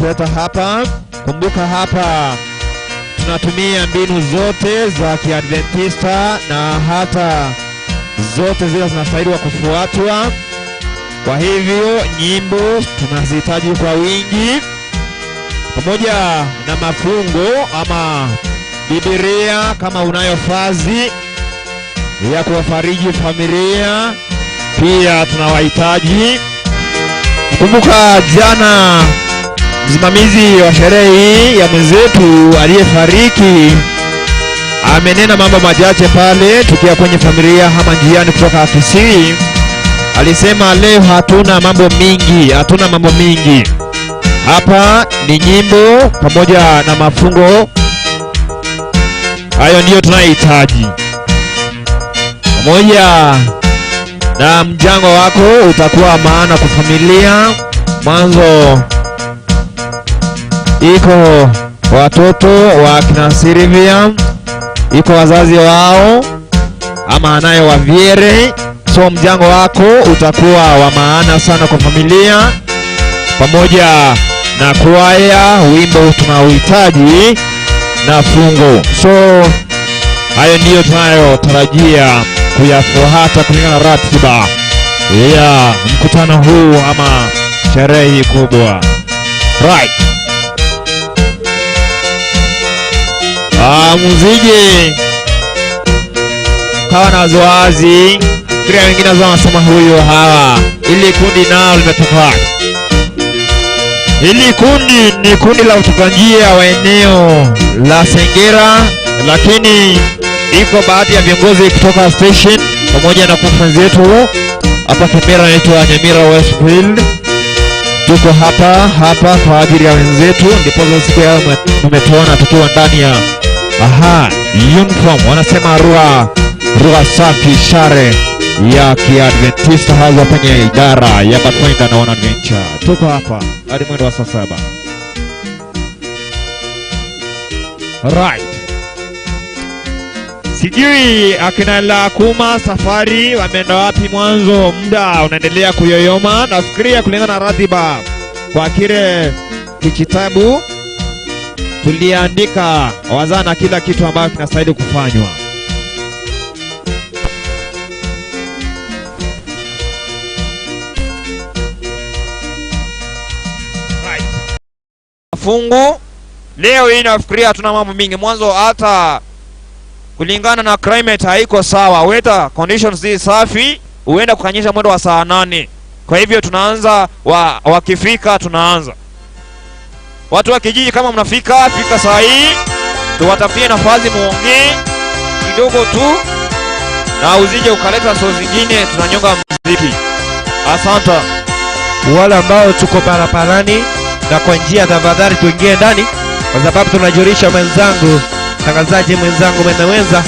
Leta hapa. Kumbuka hapa tunatumia mbinu zote za Kiadventista na hata zote zile zinastahili kufuatwa. Kwa hivyo nyimbo tunazihitaji kwa wingi, pamoja na mafungo ama Biblia kama unayo fazi ya kuwafariji familia, pia tunawahitaji. Kumbuka jana msimamizi wa sherehe hii ya mwenzetu aliyefariki amenena mambo machache pale tukiwa kwenye familia ama njiani kutoka afisini. Alisema leo hatuna mambo mingi, hatuna mambo mingi hapa, ni nyimbo pamoja na mafungo. Hayo ndiyo tunayohitaji, pamoja na mchango wako utakuwa maana kwa familia. Mwanzo iko watoto wa kina Silvia, iko wazazi wao ama anaye wavyere. So mchango wako utakuwa wa maana sana kwa familia, pamoja na kwaya, wimbo tunauhitaji na fungu. So hayo ndiyo tunayotarajia kuyafuata kulingana na ratiba ya mkutano huu ama sherehe hii kubwa. Right. Muziki kawa na waziwazi, kila wengine wanasema huyu hawa, ili kundi nao limetoka wapi? Hili kundi ni kundi la kutoka njia wa eneo la Sengera, lakini iko baadhi ya viongozi kutoka station pamoja na conference yetu hapa Kemera, inaitwa Nyamira Westfield. Tuko hapa hapa kwa ajili ya wenzetu, ndipo siku ya leo mmetuona tukiwa ndani ya aha uniform, wanasema rua safi, share ya Kiadventista hasa kwenye idara ya Pathfinder na One Adventure. Tuko hapa hadi mwendo wa saa 7. Right. Sijui akina Lakuma safari wameenda wapi mwanzo, muda unaendelea kuyoyoma. Nafikiria kulingana na ratiba kwa kile kijitabu tuliandika wazana kila kitu ambacho kinastahili kufanywa. Right. Fungu leo hii nafikiria hatuna mambo mingi mwanzo, hata kulingana na climate haiko sawa, weather conditions si safi, huenda kukanyesha mwendo wa saa 8. Kwa hivyo tunaanza wakifika tunaanza. Watu wa kijiji kama mnafika, fika saa hii, tuwatafutie nafasi muongee kidogo tu, na usije ukaleta so zingine, tunanyonga muziki. Asante. Wale ambao tuko barabarani na kwa njia tafadhali tuingie ndani, kwa sababu tunajulisha mwenzangu mtangazaji mwenzangu mwenza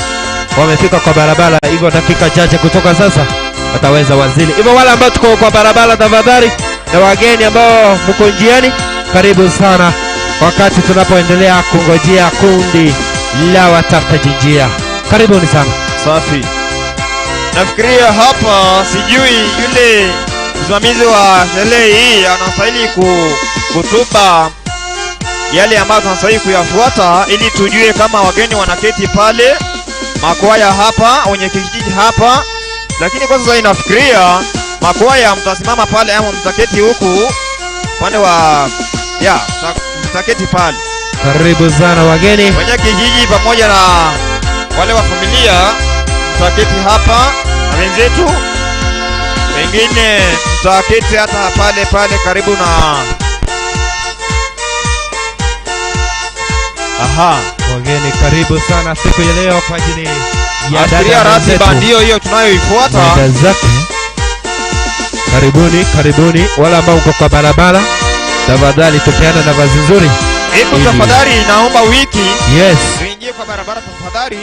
wamefika kwa barabara, hivyo dakika chache kutoka sasa wataweza wazili. Hivyo wale ambao tuko kwa barabara tafadhali, na wageni ambao mko njiani, karibu sana wakati tunapoendelea kungojea kundi la watafutaji njia. Karibuni sana. Safi. Nafikiria hapa, sijui yule msimamizi wa sherehe hii anastahili kutupa yale ambayo tunastahili kuyafuata ili tujue kama wageni wanaketi pale, makwaya hapa, wenye kijiji hapa. Lakini kwa sasa inafikiria makwaya mtasimama pale ama mtaketi huku upande wa ya, mtaketi pale. Karibu sana wageni. Wenye kijiji pamoja na wale wa familia mtaketi hapa na wenzetu. Wengine mtaketi hata pale pale karibu na aha. Wageni karibu sana siku ya leo kwa ajili ya Afikiria dada ratiba mwenzetu. ndio hiyo tunayoifuata. Dada zake. Karibuni, karibuni wale ambao mko kwa barabara, tafadhali tupeane nafasi nzuri. Hebu Ili- tafadhali naomba wiki Yes. tuingie kwa barabara tafadhali,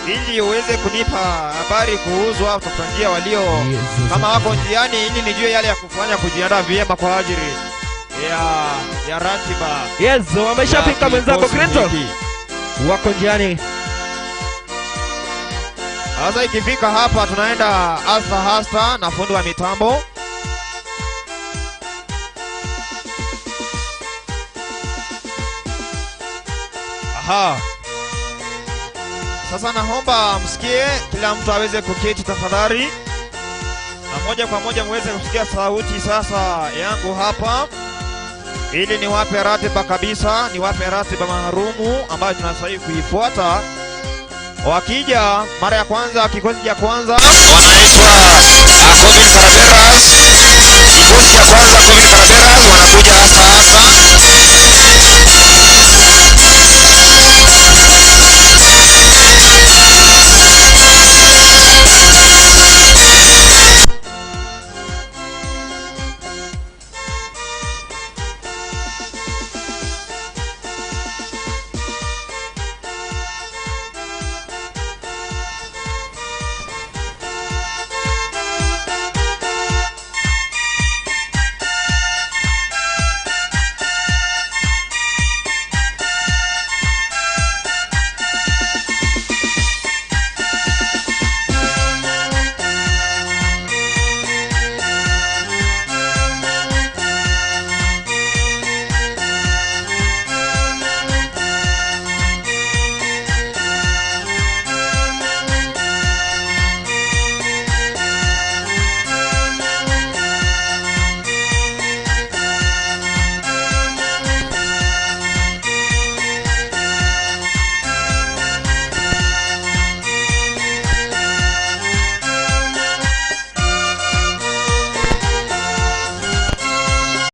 ili uweze kunipa habari kuhusu hao watafuta njia walio Yes. kama wako njiani, ili nijue yale ya kufanya kujiandaa vyema kwa ajili ya ratiba. Yes, wameshafika ya mwenzako kikosi Clinton. hiki. Wako njiani. Sasa ikifika hapa tunaenda hasta hasta na fundi wa mitambo. Aha. Sasa naomba msikie, kila mtu aweze kuketi tafadhali, na moja kwa moja muweze kusikia sauti sasa yangu hapa, ili niwape ratiba kabisa, niwape ratiba maalumu ambayo tunastahili kuifuata. Wakija mara ya kwanza, kikosi cha kwanza wanaitwa Covid Caraveras. Kikosi cha kwanza Covid Caraveras wanakuja hasa hasa.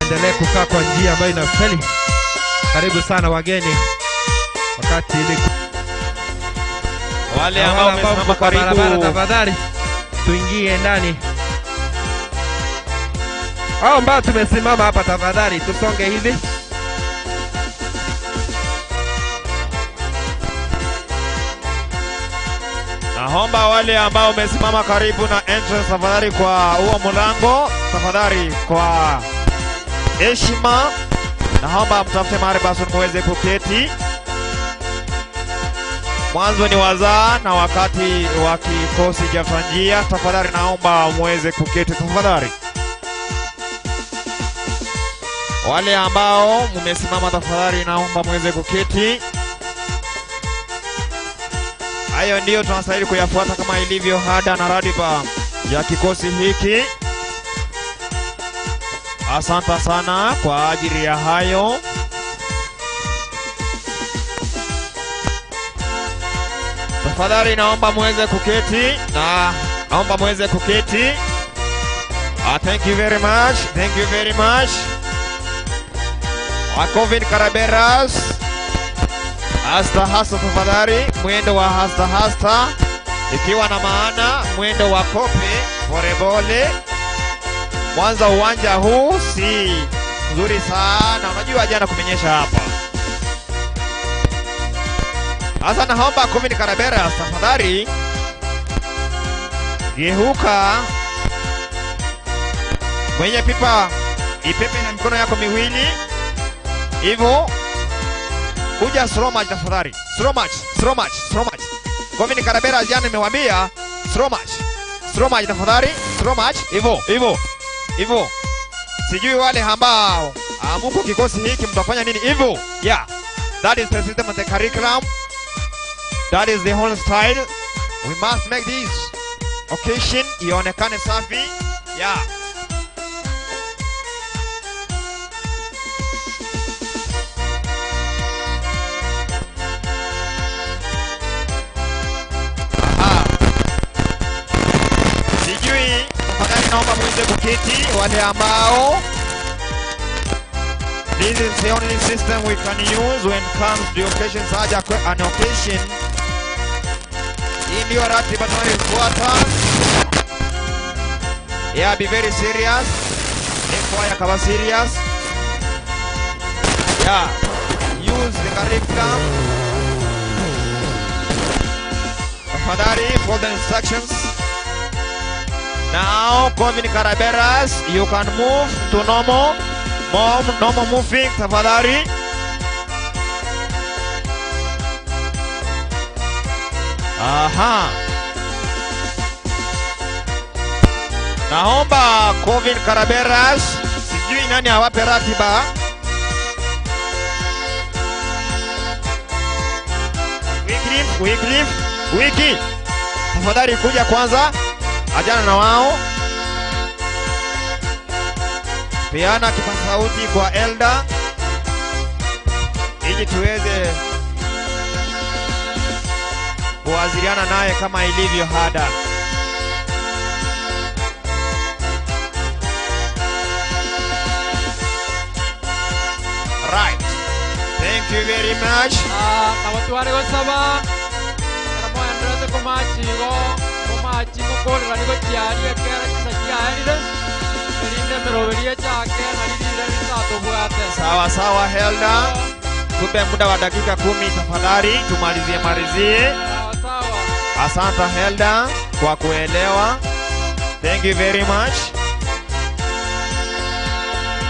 Endelee kukaa kwa njia ambayo inastahili. Karibu sana wageni, wakati ili Wale na ambao wale ambao wamesimama mko kwa barabara, karibu tafadhali tuingie ndani. Hao ambao tumesimama hapa, tafadhali tusonge hivi. Naomba wale ambao wamesimama karibu na entrance tafadhali, kwa huo mlango tafadhali, kwa heshima, naomba mtafute mahali basi muweze kuketi. Mwanzo ni wazaa na wakati wa kikosi cha Tanjia, tafadhali naomba muweze kuketi tafadhali. Wale ambao mmesimama tafadhali, naomba muweze kuketi. Hayo ndiyo tunastahili kuyafuata kama ilivyo ada na ratiba ya kikosi hiki. Asante sana kwa ajili ya hayo. Tafadhali naomba muweze kuketi na naomba muweze kuketi. Ah, thank you very much. Thank you very much. Wakovin Karaberas. Hasta hasta tafadhali, mwendo wa hasta hasta, ikiwa na maana mwendo wa kope polepole. Mwanza uwanja huu si nzuri sana, unajua jana kumenyesha hapa. Sasa naomba Kovin Karaberas tafadhali geuka mwenye pipa ipepe na mikono yako miwili hivyo kuja slow march tafadhali. Slow march, slow march, slow march. Govin Karabera jana nimewambia slow march. Slow march tafadhali, slow march. Hivyo, hivyo. Hivyo. Sijui wale ambao amuko kikosi hiki mtafanya nini hivyo. Yeah. That is the system of the curriculum. That is the whole style. We must make this occasion ionekane safi. Yeah. Aha. Sijui, tafadhali naomba muweze kuketi wale ambao. This is the only system we can use when comes to occasion such an occasion. Hii ndio ratiba tunayoifuata. Yeah, be very serious. Ni kaba serious. Yeah. Use the curriculum. Tafadhali follow the instructions. Now, Kovin Karaberas, you can move to normal. Mom, normal moving, tafadhali. Aha. Naomba Kovin Karaberas, sijui nani awape ratiba. Wycliffe, Wycliffe, Wiki, tafadhali kuja kwanza, ajana na wao, peana kipaza sauti kwa elder ili tuweze kuwasiliana naye kama ilivyo ada. Right. Thank you very much. Ah, nabo tware gosaba ekero moenderete komachi igo momachi mokorerani gochiaria ekero chisa chiaerire erinde emeroberi echake nari rire ritatobwate. Sawa sawa, Helda. Tupe muda wa dakika 10 tafadhali, tumalizie malizie. Sawa sawa. Asante Helda kwa kuelewa. Thank you very much.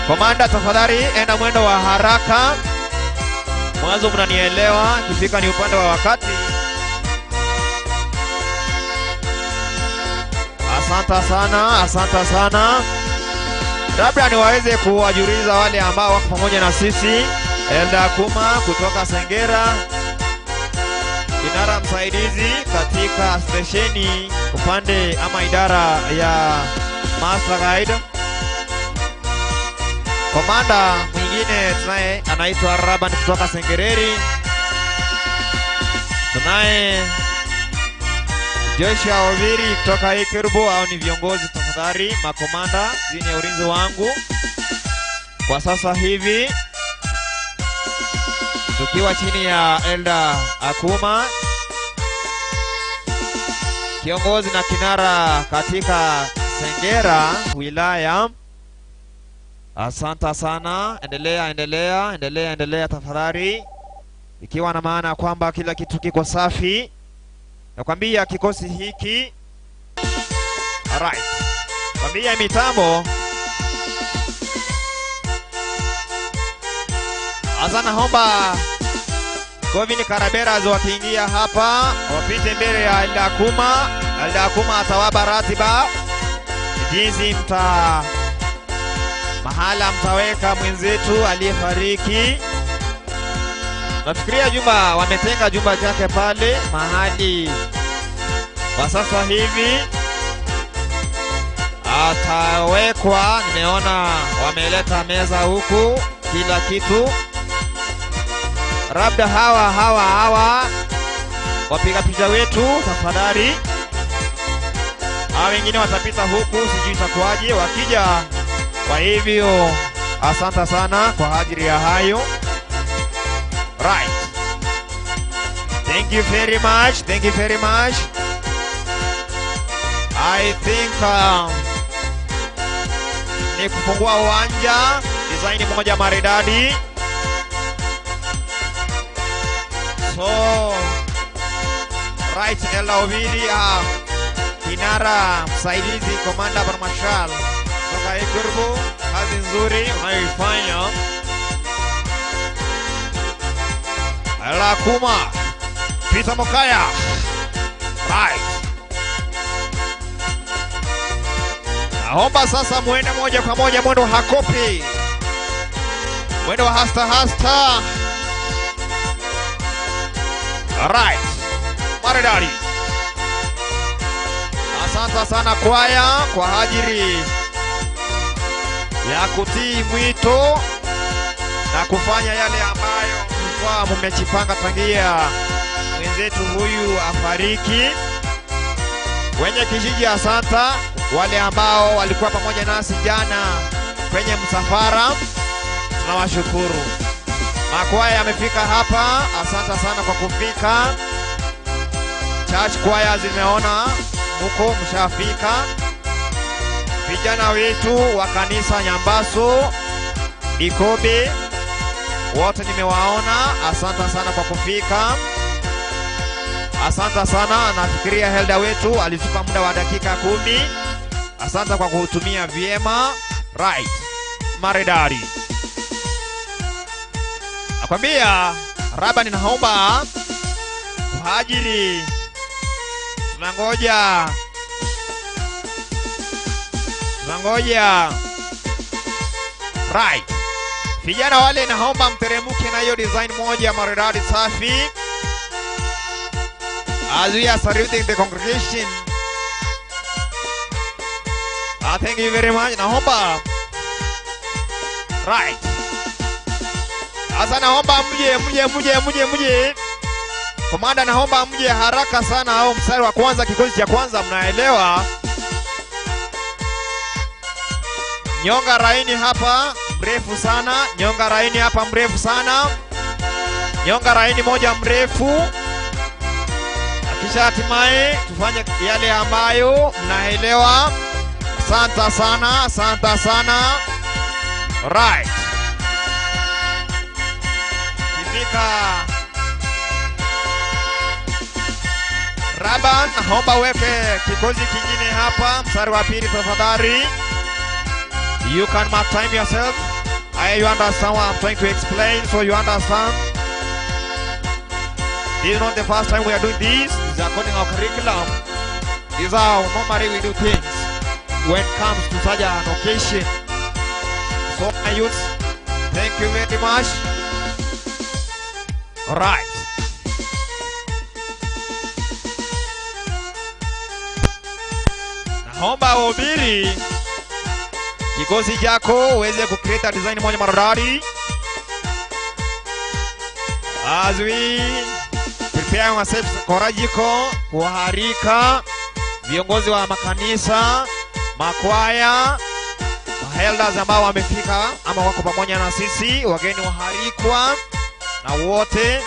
Komanda, tafadhali enda mwendo wa haraka. Mwanzo mnanielewa, kifika ni upande wa wakati. Asante sana, asante sana. Labda niwaweze kuwajuliza wale ambao wako pamoja na sisi. Elda Kuma kutoka Sengera, kinara msaidizi katika stesheni upande ama idara ya Master Guide. Komanda mwingine tunaye anaitwa Raban kutoka Sengereri. Tunaye Joshua Oviri kutoka Ikirbo. Hao ni viongozi tafadhali, makomanda chini ya ulinzi wangu kwa sasa hivi, tukiwa chini ya Elda Akuma, kiongozi na kinara katika Sengera wilaya. Asante sana, endelea endelea endelea endelea tafadhali, ikiwa na maana kwamba kila kitu kiko safi. Nakwambia kikosi hiki alright, kwambia mitambo Asa, naomba Govin Karaberas wakiingia hapa wapite mbele ya Elda Kuma. Elda Kuma atawapa ratiba jinsi mta mahala mtaweka mwenzetu aliyefariki. Nafikiria jumba wametenga jumba chake pale mahali kwa sasa hivi atawekwa. Nimeona wameleta meza huku, kila kitu. Labda hawa hawa hawa wapiga picha wetu, tafadhali. Hawa wengine watapita huku, sijui itakuwaje wakija. Kwa hivyo asante sana kwa ajili ya hayo. Right. Thank you very much. Thank you very much. I think ni kufungua uwanja design moja maridadi. So right, Ella Ovidi, kinara msaidizi Komanda Marshal kutoka Ikurbu, kazi nzuri unayoifanya. Ella Kuma, Peter Mokaya. Right. Naomba sasa muende moja kwa moja mwendo hakopi, mwendo wa hasta hasta. Alright. Maridadi. Asante sana kwaya kwa ajili ya kutii mwito na kufanya yale ambayo mlikuwa mmejipanga tangia mwenzetu huyu afariki. Wenye kijiji, asante. Wale ambao walikuwa pamoja nasi jana kwenye msafara, tunawashukuru. Makwaya yamefika hapa, asante sana kwa kufika. Church choir zimeona muko mshafika. Vijana wetu wa kanisa Nyambaso, Ikobe, wote nimewaona, asante sana kwa kufika. Asante sana. Nafikiria Helda wetu alitupa muda wa dakika 10. Asante kwa kutumia vyema. Right. Maridadi. Nakwambia Raba, ninaomba kwa ajili tunangoja, tunangoja. Right. Vijana wale naomba mteremuke na hiyo design moja maridadi safi. As we are saluting the congregation. Thank you very much. Naomba. Right. Sasa naomba mje mje mje mje mje. Komanda, naomba mje haraka sana, au mstari wa kwanza, kikosi cha kwanza, mnaelewa. Nyonga raini hapa mrefu sana, nyonga raini hapa mrefu sana, nyonga raini moja mrefu, na kisha hatimaye tufanye yale ambayo mnaelewa. Asante sana, asante sana. Right. Kifika Raban, naomba weke kikosi kingine hapa, mstari wa pili tafadhali. You can mark time yourself. I you understand what I'm trying to explain, so you understand. This is not the first time we are doing this. This is according to our curriculum. This is how normally we do things when it comes to such an occasion. So my youth, thank you very much. All right. Naomba wahubiri kikosi chako uweze kucreate design moja maridadi as we prepare ourselves psychological kuharika viongozi wa makanisa, makwaya, maelders ambao wamefika ama wako pamoja na sisi, wageni waharikwa na wote,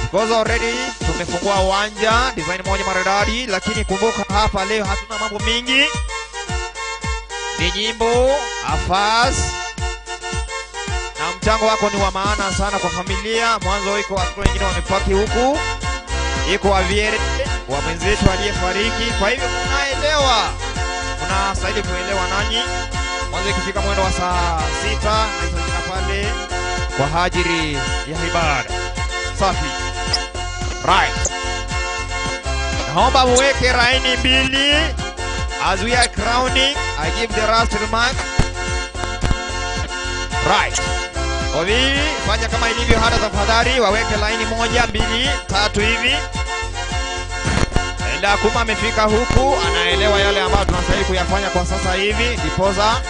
because already tumefungua uwanja design moja maridadi, lakini kumbuka hapa leo hatuna mambo mingi, ni nyimbo afas na mchango wako ni wa maana sana kwa familia. Mwanzo iko watoto wengine wamepaki huku, iko waviere wa mwenzetu aliyefariki. Kwa hivyo mnaelewa, mnastahili kuelewa nanyi. Mwanzo ikifika mwendo wa saa 6 nahitajika pale kwa ajili ya ibada. Safi. Right. Naomba muweke raini mbili. As we are crowning, I give the last remark. Right. Ovi, fanya kama ilivyo hata tafadhali, waweke laini 1, 2, 3 hivi. Enda Kuma amefika huku, anaelewa yale ambayo tunastahili kuyafanya kwa sasa hivi, ndiposa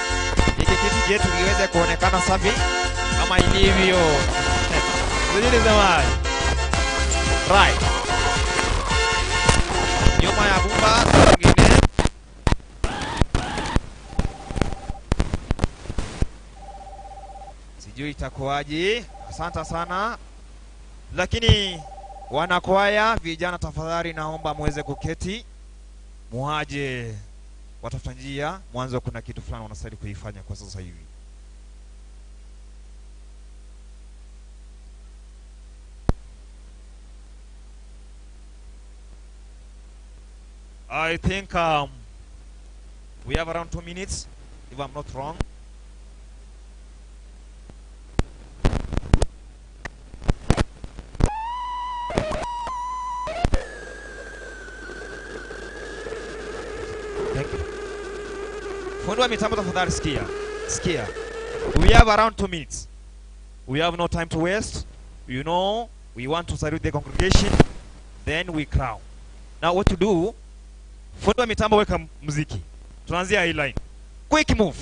hiki kitu chetu kiweze kuonekana safi kama ilivyo. Sijui zamani. Right. Nyuma ya bumba nyingine. Sijui itakuwaje. Asante sana. Lakini wanakwaya vijana, tafadhali naomba muweze kuketi, muaje watafuta njia. Mwanzo kuna kitu fulani wanastahili kuifanya kwa sasa hivi. I think we have around 2 minutes, if I'm not wrong. Thank you. Fundi wa mitambo tafadhali sikia. Sikia. We have around 2 minutes. We have no time to waste. You know, we want to salute the congregation, then we crown. Now what to do? Fundi wa mitambo weka muziki. Tunaanzia hii line. Quick move.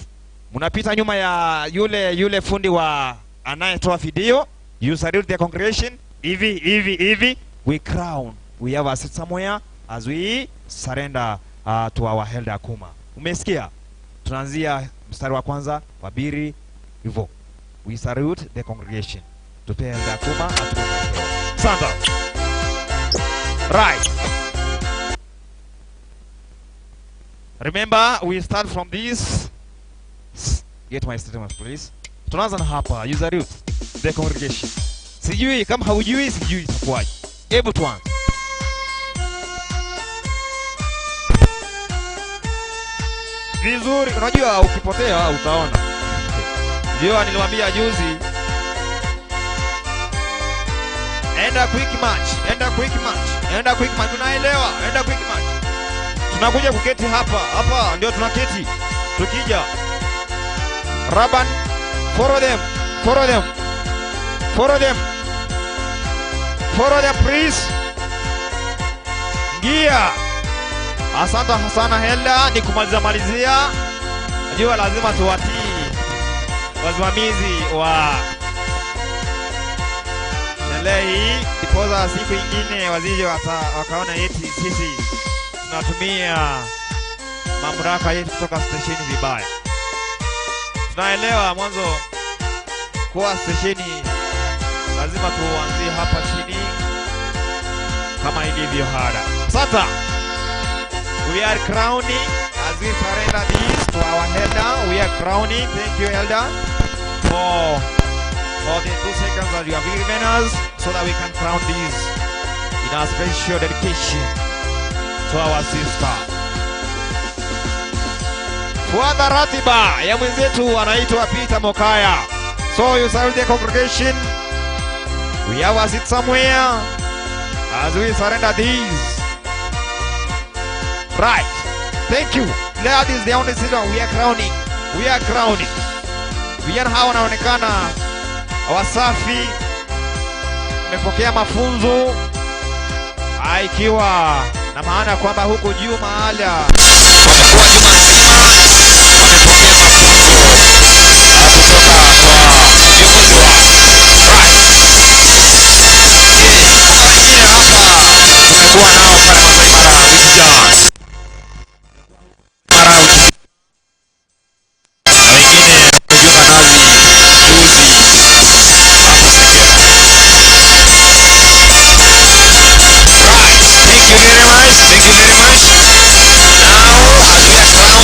Mnapita nyuma ya yule fundi wa anayetoa video. You salute the congregation. Hivi, hivi, hivi. We crown. We have a seat somewhere as we surrender to our elder Kuma. Umesikia? Tunaanzia mstari wa kwanza, wa pili, hivyo. We salute the congregation. Tupe elder Kuma atupe. Santa. Right. Remember, we start from this. Get my statement, please. Tunaanza na hapa, you salute the congregation. Sijui kama haujui, sijui itakuwaje. Hebu tuanze. Vizuri, unajua ukipotea utaona. Ndio niliwaambia juzi. Enda quick match, enda quick match, enda quick match, tunaelewa, enda quick match. Tunakuja kuketi hapa, hapa ndio tunaketi. Tukija. Raban, follow them, follow them. Follow them. Follow them please. Ngia. Asante sana Helda, ni kumaliza malizia. Najua lazima tuwatii wasimamizi wa sherehe hii, ndiposa siku ingine wasije wakaona eti sisi tunatumia mamlaka yetu kutoka stesheni vibaya. Tunaelewa mwanzo kuwa stesheni lazima tuanzie hapa chini kama ilivyo ada. Sasa we are crowning as we surrender this to our elder. We are crowning. Thank you, elder, for the 2 seconds that you have given us so that we can crown this in our special dedication to our sister. Fuata ratiba ya mwenzetu anaitwa Peter Mokaya. So you salute the congregation. We have a seat somewhere as we surrender these. Right. Thank you. That is the only season we are crowning. We are crowning. Vijana hawa wanaonekana wasafi, wamepokea mafunzo, ikiwa na maana kwamba huku juu mahala wamekuwa juma nzima wamepokea mafunzo kutoka kwa viongozi wao. Right. Kuna wengine hapa tumekuwa nao pale Masai Mara wiki jana. Mara wiki na wengine wamejiunga nasi juzi hapo Sengera. Right. Thank you very much. Thank you very much. Now, as we are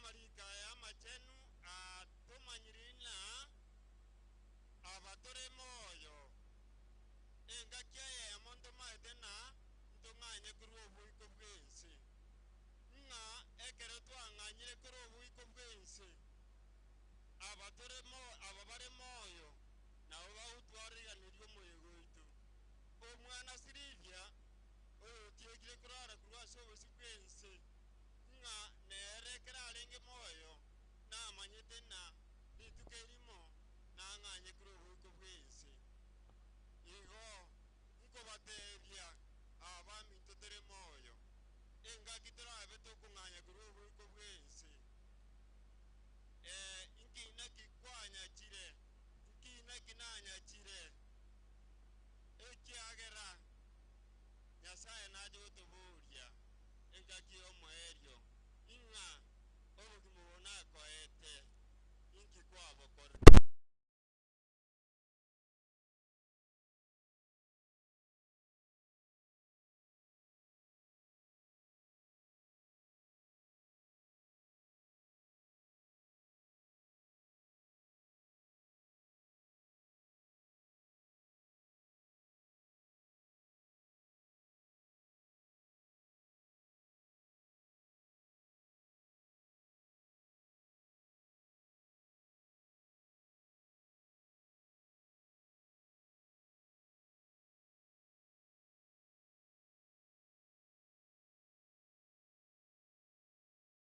Amariko aya amachenu atomanyire ng'a aba tore moyo, engaki eyemo ntomaete na ntong'anye korwa oboiko bw'ense, ng'a ekero twang'anyire korwa oboiko bw'ense, aba tore aba bare moyo nabo bagotwariganeria omoyega oito. Omwana Silivia, oyotiekire korara korwa ase obosio bw'ense, ng'a nere ekero arenge moyo namanyete ng'a rituko erimo nang'anye korwa oboiko bw'ense. Igo nkobateebia abaminto tore moyo, engaki torabe tokong'anya korwa oboiko bw'ense. Ee, inki naki kwanyachire? Inki naki nanyachire? Ekiagera Nyasae nache gotoboria engaki y'omoerio, ing'a obogima obo nakoete, inki kwabokorire?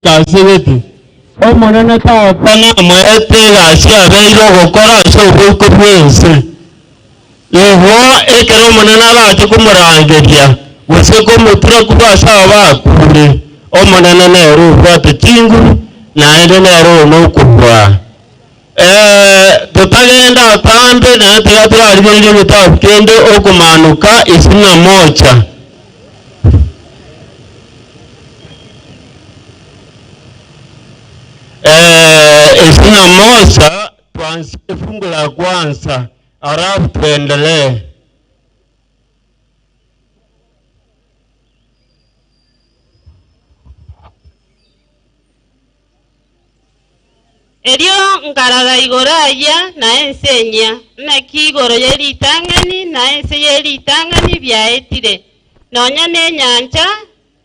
Ase gete, Omonene Tata namoete egasi abeire ogokora ase oboiko bw'ense. Igo ekero Omonene arache komorangeria, gose komotura korwa ase aba bakuure, Omonene nere obwate chinguru, naende nere oyo nokobua. Ee, totagenda atambe, naende tiga torarigererie egetabu kende Okomaanoka isini na mocha. Ee, isini na moja, tuanzie fungu la kwanza alafu tuendelee. Erio nkarora igoro ayia na ense enyia, naki igoro ye ritang'ani na ense ye ritang'ani biaetire, nonya nenyancha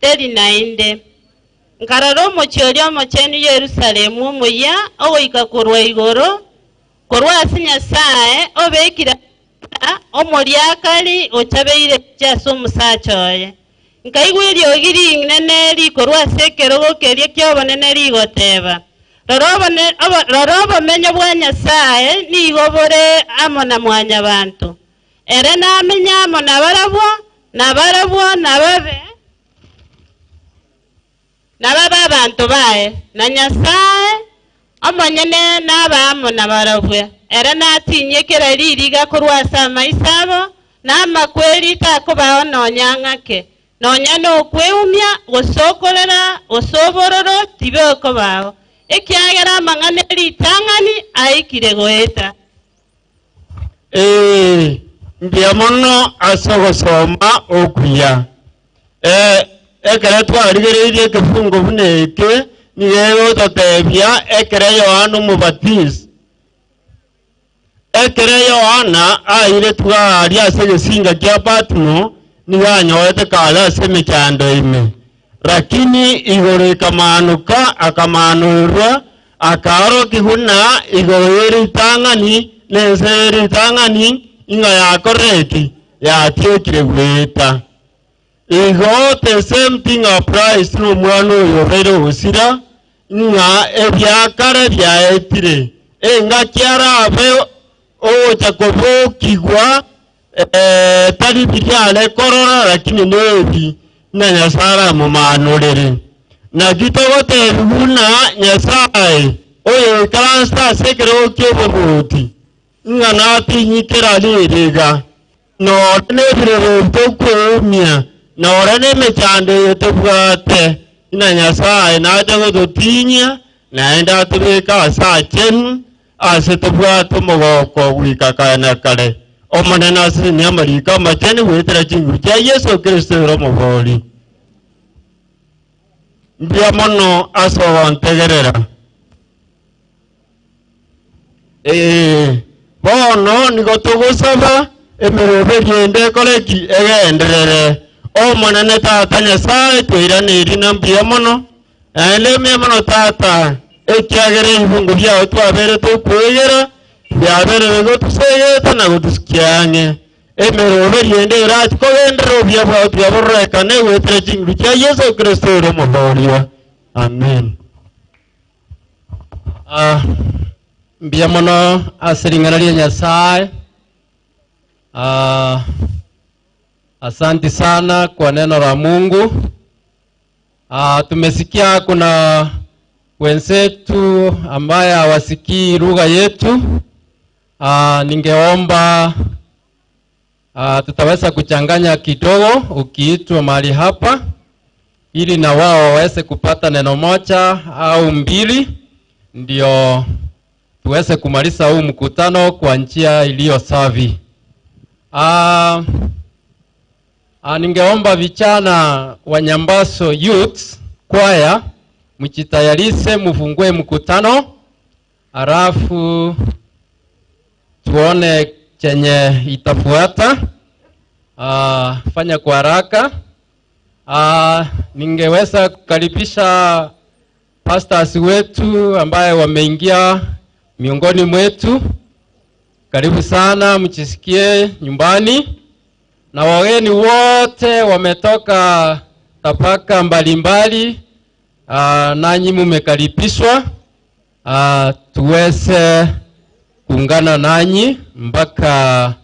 teri naende. Nkarora omochie oria omochenu Yerusalemu omoyia ogoika korwa igoro, korwa ase Nyasae, obekire buna omoriakari ochabeire gochia ase omosacha oye. Nkaigwa eriogi rinene rikorwa ase ekerogo keria ki'obonene rigoteba, Rora obone, obo, rora obomenyo bwa Nyasae nigo bore amo na mwanyabanto, ere namenye amo nabarabwo, na barabwo nababe Nababe abanto baye, na Nyasae omonyene nabe amo nabarabwo. Ere natinyie kera ririga korwa ase amaiso abo, na amakweri takobao nonya ng'ake, nonya nokweumia, gose okorera, gose obororo, tibekobao, ekiagera amang'ana e ritang'ani aikire goeta. Ee, mbuya mono ase ogosoma okuya. Ee, ekero twarigereirie ekefungo buna eke, nigo egototebia ekero Yohana Omobatisi, ekero Yohana airetwe aaria ase egesinga kia Patmo, nigo anyorete kare ase emechando ime. Lakini igoro ekamaanoka, akamaanoerwa, akaorokigwa ng'a igoro ye ritang'ani na ense ye ritang'ani ing'a yakorire ki? Yatiekire goeta. Igo the same thing applies to omwana oyo obeire ogosira, ng'a ebiakare biaetire, engaki arabe ogocha kobokigwa tari biria are korora lakini nebi ng'a Nyasae aramomanorere. Naki togotebiwa buna Nyasae oyoikaransete ase ekerogo ki'oboruoti, ng'a natinyikera ririga, Nore nebirero ebi tokweumia, nore nemechando eye tobwate, ng'a Nyasae nache gototinyia, naende atobeke aase aachenu, aase tobwate omogoko goika kare na kare. Omonene asesenie amariko amachenu goetera chinguru chia Yeso Kristo ere Omoboori. Mbuya mono ase ogontegerera. Ee, bono nigo togosaba emeroberi ende ekore ki? Egenderere. Omonene Tata Nyasae, twairaneirie na mbuya mono, naende mbuya mono Tata, ekiagera ebibungo biao twabeire tokwegera, biabeire bigotusegeta na gotusukia ang'e. Emeroberi ende erache kogenderera obuya bwao tiga bororekane goetera chinguru chia Yeso Kristo ere Omotooria. Amen. Ah, mbuya mono ase ring'ana ria Nyasae. Ah, asanti sana kwa neno la Mungu. Ah, tumesikia kuna wenzetu ambaye hawasikii lugha yetu. Ah, ningeomba tutaweza kuchanganya kidogo ukiitwa mahali hapa ili na wao waweze kupata neno moja au mbili, ndio tuweze kumaliza huu mkutano kwa njia iliyo safi. Ningeomba vijana wa Nyambaso Youth Choir mjitayarishe, mfungue mkutano, halafu tuone chenye itafuata. Fanya kwa haraka. Ningeweza kukaribisha pastors wetu ambaye wameingia miongoni mwetu. Karibu sana, mjisikie nyumbani. Na wageni wote wametoka tabaka mbalimbali, nanyi mumekaribishwa, tuweze kuungana nanyi mpaka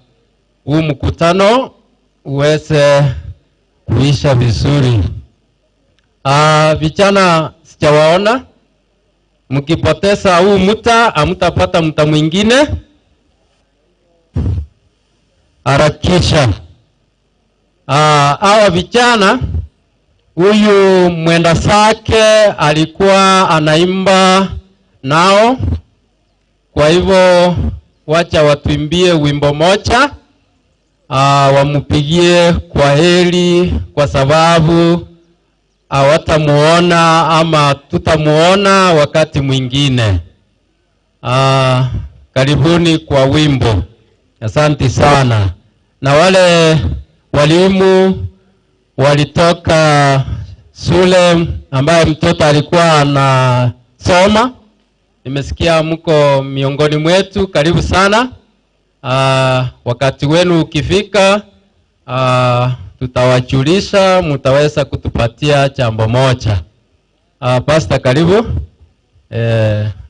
huu mkutano uweze kuisha vizuri. Vijana sijawaona, mkipoteza huu muda hamtapata muda mwingine. Harakisha. Hawa vijana, huyu mwenda zake alikuwa anaimba nao, kwa hivyo wacha watuimbie wimbo moja, wamupigie kwa heri, kwa sababu hawatamuona ama tutamuona wakati mwingine. Karibuni kwa wimbo. Asante sana. Na wale walimu walitoka shule ambaye mtoto alikuwa anasoma, nimesikia mko miongoni mwetu, karibu sana. Wakati wenu ukifika, tutawajulisha, mtaweza kutupatia jambo moja. Pastor, karibu.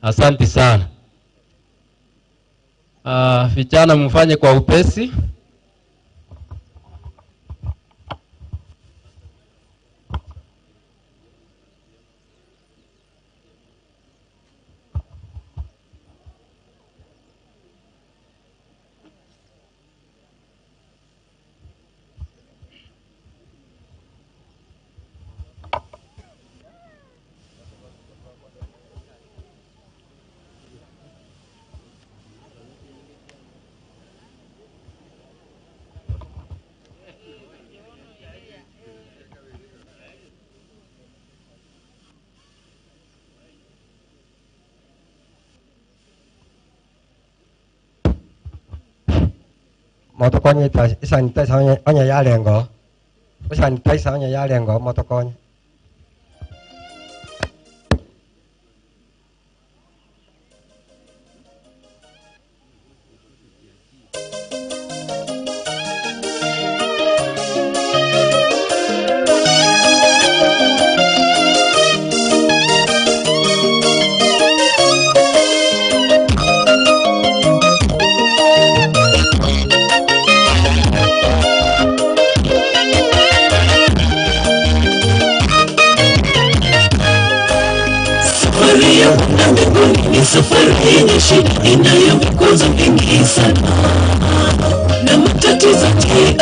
Asante sana. Vijana mfanye kwa upesi. Motokonye isanitize onye yarengo. Isanitize onye yarengo motokonye. Safari ya kwenda mbinguni ni safari yenye shida inayo vikwazo vingi sana na matatizo njiani.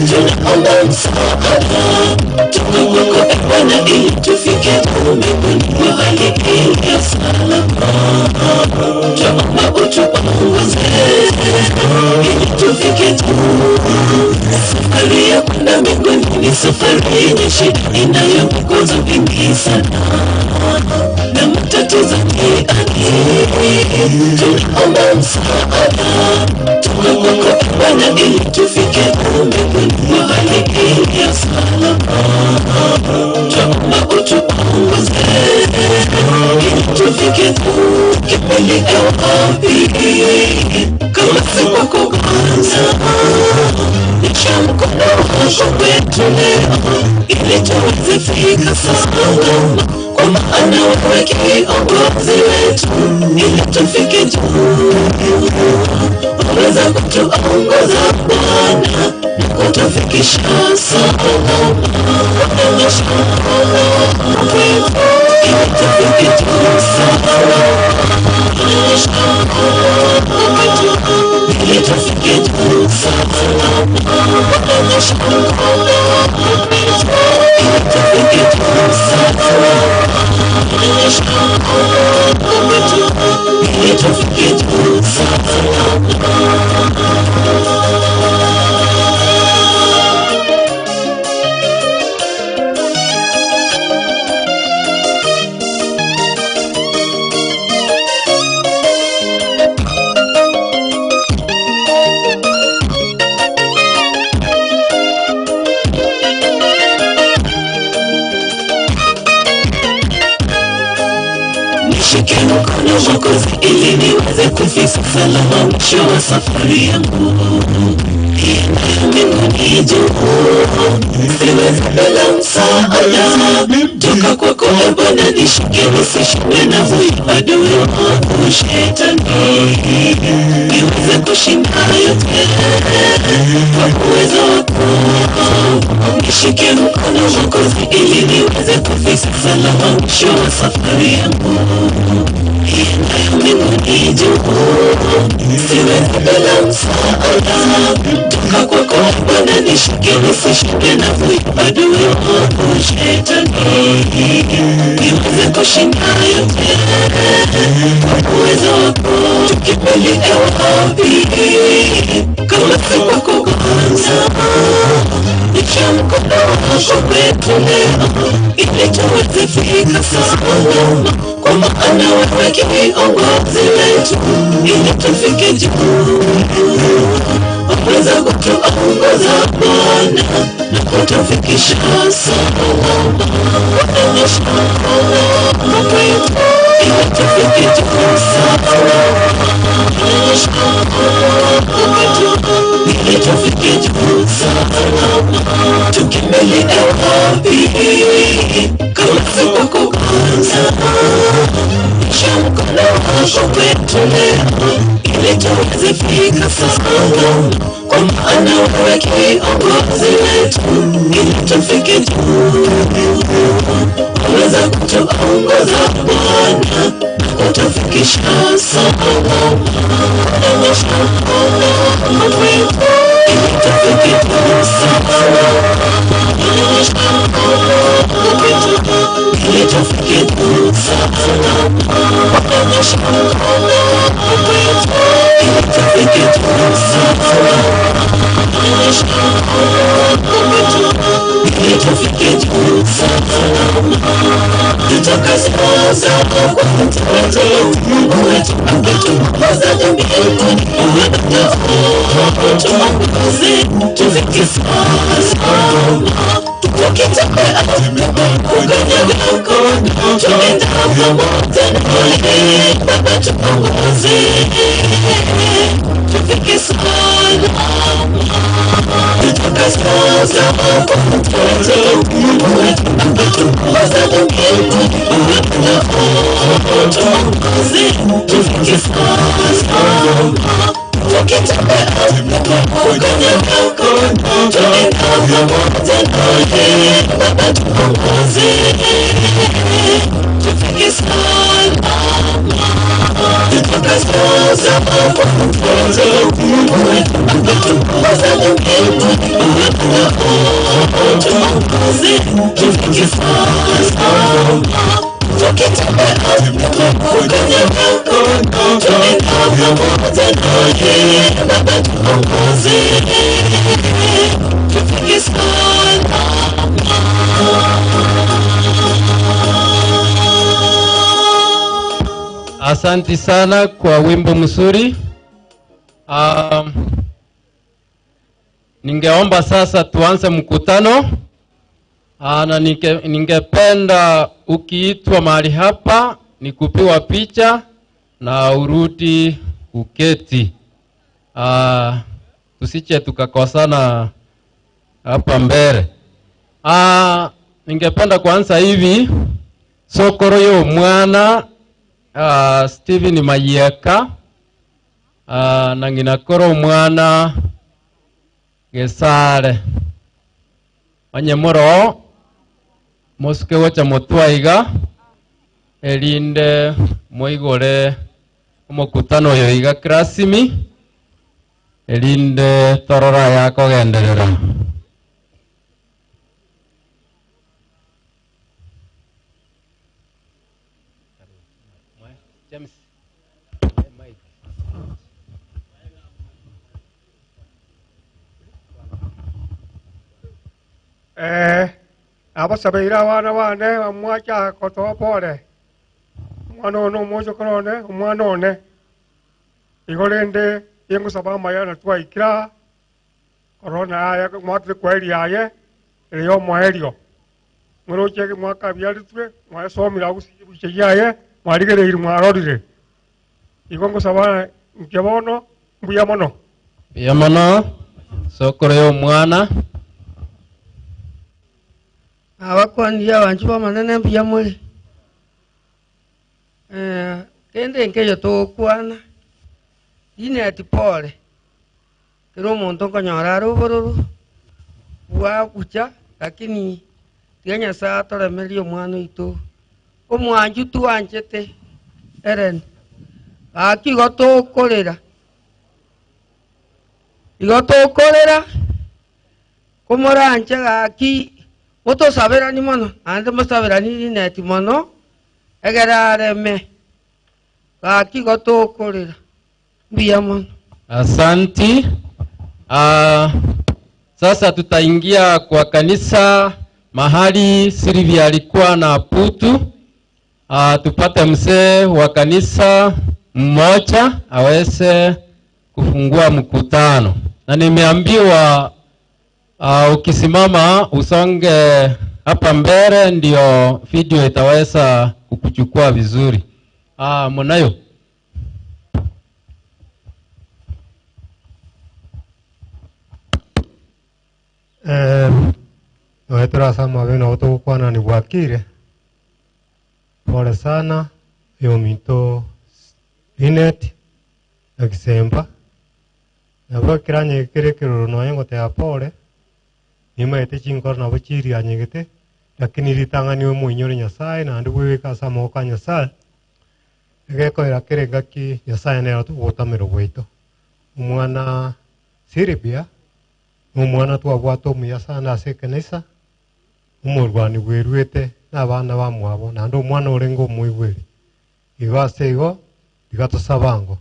Tunaomba msaada toka kwako e Bwana, ili tufike juu mbinguni kwa hali iliyo salama. Tunaomba utuongoze ili tufike juu. Safari ya kwenda mbinguni ni safari yenye shida inayo vikwazo vingi sana na matatizo njiani. Tunaomba msaada toka kwako Bwana ili tufike mbinguni kwa hali iliyo salama. Twaomba utuongoze ili tufike tukipeleka wapi kama si kwako Bwana. Nyosha mkono wako kwetu leo ili tuweze fika salama, kwa maana wewe kiongozi wetu ili tufike juu. Waweza kutuongoza Bwana na kutufikisha salama. Nyosha mkono wako kwetu ili tufike juu salama. Nyosha mkono wako kwetu ili tufike juu salama. Nyosha mkono wako kwetu ili tufike juu salama. Nyosha mkono wako kwetu ili tufike juu salama. Nishike mkono Mwokozi ili niweze kufika salama mwisho wa safari yangu iendayo mbinguni juu. Siwezi bila msaada toka kwako e Bwana, nishike nisishindwe na huyu adui wangu Shetani, niweze kushinda yote kwa uwezo wako. Nishike mkono Mwokozi ili niweze kufika salama mwisho wa safari yangu iendayo mbinguni juu. Siwezi bila msaada toka kwako Bwana, nishike nisishindwe na huyu adui wangu Shetani, niweze kushinda yote kwa uwezo wako. Tukipeleka wapi kama si kwako Bwana? Nyosha mkono wako kwetu leo ili tuweze fika salama, kwa maana wewe kiongozi wetu ili tufike juu. Waweza kutuongoza Bwana na kutufikisha salama. Nyosha mkono wako kwetu ili tufike juu salama. Nyosha mkono wako kwetu ili tufike juu salama. Tukimbilie wapi kama si kwako Bwana? Nyosha mkono wako kwetu leo ili tuweze fika salama, kwa maana wewe kiongozi wetu ili tufike juu. Waweza kutuongoza Bwana na kutufikisha salama. Nyosha mkono wako kwetu ili tufike juu salama. Nyosha mkono wako kwetu ili tufike juu salama. Nyosha mkono wako kwetu ili tufike juu salama. Nyosha mkono wako kwetu ili tufike juu salama. Tutakazoza kwa mtoto Mungu wetu ametuongoza mbinguni, tuongoze tufike salama. Tukitembea kukanyaga mkono, tuenda pamoja nawe Baba, tuongoze tufike salama. Tutakazoza kwa mtoto Mungu wetu ametuongoza mbinguni, tuongoze tufike salama. Tukitembea kukanyaga mkono, tuenda pamoja nawe Baba, tuongoze tufike salama. Tutakazoza kwa mtoto Mungu wetu ametuongoza mbinguni, tuongoze tufike salama. Tukitembea kukanyaga mkono, tuenda Pamoja naye Baba tuongoze, tufike salama. Asanti sana kwa wimbo mzuri. Ningeomba sasa tuanze mkutano. Na ningependa ukiitwa mahali hapa ni kupiwa picha na urudi uketi. Tusije tukakosana hapa mbele. Ningependa kuanza hivi. Sokoro yo mwana Steven Mayeka na ng'ina koro mwana Gesare onyemoro mosuke gocha motwaiga erinde moigore omokutano oyo iga kirasimi erinde torora yakogenderera. James. Abasabeire abana bane bamwacha kotopore omwana one omochokoro one omwana one igo rende ingosaba amaya na twaikira korona yaye mwatire kwaeria aye ere ya omoerio mweroche mwakabiaritwe mwasomire agusibuche yaye mwarigereire mwarorire igo ngosaba nke bono mbuya mono. Mbuya mono sokoro ya omwana. Abakwanirie abanchu bamanene mbuya more. Kende nkeyo togokwana Linet pore kero omonto nkonyora are obororo bwabucha, lakini tiga Nyasaye atoremerie omwana oito omwanchu twanchete Ellen gaki igo tokorera igo tokorera komoranche gaki motosaberani mono naende mosaberani Linet mono egere areme gaki igo tokorera mbuya mono. Asanti. Sasa tutaingia kwa kanisa mahali Sylvia alikuwa na putu. Tupate mzee wa kanisa mmoja aweze kufungua mkutano. Na nimeambiwa ukisimama usonge hapa mbele ndio video itaweza kukuchukua vizuri. Munayo? Noetera sama beno otokwana ni bwakire. Pole sana yominto Linet na Kisemba. Nabo kiranye kire kiroro noye ngotea pole. Nimaete chinkoro nabo chirianyegete lakini ritang'ani omoinyore Nyasaye naende bwebeka ase amaboko a Nyasaye. Egekoera kere ngaki Nyasaye nero ogotamera gwaito. Omwana Sylvia omwana twabwate omuya sana ase ekanisa omorwani bweruete na abana bamwabo naende omwana orenge omoigweri. Igo ase igo tiga tosabango.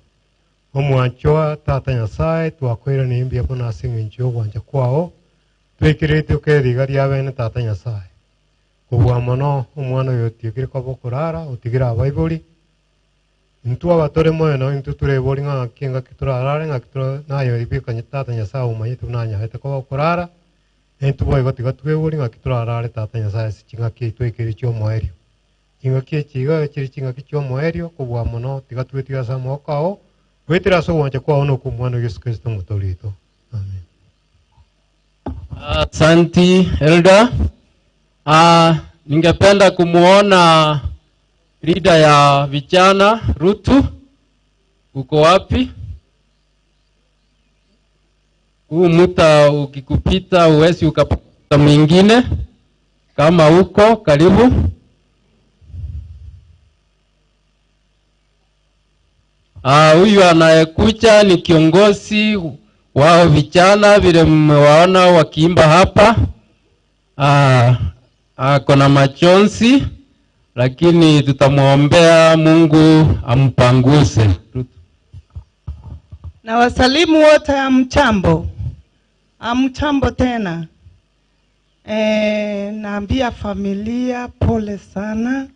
Omwancho tata Nyasaye twakoirania mbuya mono ase eng'encho ya ogwancha kwao twekirete okeriga ria bene tata Nyasaye. Kobua mono omwana oyo otiekire koba okorara otigire abaibori intwe abatore moyo no intwe turebori ng'aki ng'aki turarare ng'aki nayo ibikanye tata Nyasaye omanyete buna anyarete koba okorara intwe boigo tiga twebori ng'aki turarare tata Nyasaye ase ching'aki twekire chia omoerio. Ching'aki echi iga chiri ching'aki chia omoerio kobua mono tiga twetiga ase amaboko ao gwetera ase ogwancha kwao na okwa omwana Yesu Kristo omotoritwe. Amen. Asanti Elda. Ningependa kumuona leader ya vijana Rutu. Uko wapi? Huu muta ukikupita uwezi ukapata mwingine. Kama uko karibu. Huyu anayekuja ni kiongozi wao vijana vile mmewaona wakiimba hapa. Ako na machozi lakini tutamwombea Mungu ampanguse. Na wasalimu wote hamjambo. Hamjambo tena. Naambia familia pole sana,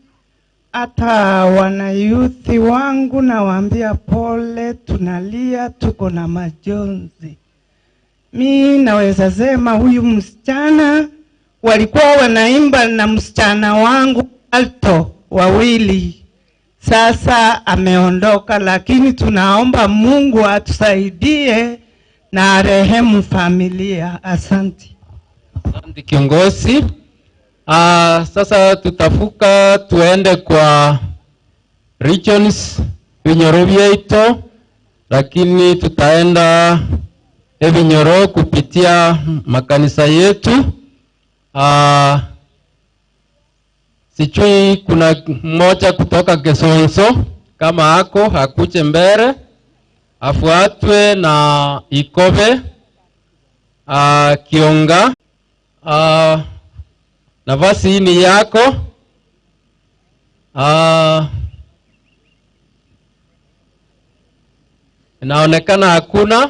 hata wanayuthi wangu nawaambia pole, tunalia, tuko na majonzi. Mi naweza sema huyu msichana walikuwa wanaimba na msichana wangu alto wawili, sasa ameondoka, lakini tunaomba Mungu atusaidie na arehemu familia. Asante. Asante kiongozi. Sasa tutafuka tuende kwa regions vinyoro vyeito, lakini tutaenda evinyoro kupitia makanisa yetu. Sijui kuna mmoja kutoka Kesonso kama ako hakuje mbele afuatwe na Ikobe, Kionga. Nafasi hii ni yako. Inaonekana hakuna.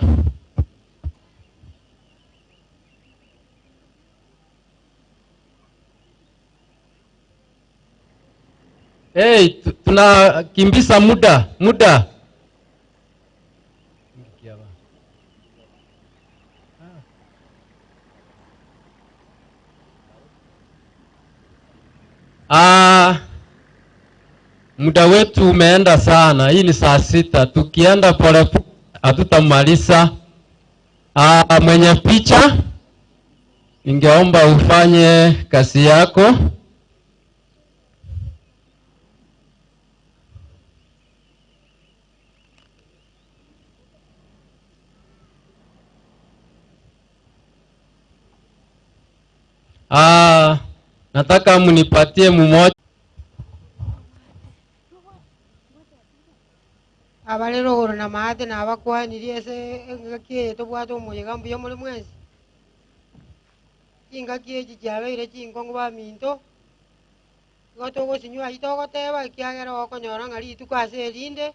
Hey, tunakimbiza muda, muda. Muda wetu umeenda sana. Hii ni saa 6. Tukienda pole pole hatutamaliza. Mwenye picha ningeomba ufanye kazi yako. Nataka munipatie mmoja. Abalero goro na maate na abakwanirie ase engaki eye tobwate omoyega mbuya muri mwensi. Chingaki echi chiabeire chinkongu baminto, igo togosinywa aywo togoteba ekiagera gokonyora ng'a rituko ase erinde,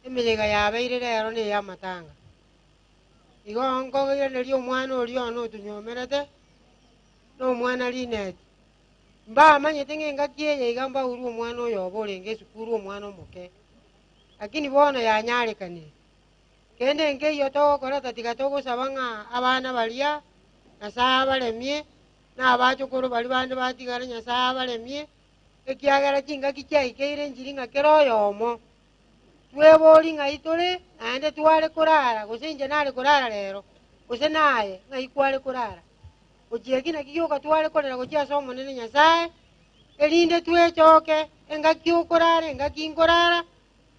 emeyega yabeire rero na eya amatanga. Igo nkogereria omwana oria one otonyomerete, na omwana Linet. Mbamanyete ng'a engaki eye iga mbaurwe omwana oyo obo orenge esukuru omwana omoke. Lakini bono yanyarekanire. Kende nkeiyo togokora tatiga togosaba ng'a abana baria, Nyasaye abaremie, na abachokoro baria bande batigare Nyasaye abaremie, ekiagera chingaki chiaikeire nchiri ng'a kera oyomo. Twebori ng'ai tore, naende tware korara, gose inche nare korara rero, gose naye ng'ai kware korara. Gochia naki gioka tware korera gochia ase omonene Nyasaye, erinde twechoke, engaki okorara, engaki nkorara,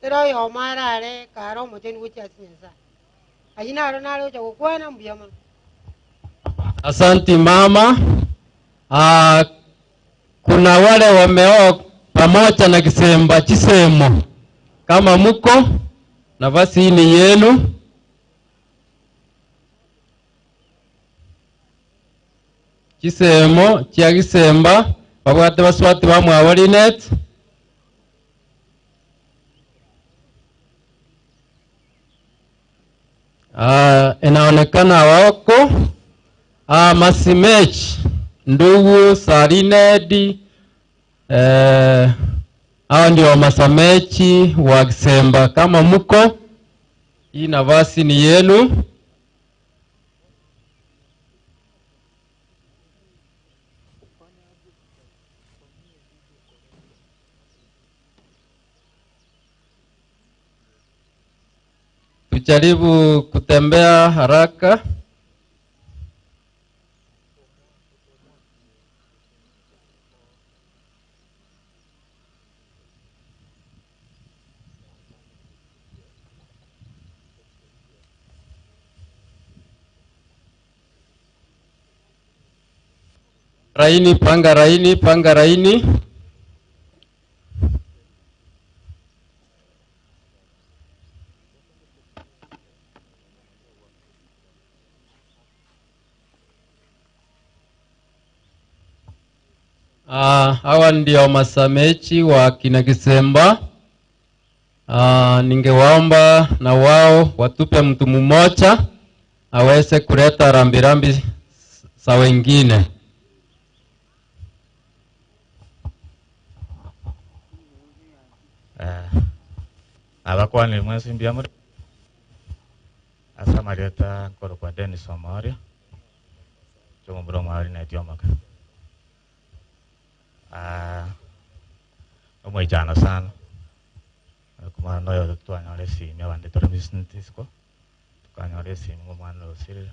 kera oyomo arare kare omocheni gochia ase Nyasaye. Ayio naro nare gocha gokwana mbuya mono. Asanti mama. Kuna wale wameoa pamoja na Kisemba Chisemo. Kama muko, nafasi hii ni yenu. Chisemo chia Kisemba babwate baswati ba mwabo Linet. Inaonekana wako. Masimech ndugu Sarinedi, hao ndio masamechi wa Kisemba. Kama muko, hii nafasi ni yenu. Tujaribu kutembea haraka. Raini, panga raini, panga raini. Hawa ndio masamechi wa kina Kisemba. Ah, ningewaomba na wao watupe mtu mmoja aweze kuleta rambirambi za wengine. Eh, abakwanire mwensi mbuya more ase amarieta nkorokwa Dennis Omoria chomomura omwabo Linet Omoke. Ah, omoichano sana omwana oyo twanyora esimi abande tore business isiko tukanyora esimi ng'a omwana oyo osirire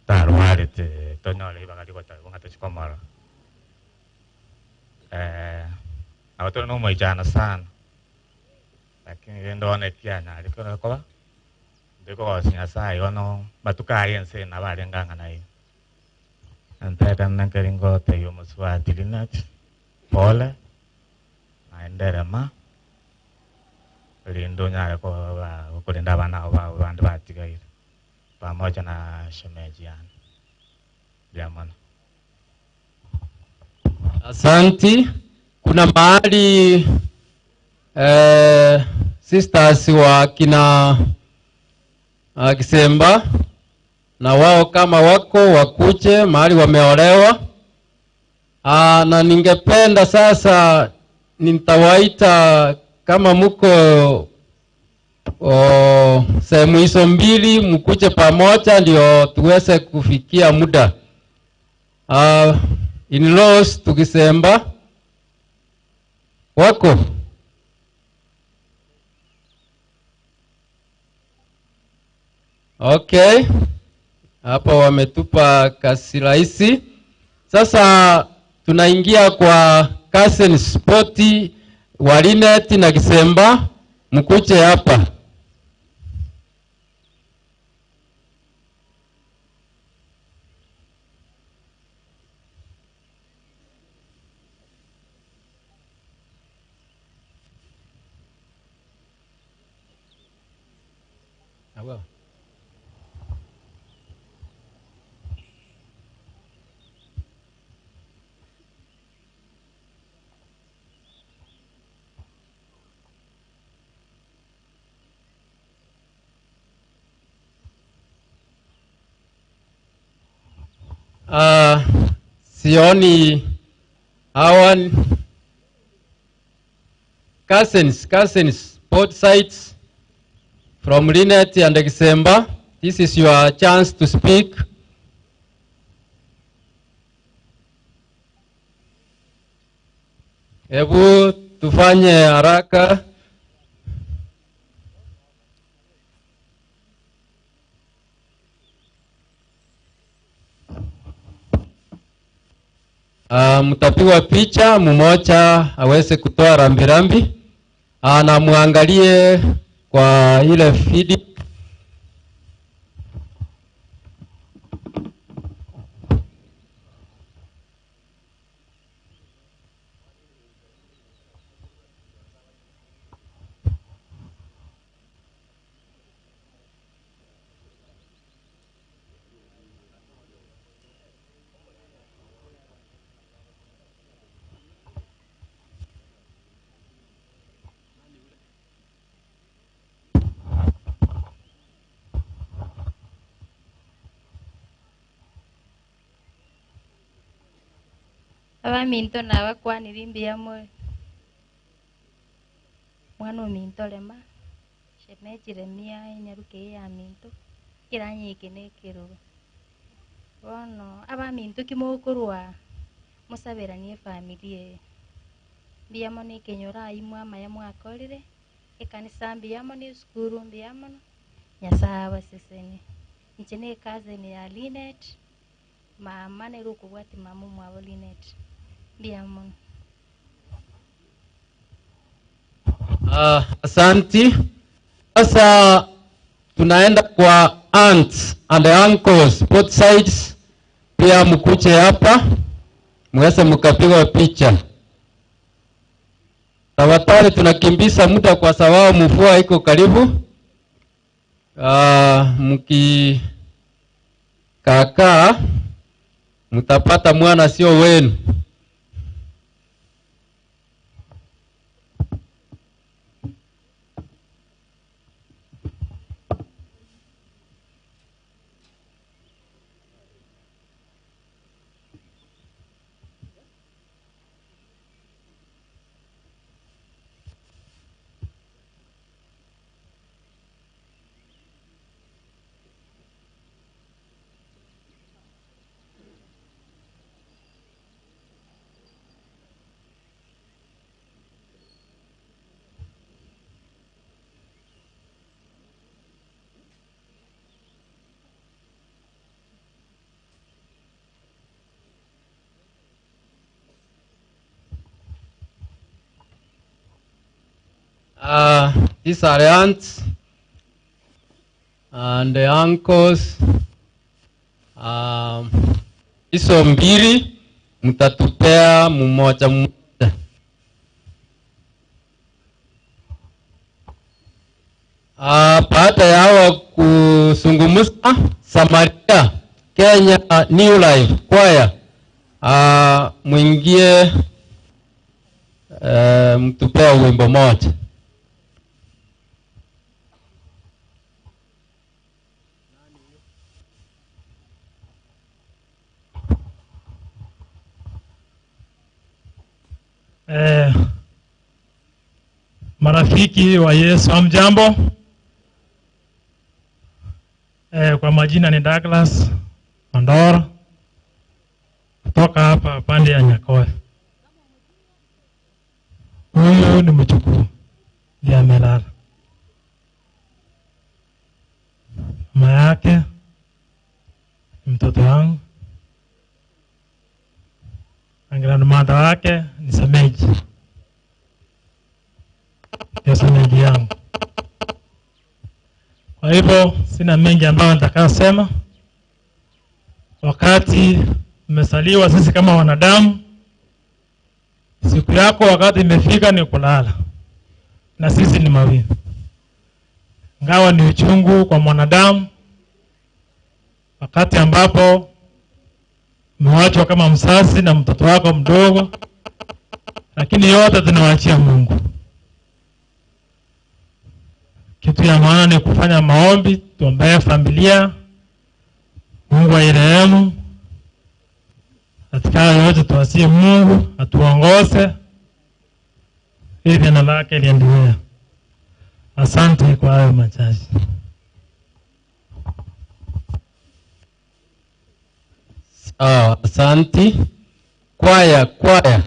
tarwarete tonyore ribaga rigocha ng'a tochi komorora. Eh, nabo tore na omoichano sana lakini rende bono ekianyare kore koba ndikogosia Nyasaye igo no matuko aye ense eye nabo arenge ang'ana iga. Ntekane nkeri ngotebia omosubati Linet pole naende rema erinde onyare koba okorenda abana abo bao bande batigaire pamoja na shemeji yane. Mbuya mono. Asanti. Kuna mahali eh, sisters wa kina uh, Kisemba na wao kama wako wakuje mahali wameolewa. Ah, na ningependa sasa nitawaita kama muko o, sehemu hizo mbili mkuje pamoja ndio tuweze kufikia muda. Uh, in-laws tukisemba wako okay, hapa wametupa kasi rahisi. Sasa tunaingia kwa cousin spoti wa Linet na Kisemba, mkuje hapa. Uh, sioni hawa cousins, cousins both sides from Linet and Kisemba. This is your chance to speak. Hebu tufanye haraka. Uh, mtapigwa picha mmoja aweze kutoa rambirambi uh, na muangalie kwa ile video. Abaminto nabakwanire mbuya more mwana ominto rema shemeji remia enyaruka eye ya minto ekiranya eke na ekerogo bono abaminto ki mokorwa mosaberanie efamiri eye mbuya mono ekenyoro aywo mwamaya mwakorire ekanisa mbuya mono esukuru mbuya mono Nyasaye abasesenie. Inche na ecousin ya Linet mama nere okobwatia mama omwabo Linet mbuya mono. Ah, asanti. Sasa tunaenda kwa aunts and uncles both sides, pia mkuje hapa muweze mkapigwa picha. Tafadhali tunakimbiza muda kwa sababu mvua iko karibu. Ah, mkikakaa mtapata mwana sio wenu. These are aunts and the uncles. Hizo mbili mtatupea mmoja mmoja. Baada ya hawa kuzungumza, Samaria Kenya New Life Choir, mwingie, mtupee wimbo moja. Marafiki wa Yesu, hamjambo? Kwa majina ni Douglas Ondoro kutoka hapa pande ya Nyakoe. Huyu ni mjukuu ndiye amelala, mama yake ni mtoto wangu, na grandmother wake ni semeji, ndio semeji yangu. Kwa hivyo sina mengi ambayo nitakayosema. Wakati mmesaliwa, sisi kama wanadamu, siku yako wakati imefika ni kulala, na sisi ni mawingu. Ingawa ni uchungu kwa mwanadamu, wakati ambapo umewachwa kama mzazi na mtoto wako mdogo, lakini yote tunawaachia Mungu. Kitu ya maana ni kufanya maombi, tuombee familia, Mungu airehemu. Katika hayo yote tuasie Mungu atuongoze ili neno lake liendelee. Asante kwa hayo machache. Sawa, asanti. Kwaya, kwaya.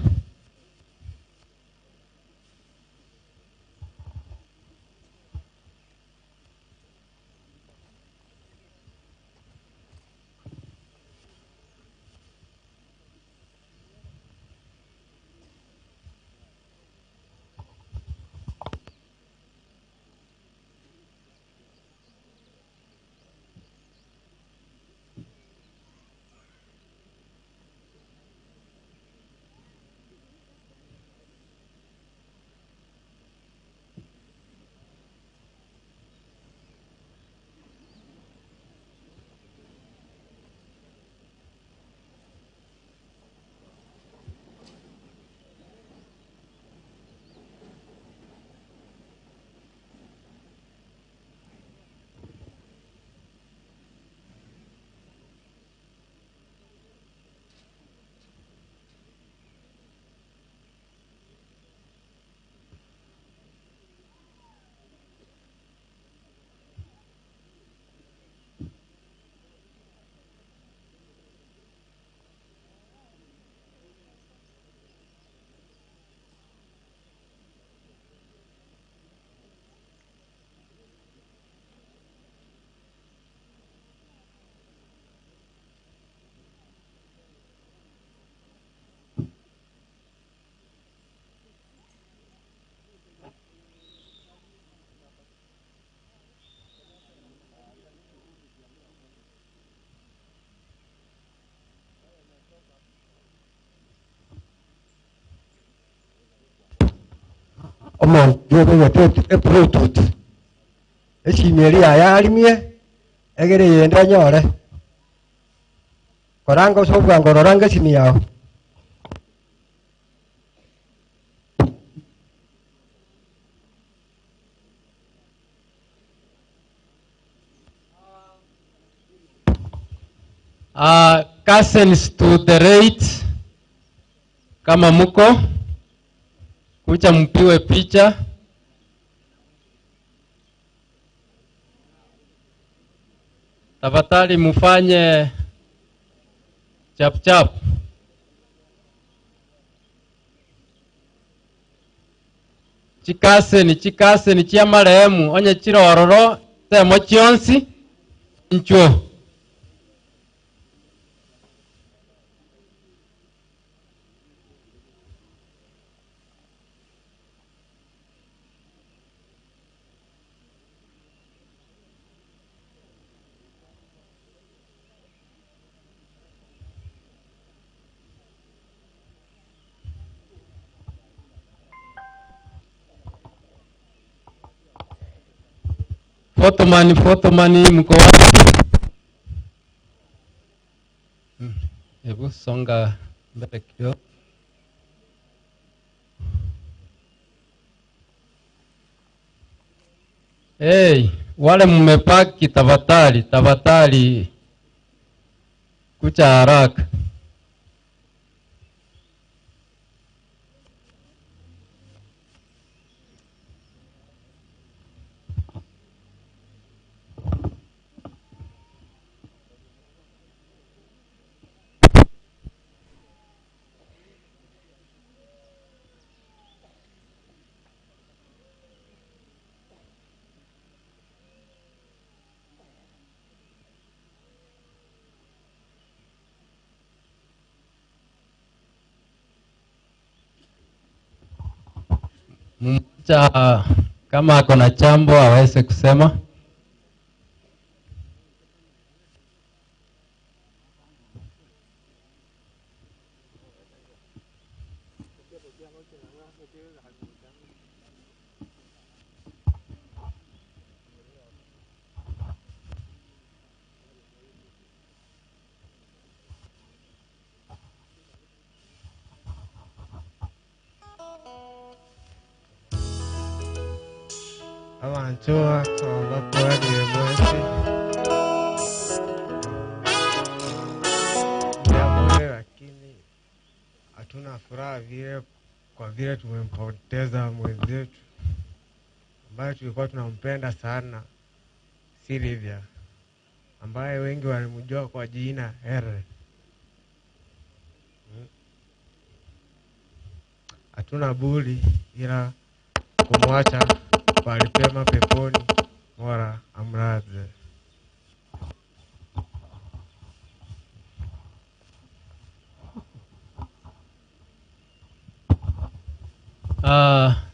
Omonto obegete ebluetooth esimi eria yaye arimie egere eyende anyore koranga ase obwango roranga esimi yago. Cousins to the right, kama muko kucha mpiwe picha. Tafadhali mufanye chap chap. Chikaseni chikaseni chia marehemu onye chirororo semo chionsi nchuo. Photoman, Photoman mko wapi? Hebu songa mbele kidogo. Hey, wale mmepaki tafadhali, tafadhali kucha haraka. Mmoja kama ako na chambo aweze kusema. Abantu abakwaniire mwensi jambo, lakini hatuna furaha vile kwa vile tumempoteza mwenzetu ambaye tulikuwa tunampenda sana, Silvia, ambaye wengi walimjua kwa jina Here. Hatuna budi ila kumwacha pahali pema peponi, Mola amlaze.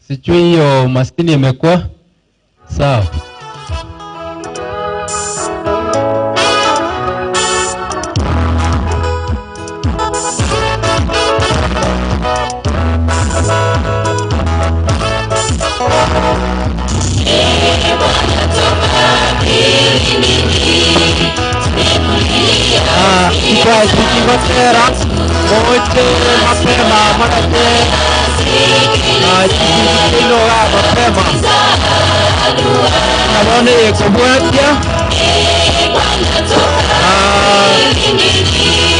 Sijui hiyo maskini imekuwa sawa. Ikigotera moche mapema manake chikinoga mapema nabone kobwatia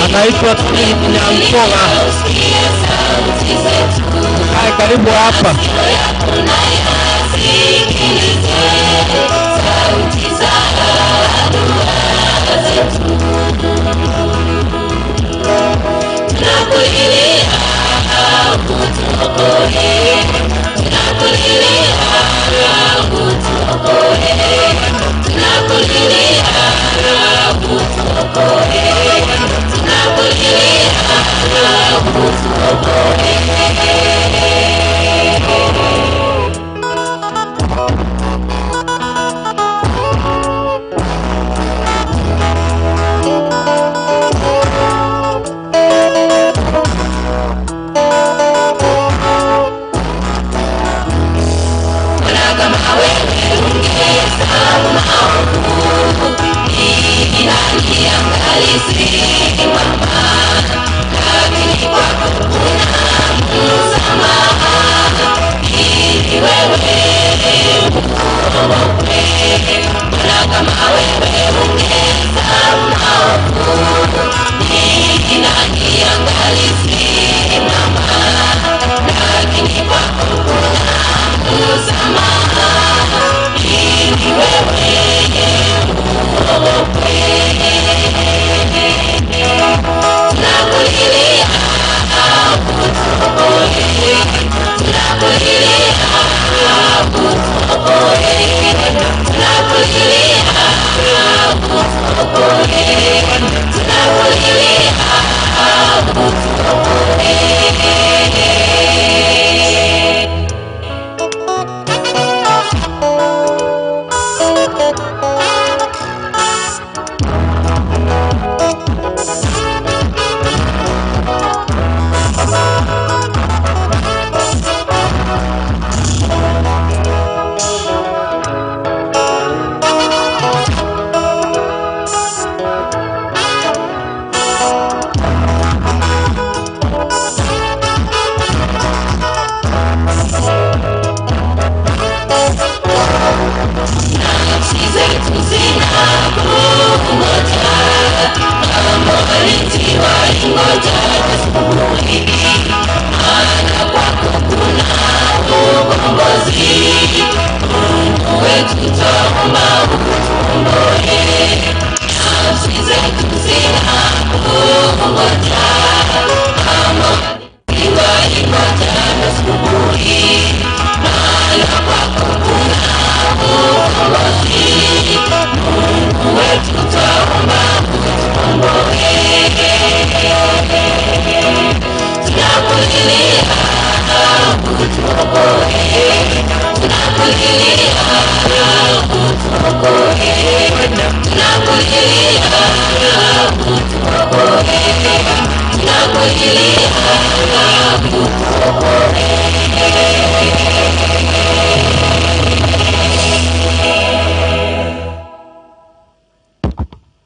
anaitwa Tony Nyamkoga. Kae karibu hapa.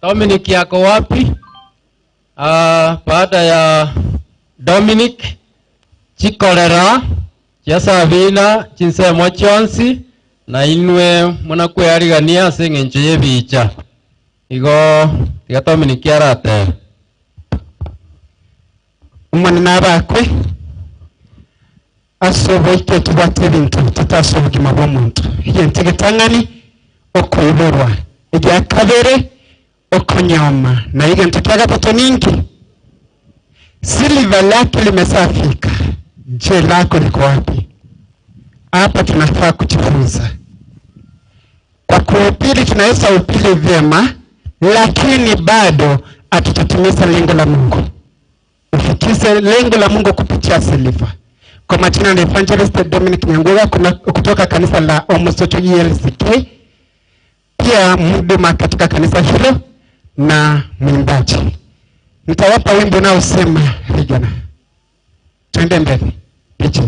Dominic yako wapi? Baada ya Dominic chikorera chia Sabina chinsemo chionsi na inwe munakweyarigania ase eng'encho ya ebicha igo tiga Dominic aratebe. Omwana abakwe ase oboike tubwate ebinto tutase obogima bwa omonto egento egetang'ani okoiborwa egia kabere okonyoma na egento kia gatato ninki siliva lake limesafika. Je, lako liko wapi? Hapa tunafaa kujifunza. Kwa kuupili tunaweza upili vyema, lakini bado hatutatimiza lengo la Mungu. Ufikize lengo la Mungu kupitia siliva. Kwa majina ni Evangelist Dominic Nyangura kutoka kanisa la Omosocho ELCK, pia mhuduma katika kanisa hilo na mwimbaji. Nitawapa wimbo unaosema vijana. Twende mbele. DJ.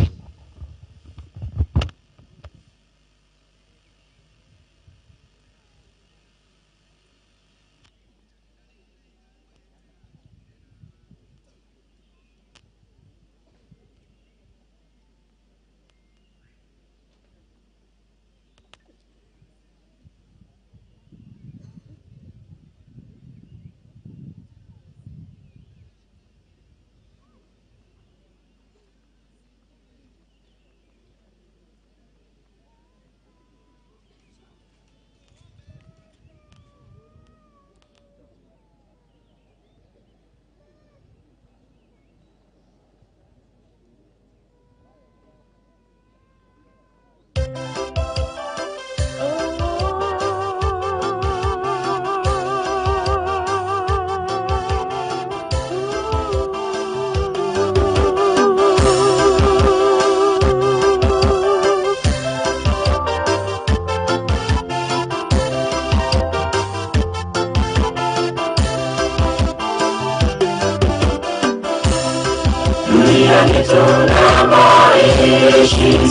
Duniani tunamoishi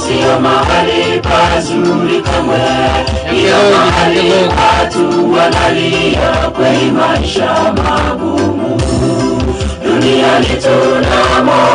sio mahali pazuri kamwe, ila mahali watu wanalia kweli, maisha magumu. Duniani tunamoishi.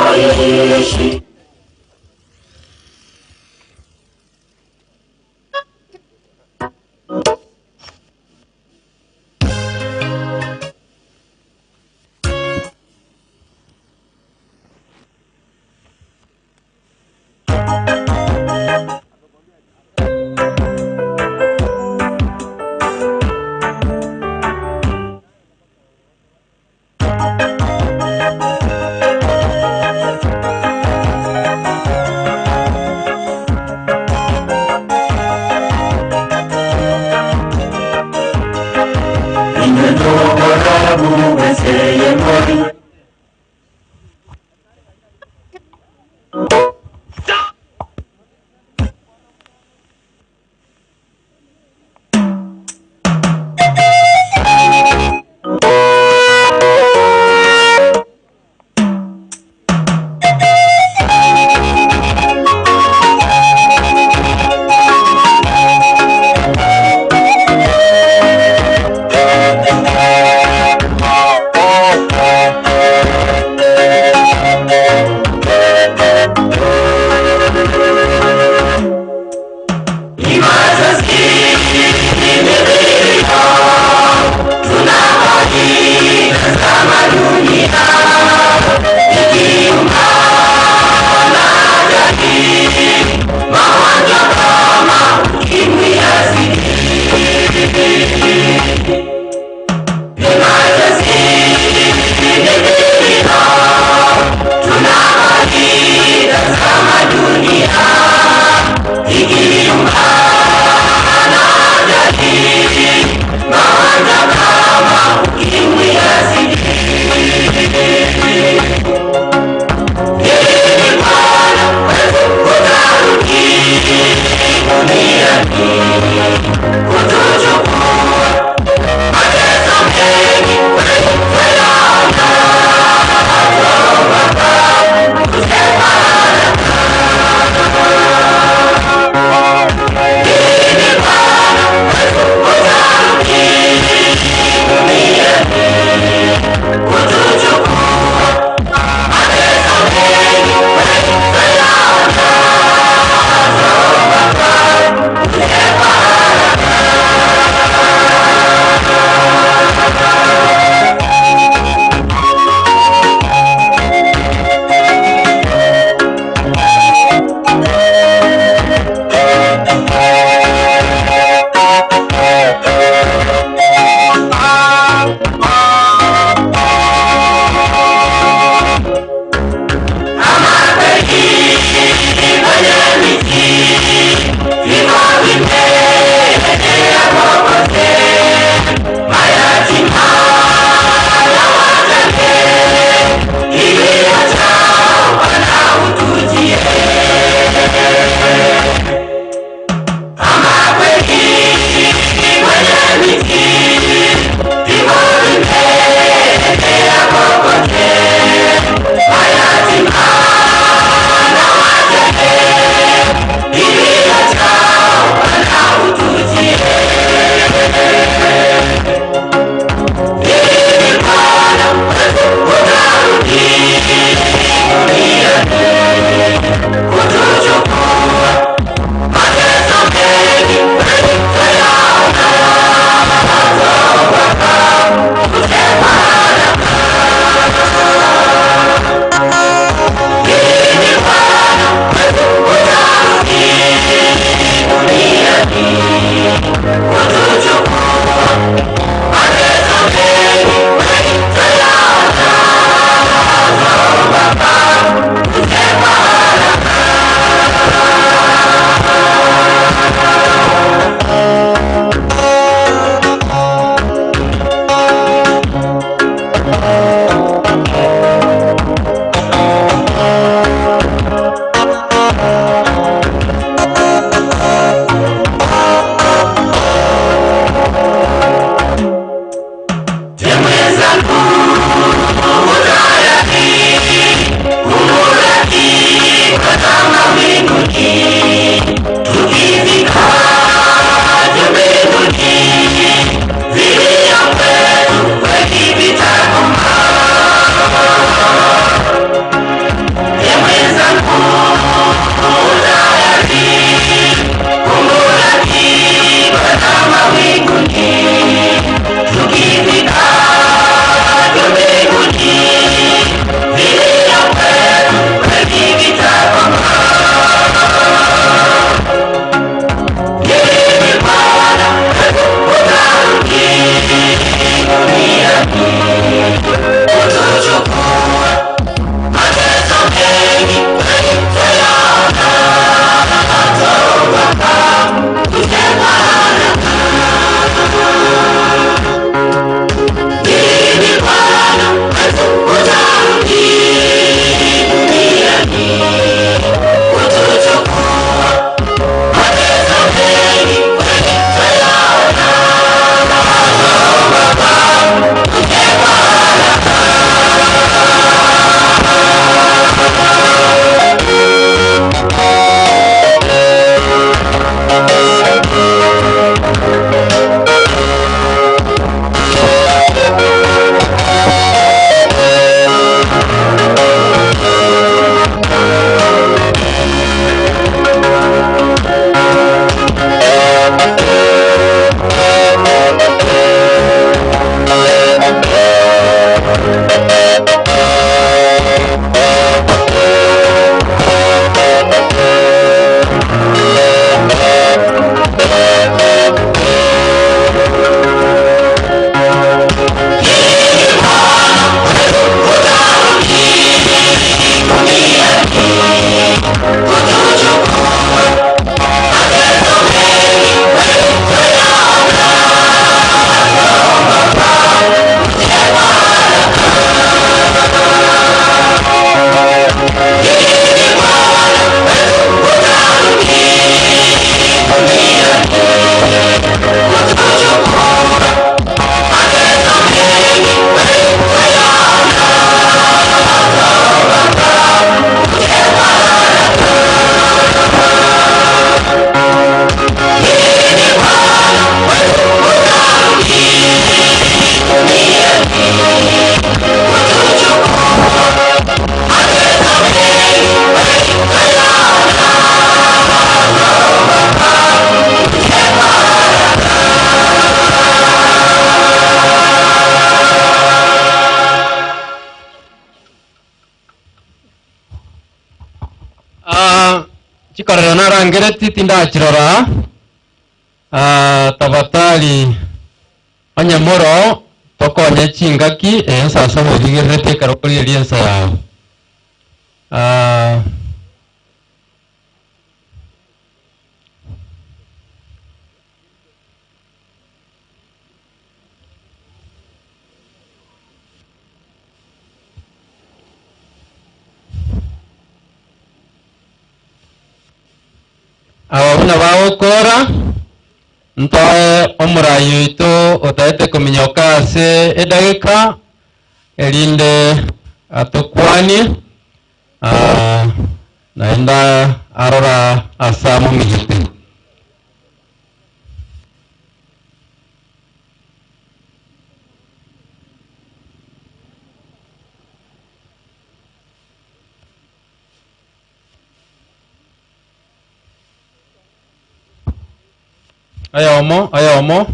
Chikorero narangereti tindachirora ah, tafadhali onye moro tokonye chingaki ensa ase oborigerereti ekero okorigereria ensa yao. Ah, Aba buna bagokora, ntoe omorai oito otaete kominyoka ase edageka, erinde atokwanie, ah, naende arora ase amomigete. Oyomo, oyomo.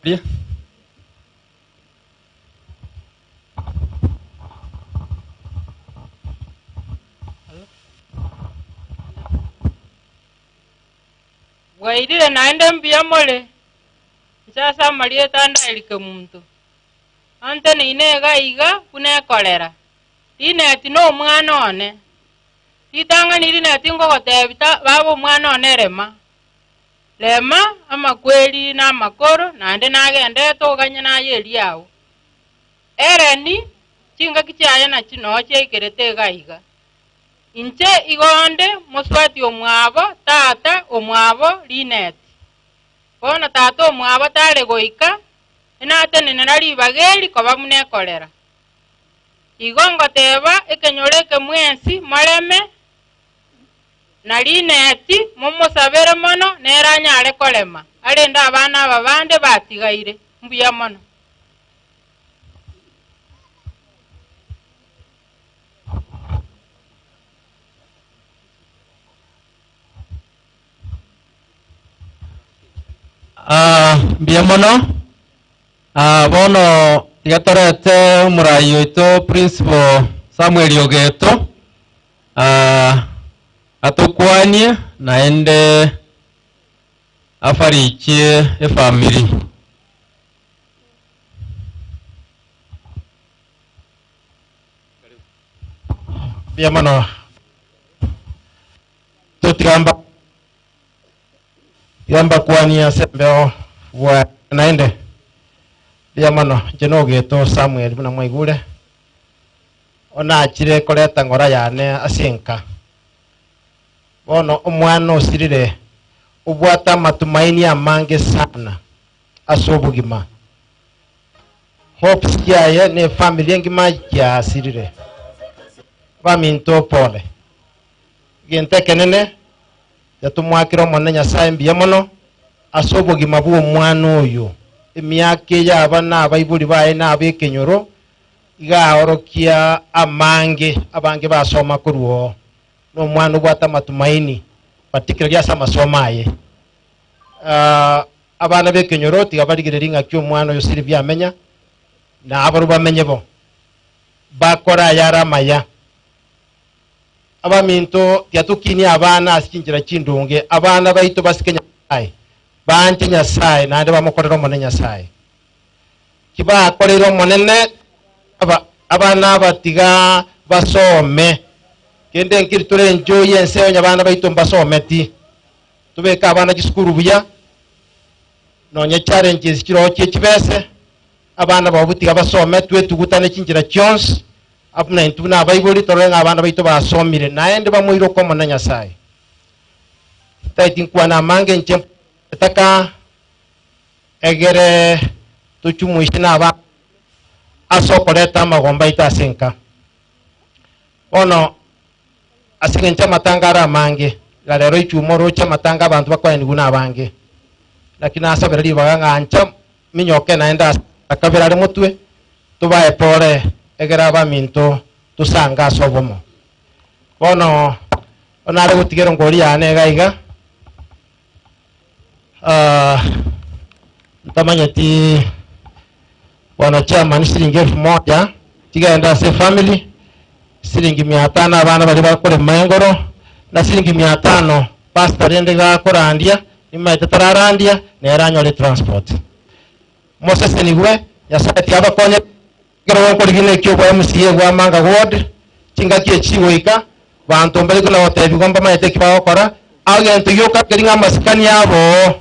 Ria. Bwairire naende mbuya more, inche ase amarieta ande Eric Kemunto. Anteneine iga iga buna ekorera, Lineti nomwana one. Ritang'ani Lineti ngogotebi ta baba omwana one rema. Rema amakweri na amakoro naende nagendete oganye naye eriao. Ereni chingaki chiaye nachi noo chiaikerete iga iga. Inche igo onde mosubati omwabo tata omwabo Lineti. Bono tata omwabo tare goika, enatenenera ribaga eri koba buna ekorera. Igo ngoteba ekenyoro eke mwensi moreme na Lineti momosabere mono nere anyare korema, arende abana aba bande batigaire. Mbuya mono. Ah, mbuya mono. Ah, bono tiga torete omorai oito Principal Samuel Ogeto ah, atokwanie naende afarichie efamiri. Mbuya mono totigamba tigamba kwania ase embeo bwa naende mbuya mono inche nogeto Samuel buna mwaigure onachire koreta ng'ora yane ase enka bono omwana osirire obwate amatumaini amange sana ase obogima Hopes chiaye ne efamily engima chiasirire. Baminto pole. Egento ekenene tiga Omonene Nyasae mbuya mono ase obogima bwa omwana oyo. Emiaka eye aba na abaibori baye na abekenyoro iga aorokia amange abange basoma korwa oo. Na omwana obwate amatumaini particularly ase amasomo aye. Ah, Abana b'ekenyoro tiga barigererie ng'aki omwana oyo Silvia amenya, na abarabwo bamenye bo, bakore ayare amaya. Abaminto, tiga tokinie abana ase chinchera chindonge, abana baito basike Nyasae, banche Nyasae, naende bamokorere Omonene Nyasae. Kibakoreire Omonene, aba, abana aba tiga basome. Kende nkeri tore enjoy ense onye abana baito mbasometi. Tobeke abana chisukuru buya, nonye challenges chiroho chie chibese, abana babo tiga basome, twetugutane chinchera chionsi, abuna intwe buna abaibori torore ng'a abana baito basomire, naende bamoiroke Omonene Nyasaye. Ntaeti nkwane amange inche etaka egere tochumuishe na abana ase okoreta amagomba aito ase enka. Bono Ase engencho amatanga are amange, iga rero ichuma oroche amatanga abanto bakoenigwa nabange. Naki nasabera ribaga ng'a ancha minyoke naende ase akabere are motwe, tobae pore, egere abaminto tosange ase obomo. Bono onare gotiga erongori yane iga iga, ah, ntamanyeti Bwana chairman siringi elfu moja chigende ase efamily, siringi mia tano abana baria bakorema engoro, na siringi mia tano pastor rende gakorandia, nimaete tararandia, nere anyore transport. Mosesenigwe, Nyasaye tiga abakonye ekero gokorigina ekio obwa MCA bwa Manga ward, chingaki echi chigoika, banto mbare buna gotebigwa mbamanyete eki bagokora, agento gioka keri ng'a amasikani abo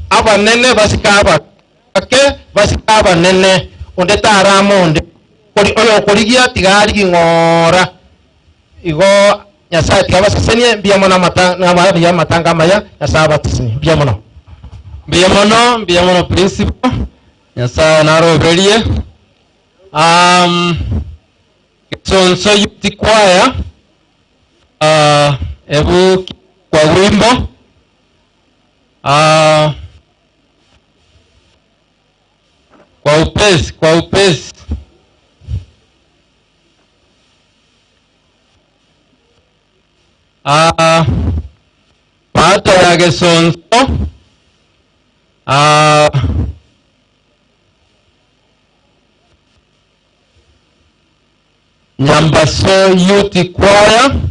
abanene basike abake. Ake basike abanene, onde tarama onde, oyokorigia tiga arigie ng'ora. Igo Nyasae tiga abasesenie, mbuya mono amata amatanga amaya, Nyasae abatesenie. Mbuya mono. Mbuya mono, mbuya mono principal. Nyasae naroberie. Um, Gesonso Youth Choir, uh, ebu kwa wimbo. Uh, Kwa upesi, kwa upesi. Ah, baada ya Gesonso ah, Nyambaso Youth Choir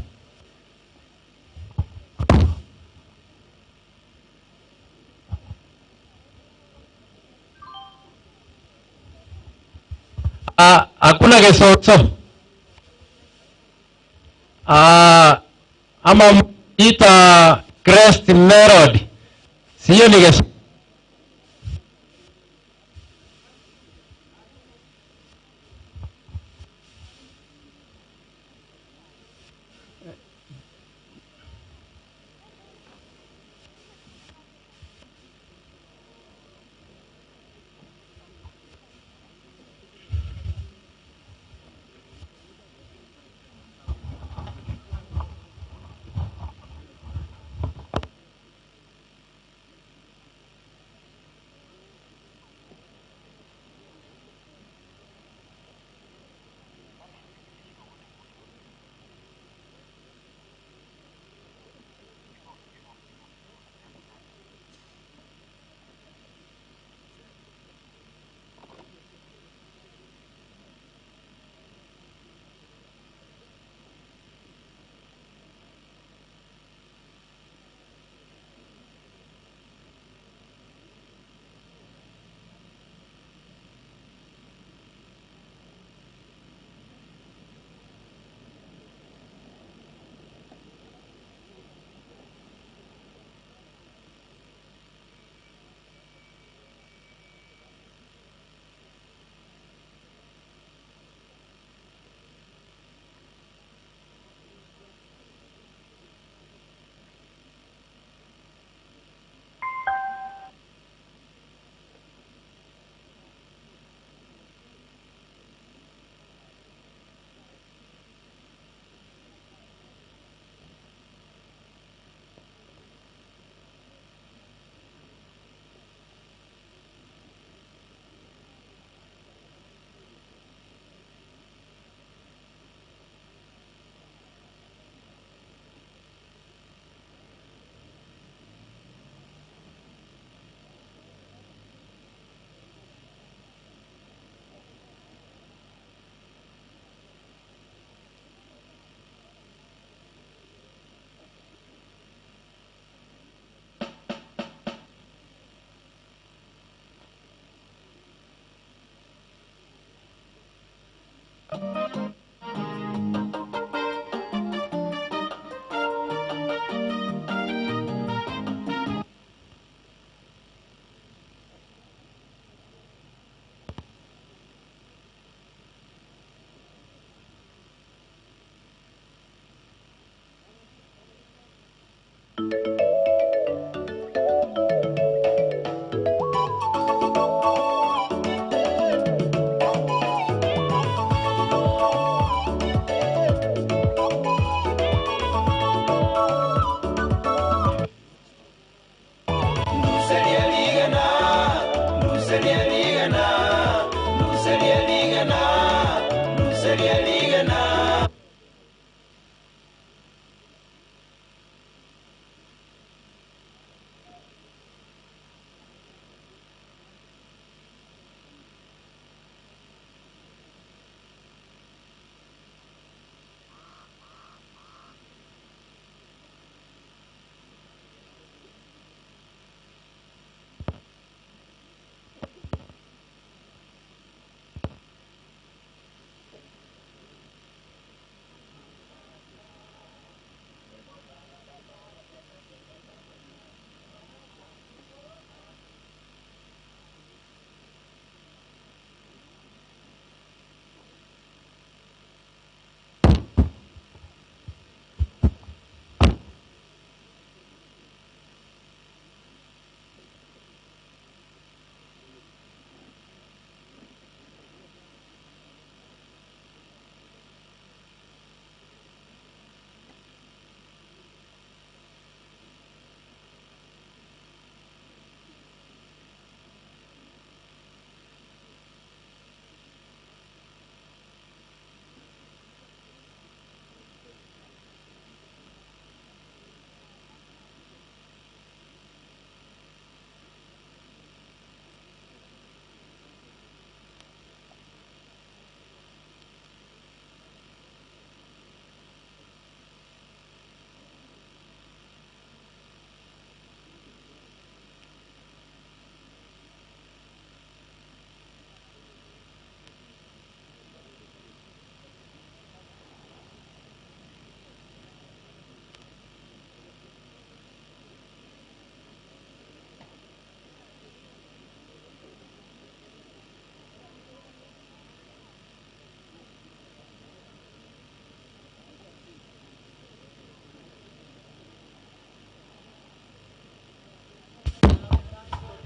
Ah, hakuna Gesonso. Ah, ama ita Crest Melody. Sio ni Gesonso.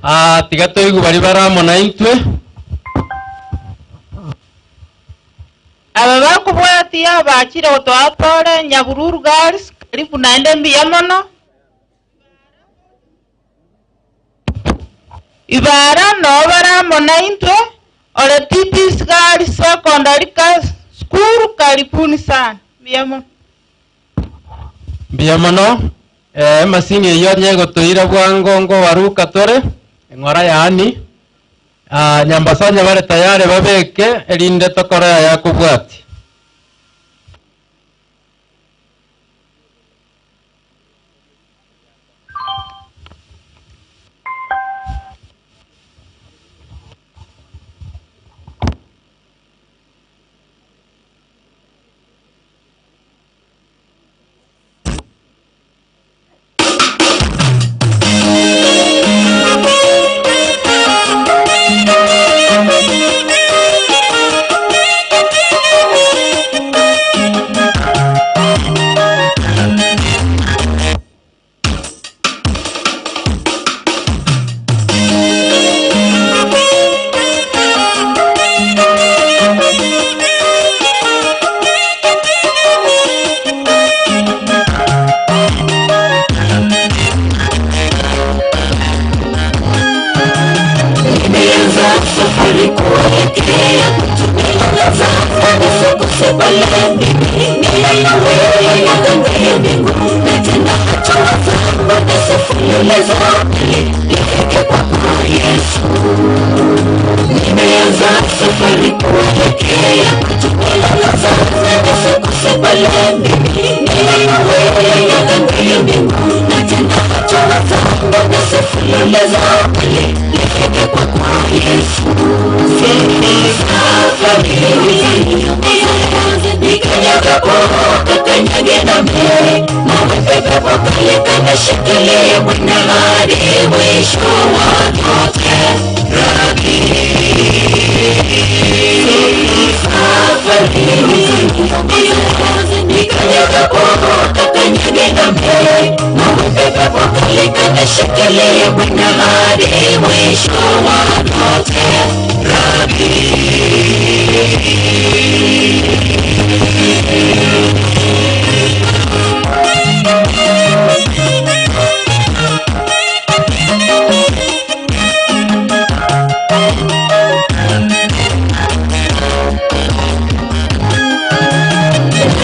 Ah, tiga toigwe baria bare amo naintwe. Aba bakobwatia bachire gotoa pole Nyabururu Girls, karibu naende mbuya mono. Ibara noo bare amo naintwe, ore TPS Girls Secondary School, karibuni sana. Mbuya mono. Mbuya mono. Eh, emasini eyio onye egotoira bwango ngobaruka tore, eng'ora yaani. Ah, Nyambasa onye bare tayari babeke, erinde tokore aya akobwatia. Nimeanza safari kuelekea kutumiza Nimeanza safari kuelekea Shikilia Bwana hadi mwisho wa yote. Shikilia Bwana hadi mwisho wa yote.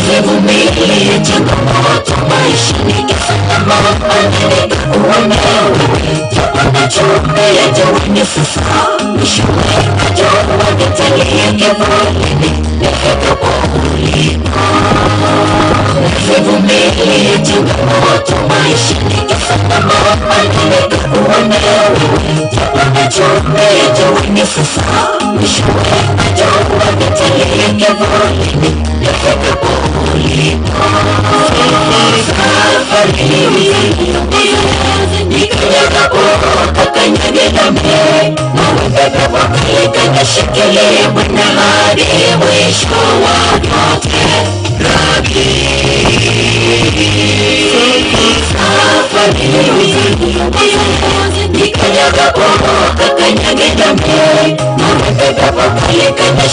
Nivumilie changamoto maishani, kisa maana nikakuona japo nachombea jawani sasa, mwishowe najua nitalia kivulini nifikapo ulipo. Nivumilie changamoto maishani, kisa maana nikakuona japo nachombea jawani sasa, mwishowe najua nitalia kivulini nifikapo ulipo. Shikilia Bwana hadi mwisho wa yote.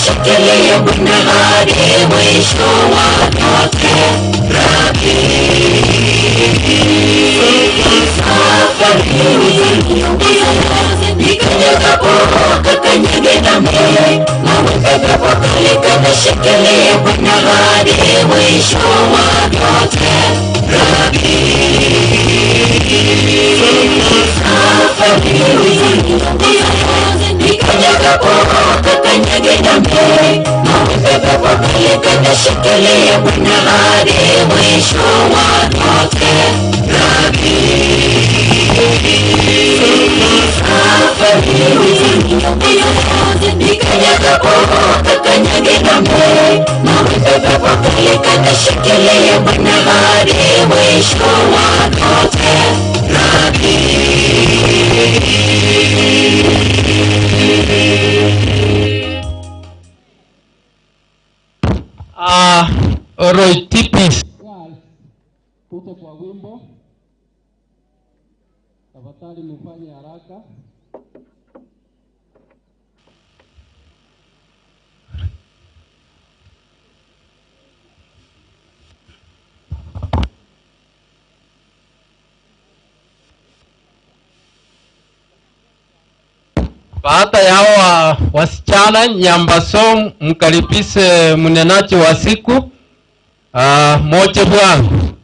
Shikilia Bwana hadi mwisho wa yote. Shikilia Bwana hadi mwisho wa yote. Shikilia Bwana hadi mwisho wa yote. Shikilia Bwana hadi mwisho wa yote. Ah, Oroitipis. Tuje kwa wimbo. Tafadhali mfanye haraka. Baada ya hawa wasichana Nyambaso, mkaribishe mnenaji wa siku moche bwangu.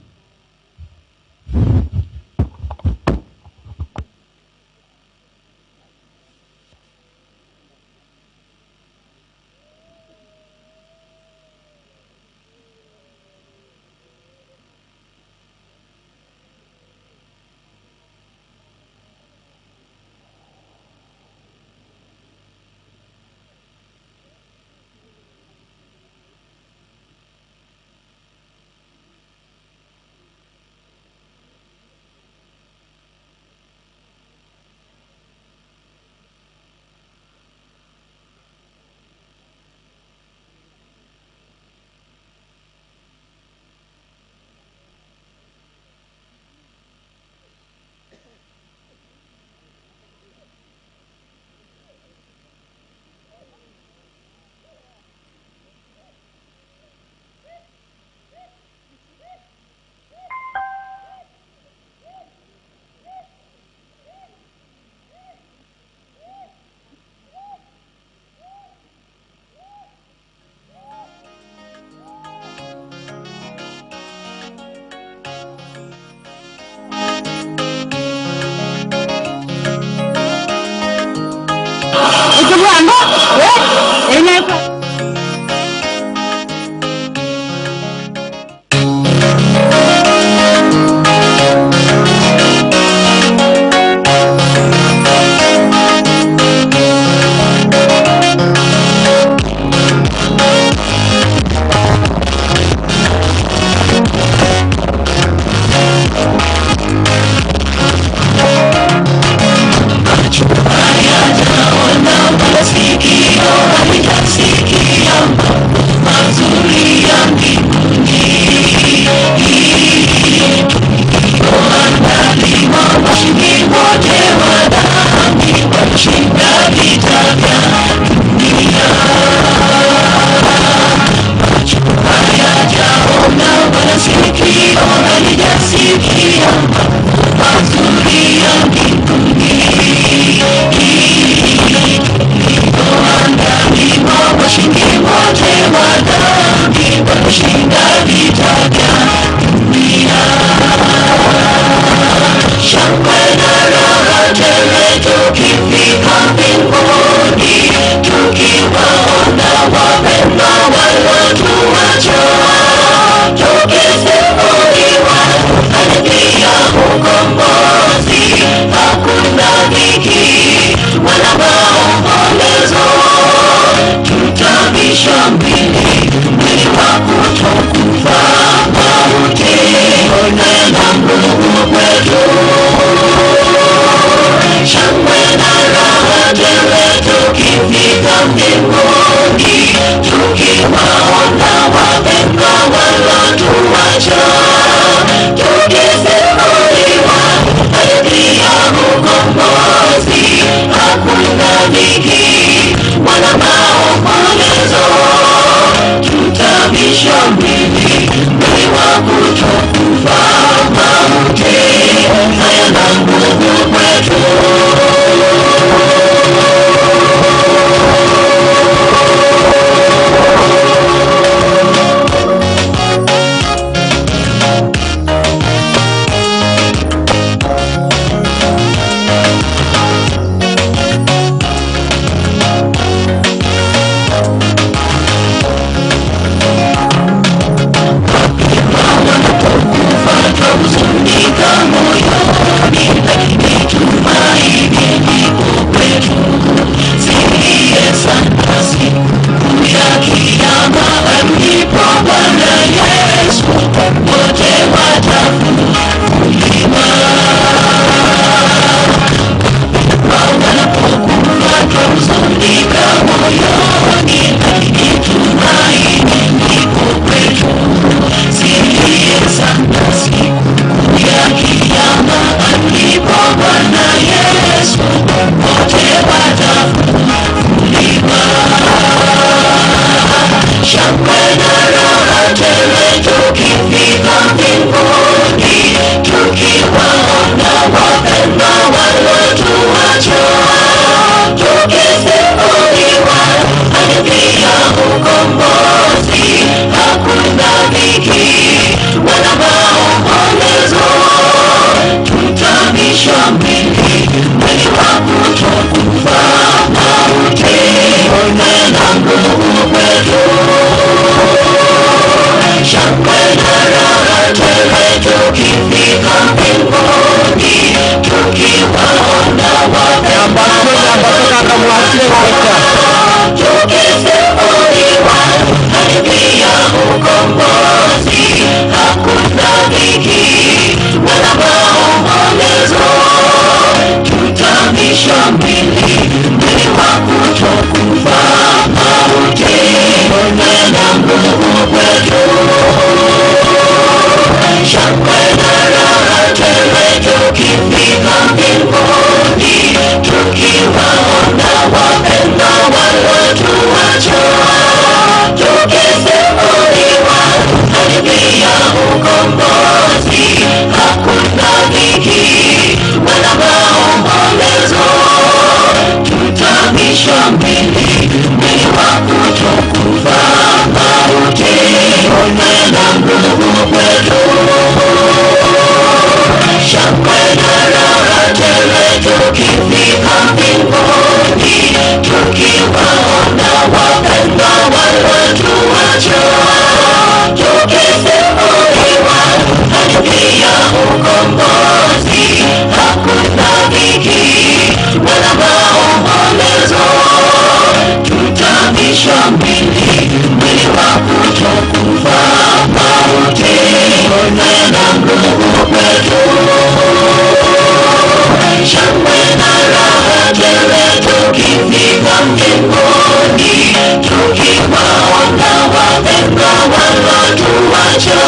Milele tukifika mbinguni, tukiwaona wapendwa walotuacha,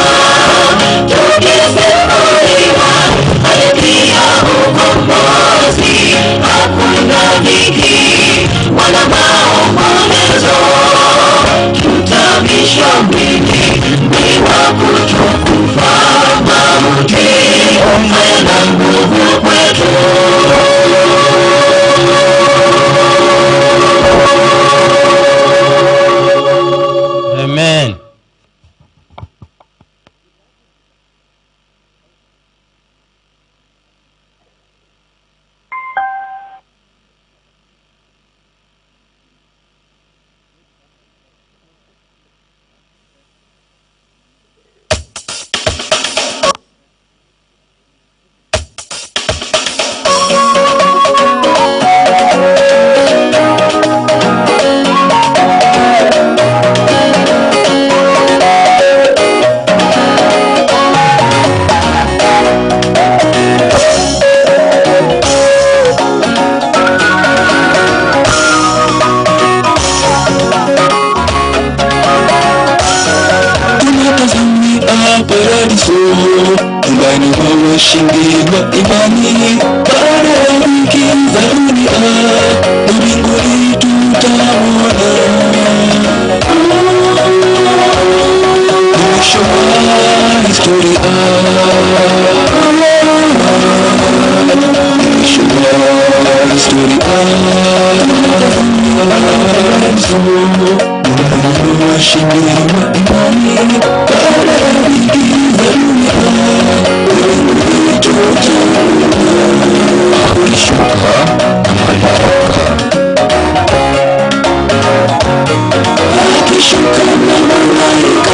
tukisimuliwa hadithi ya ukombozi, hakuna dhiki wala maombolezo, tutabishwa mwili ni wa kutokufa, mauti hayana nguvu kwetu. Amen. Tunatazamia paradiso, nyumbani mwa washindi wa imani. Baada ya dhiki za dunia, na mbinguni tutaona. Ni mwisho wa historia. Ni mwisho wa historia. Nyumbani mwa washindi wa imani. Baada ya dhiki za dunia, mbinguni tutaona. Akishuka na malaika. Akishuka na malaika.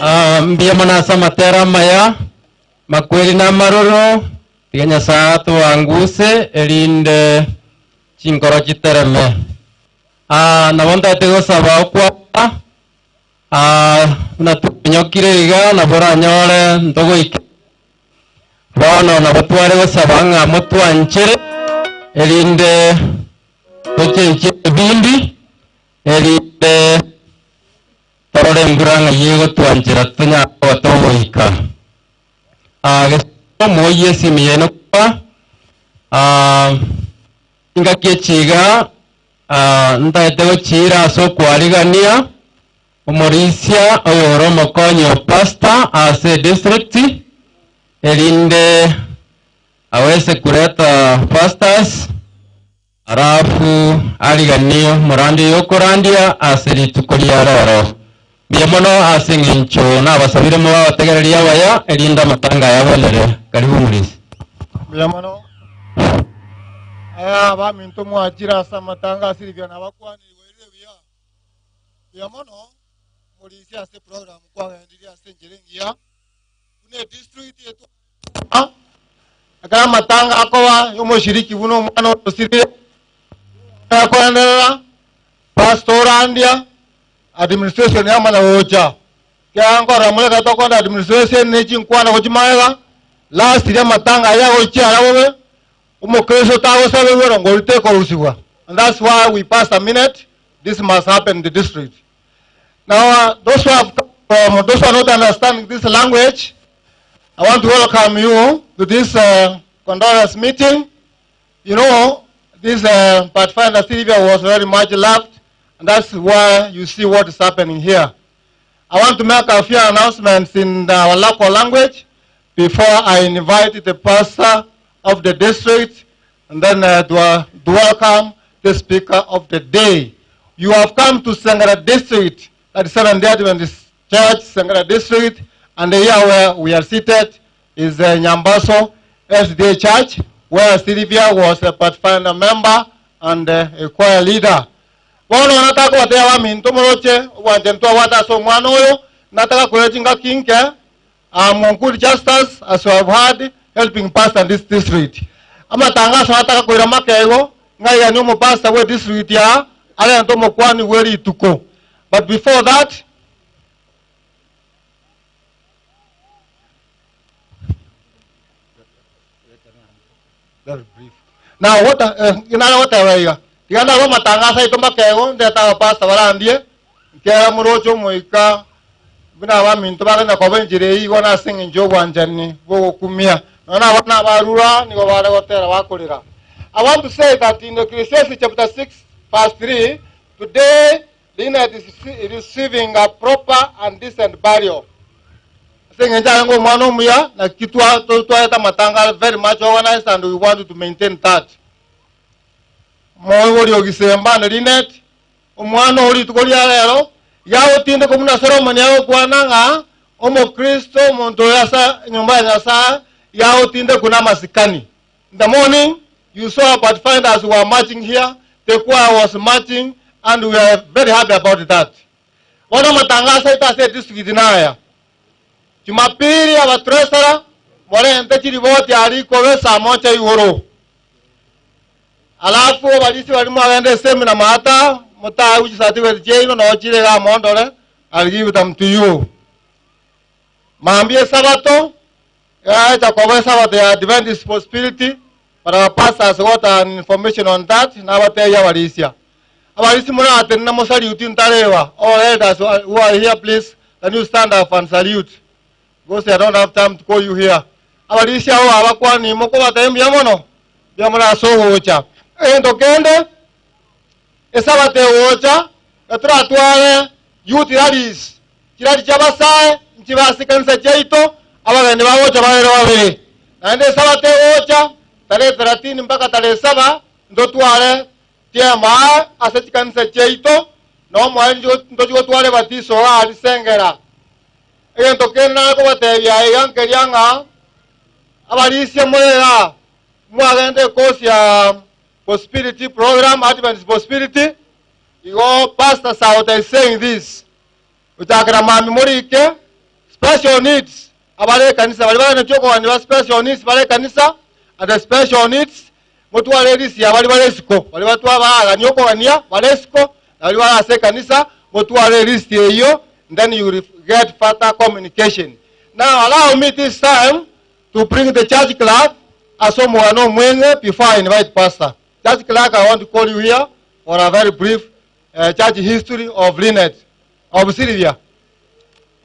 Ah, mbuya mono ase amatera amaya makweri na amaroro tiga nyasaye atwanguse erinde chinkoro chitereme Ah, nabo ntagete gosaba okwa Ah, buna twanyokire iga nabo oranyore ntogoike bono nabo tware gosaba ng'a motwanchere erinde tochenchie ebindi erinde torore embura ng'a yegotwanchera tonyare koba togoika. Ah, gese moyie esimi yene kwa ah, ingaki echiga ah, ntagete gochiira ase okwarigania omorisia oyo ore omokonyi o pastor ase edistrict erinde aweze kuleta pastors alafu ariganie omorandi okorandia ase rituko ria rero mbuya mono ase eng'encho nabasabire mobabategereria abaya erinde amatanga yabonere karibu omorisia Mbuya mono. Aya abaminto mwachire ase amatanga asiribia nabakwanirwe erire buya. Mbuya mono morisia ase program kwagendirie ase enchera engiya buna edistrict yetu ekero amatanga akoba yomoshiriki buna omwana orosire akoenderera pastor orandia administration yamanya gocha kiankora mureka tokonda administration nechinkwana gochimaega last ria amatanga aya gochiara bobe omokristo tagosabirwe rongori tekorusibwa and that's why we passed a minute this must happen in the district now uh, those who have from those who are not understanding this language I want to welcome you to this uh, condolence meeting. You know, this uh, Pathfinder Sylvia was very much loved, and that's why you see what is happening here. I want to make a few announcements in our local language before I invite the pastor of the district and then uh, to, uh, to welcome the speaker of the day. You have come to Sangara District, that is Seventh-day Adventist Church, Sangara District, and here where we are seated is uh, Nyambaso SDA Church, where Sylvia was a Pathfinder member and uh, a choir leader. Bono nataka kuwatea waminto moroche wanje mtu awata so mwana oyo nataka kurechinga kinke I'm on good justice as you have heard helping pastor in this district amatangazo nataka kuira makego ngaiga ni omupastor we district ya arente omokwani bwe rituko but before that Very brief. Now what uh, inara goteba iga tiga ndaba amatangazo aito makego ndetaga pastor barandie nkera moroche omoika buna abaminto bagenda koba enchera eywo igo nase eng'encho ya obwanchani bogokumia nonye abana abarura nigo bare gotera bakorera I want to say that in Ecclesiastes chapter 6 verse 3 today Lynette is receiving a proper and decent burial ase eng'encho arenge omwana omuya naki twareta amatanga are very much organized and we want to maintain that moibori ogisemba ande Lynette omwana o rituko ria rero yagotindeka buna Solomoni agokwana ng'a omokristo omonto oyo ase enyomba ya Nyasaye yagotindekwa na amasikani. In the morning you saw pathfinders were marching here, the choir was marching and we are very happy about that. Bono amatangaso aito ase edistrict naya. Jumapili abatresara morente chiriboti aria ikobe saa moja igoro. Alafu abarisia baria mwagenda esemina maata motaegwe chicertificate chiaino noo chire iga mondore I'll give them to you. Mambia esabato yacha koba esabato ya Adventist possibility. But our pastor has got an information on that, nabatebia abarisia. Abarisia moratenena mosalute ntareba. All elders who are here, please, can you stand up and salute? Because I don't have time to call you here. Abarisia abo abakwani mokobatebia mbuya mono, mbuya mono ase ogocha. Egento kende, esabato egocha, gatoratware youth rallies, chirari chi'abasae, nchibe ase ekanisa chiaito, abageni bagocha babere babere. Naende esabato egocha, tarehe thelathini mpaka tarehe saba, ntotware TMA ase chikanisa chiaito, na omoerio ntochie gotwara ebatiso iga aria Sengera. Egento kende nare kobatebia iga nkeria ng'a abarisia more igaa, mwagenda ekosi ya Prosperity program, Adventist Prosperity, igo Pastor Sauta is saying this, gochakera mambia morike special needs abare ekanisa, baria baganetie okogania ba special needs bare ekanisa and the special needs motware erisia baria bare isiko, baria batwa bagania okogania bare isiko na baria bare ase ekanisa motware elist eyio then you will get further communication. Now allow me this time to bring the church clerk ase omogano omweng'e before I invite pastor. Church clerk I want to call you here for a very brief uh, church history of Linet of Sylvia.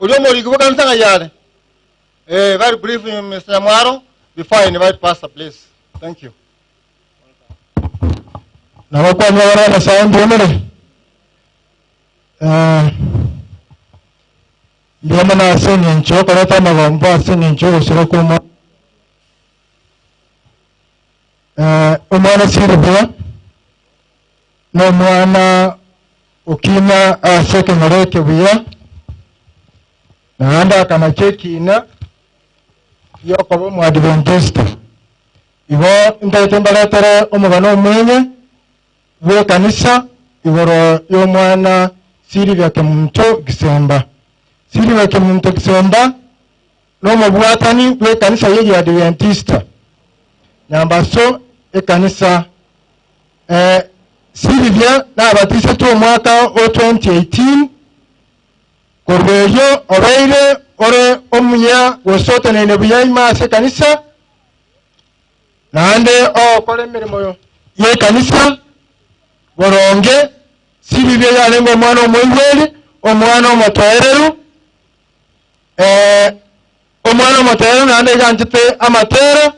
Oria omoriki bw'ekanisa ng'ai are? Eh, very brief Mr. Nyamwaro before I invite pastor please. Thank you. Nabakwanire abana ba Nyasaye mbuya more? Eh, mbuya mono ase eng'encho yokoreta amagombo ase eng'encho y'ogosira kw'omwana. Eh, omwana Silvia nomwana okina ase ekeng'oro eke buya, naende akanacha ekina giokoba Omoadventista. Igo ntaete mbaretere omogano omweng'e bw'ekanisa igoro y'omwana Silvia Kemunto Gisemba. Silvia Kemunto Gisemba nomobwatani bw'ekanisa y'Egiadventista, Nyambaso ekanisa. Eh, Silvia nabatisetwe omwaka o 2018, korwa erio obeire ore omuya gose oteneine buya ime ase ekanisa, naende ogokora emeremo y'ekanisa boronge. Silvia yarenge omwana omoigweri, omwana omotoereru, eh, omwana omotoereru naende iga anchete amatera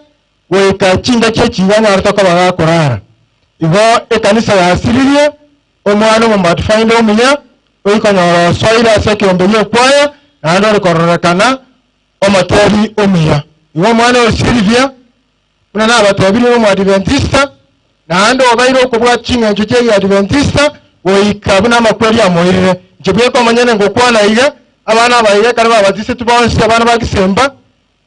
goika chingaki echi iga anyarete koba gakorara. Igo ekanisa yasiririe omwana omopathfinder omuya, oikonyora osoire ase ekeombe gi'ekwaya naende ore kororekana omotebi omuya. Igo omwana oyo Silvia, buna nabatebirie nomoadventista, naende obeire okobwata ching'encho chi'egiadventista goika buna amakweri amoirire. Inche bweka omonyene ngokwana iga, abana aba iga ekero babatisetwe bonsi abana ba Gisemba,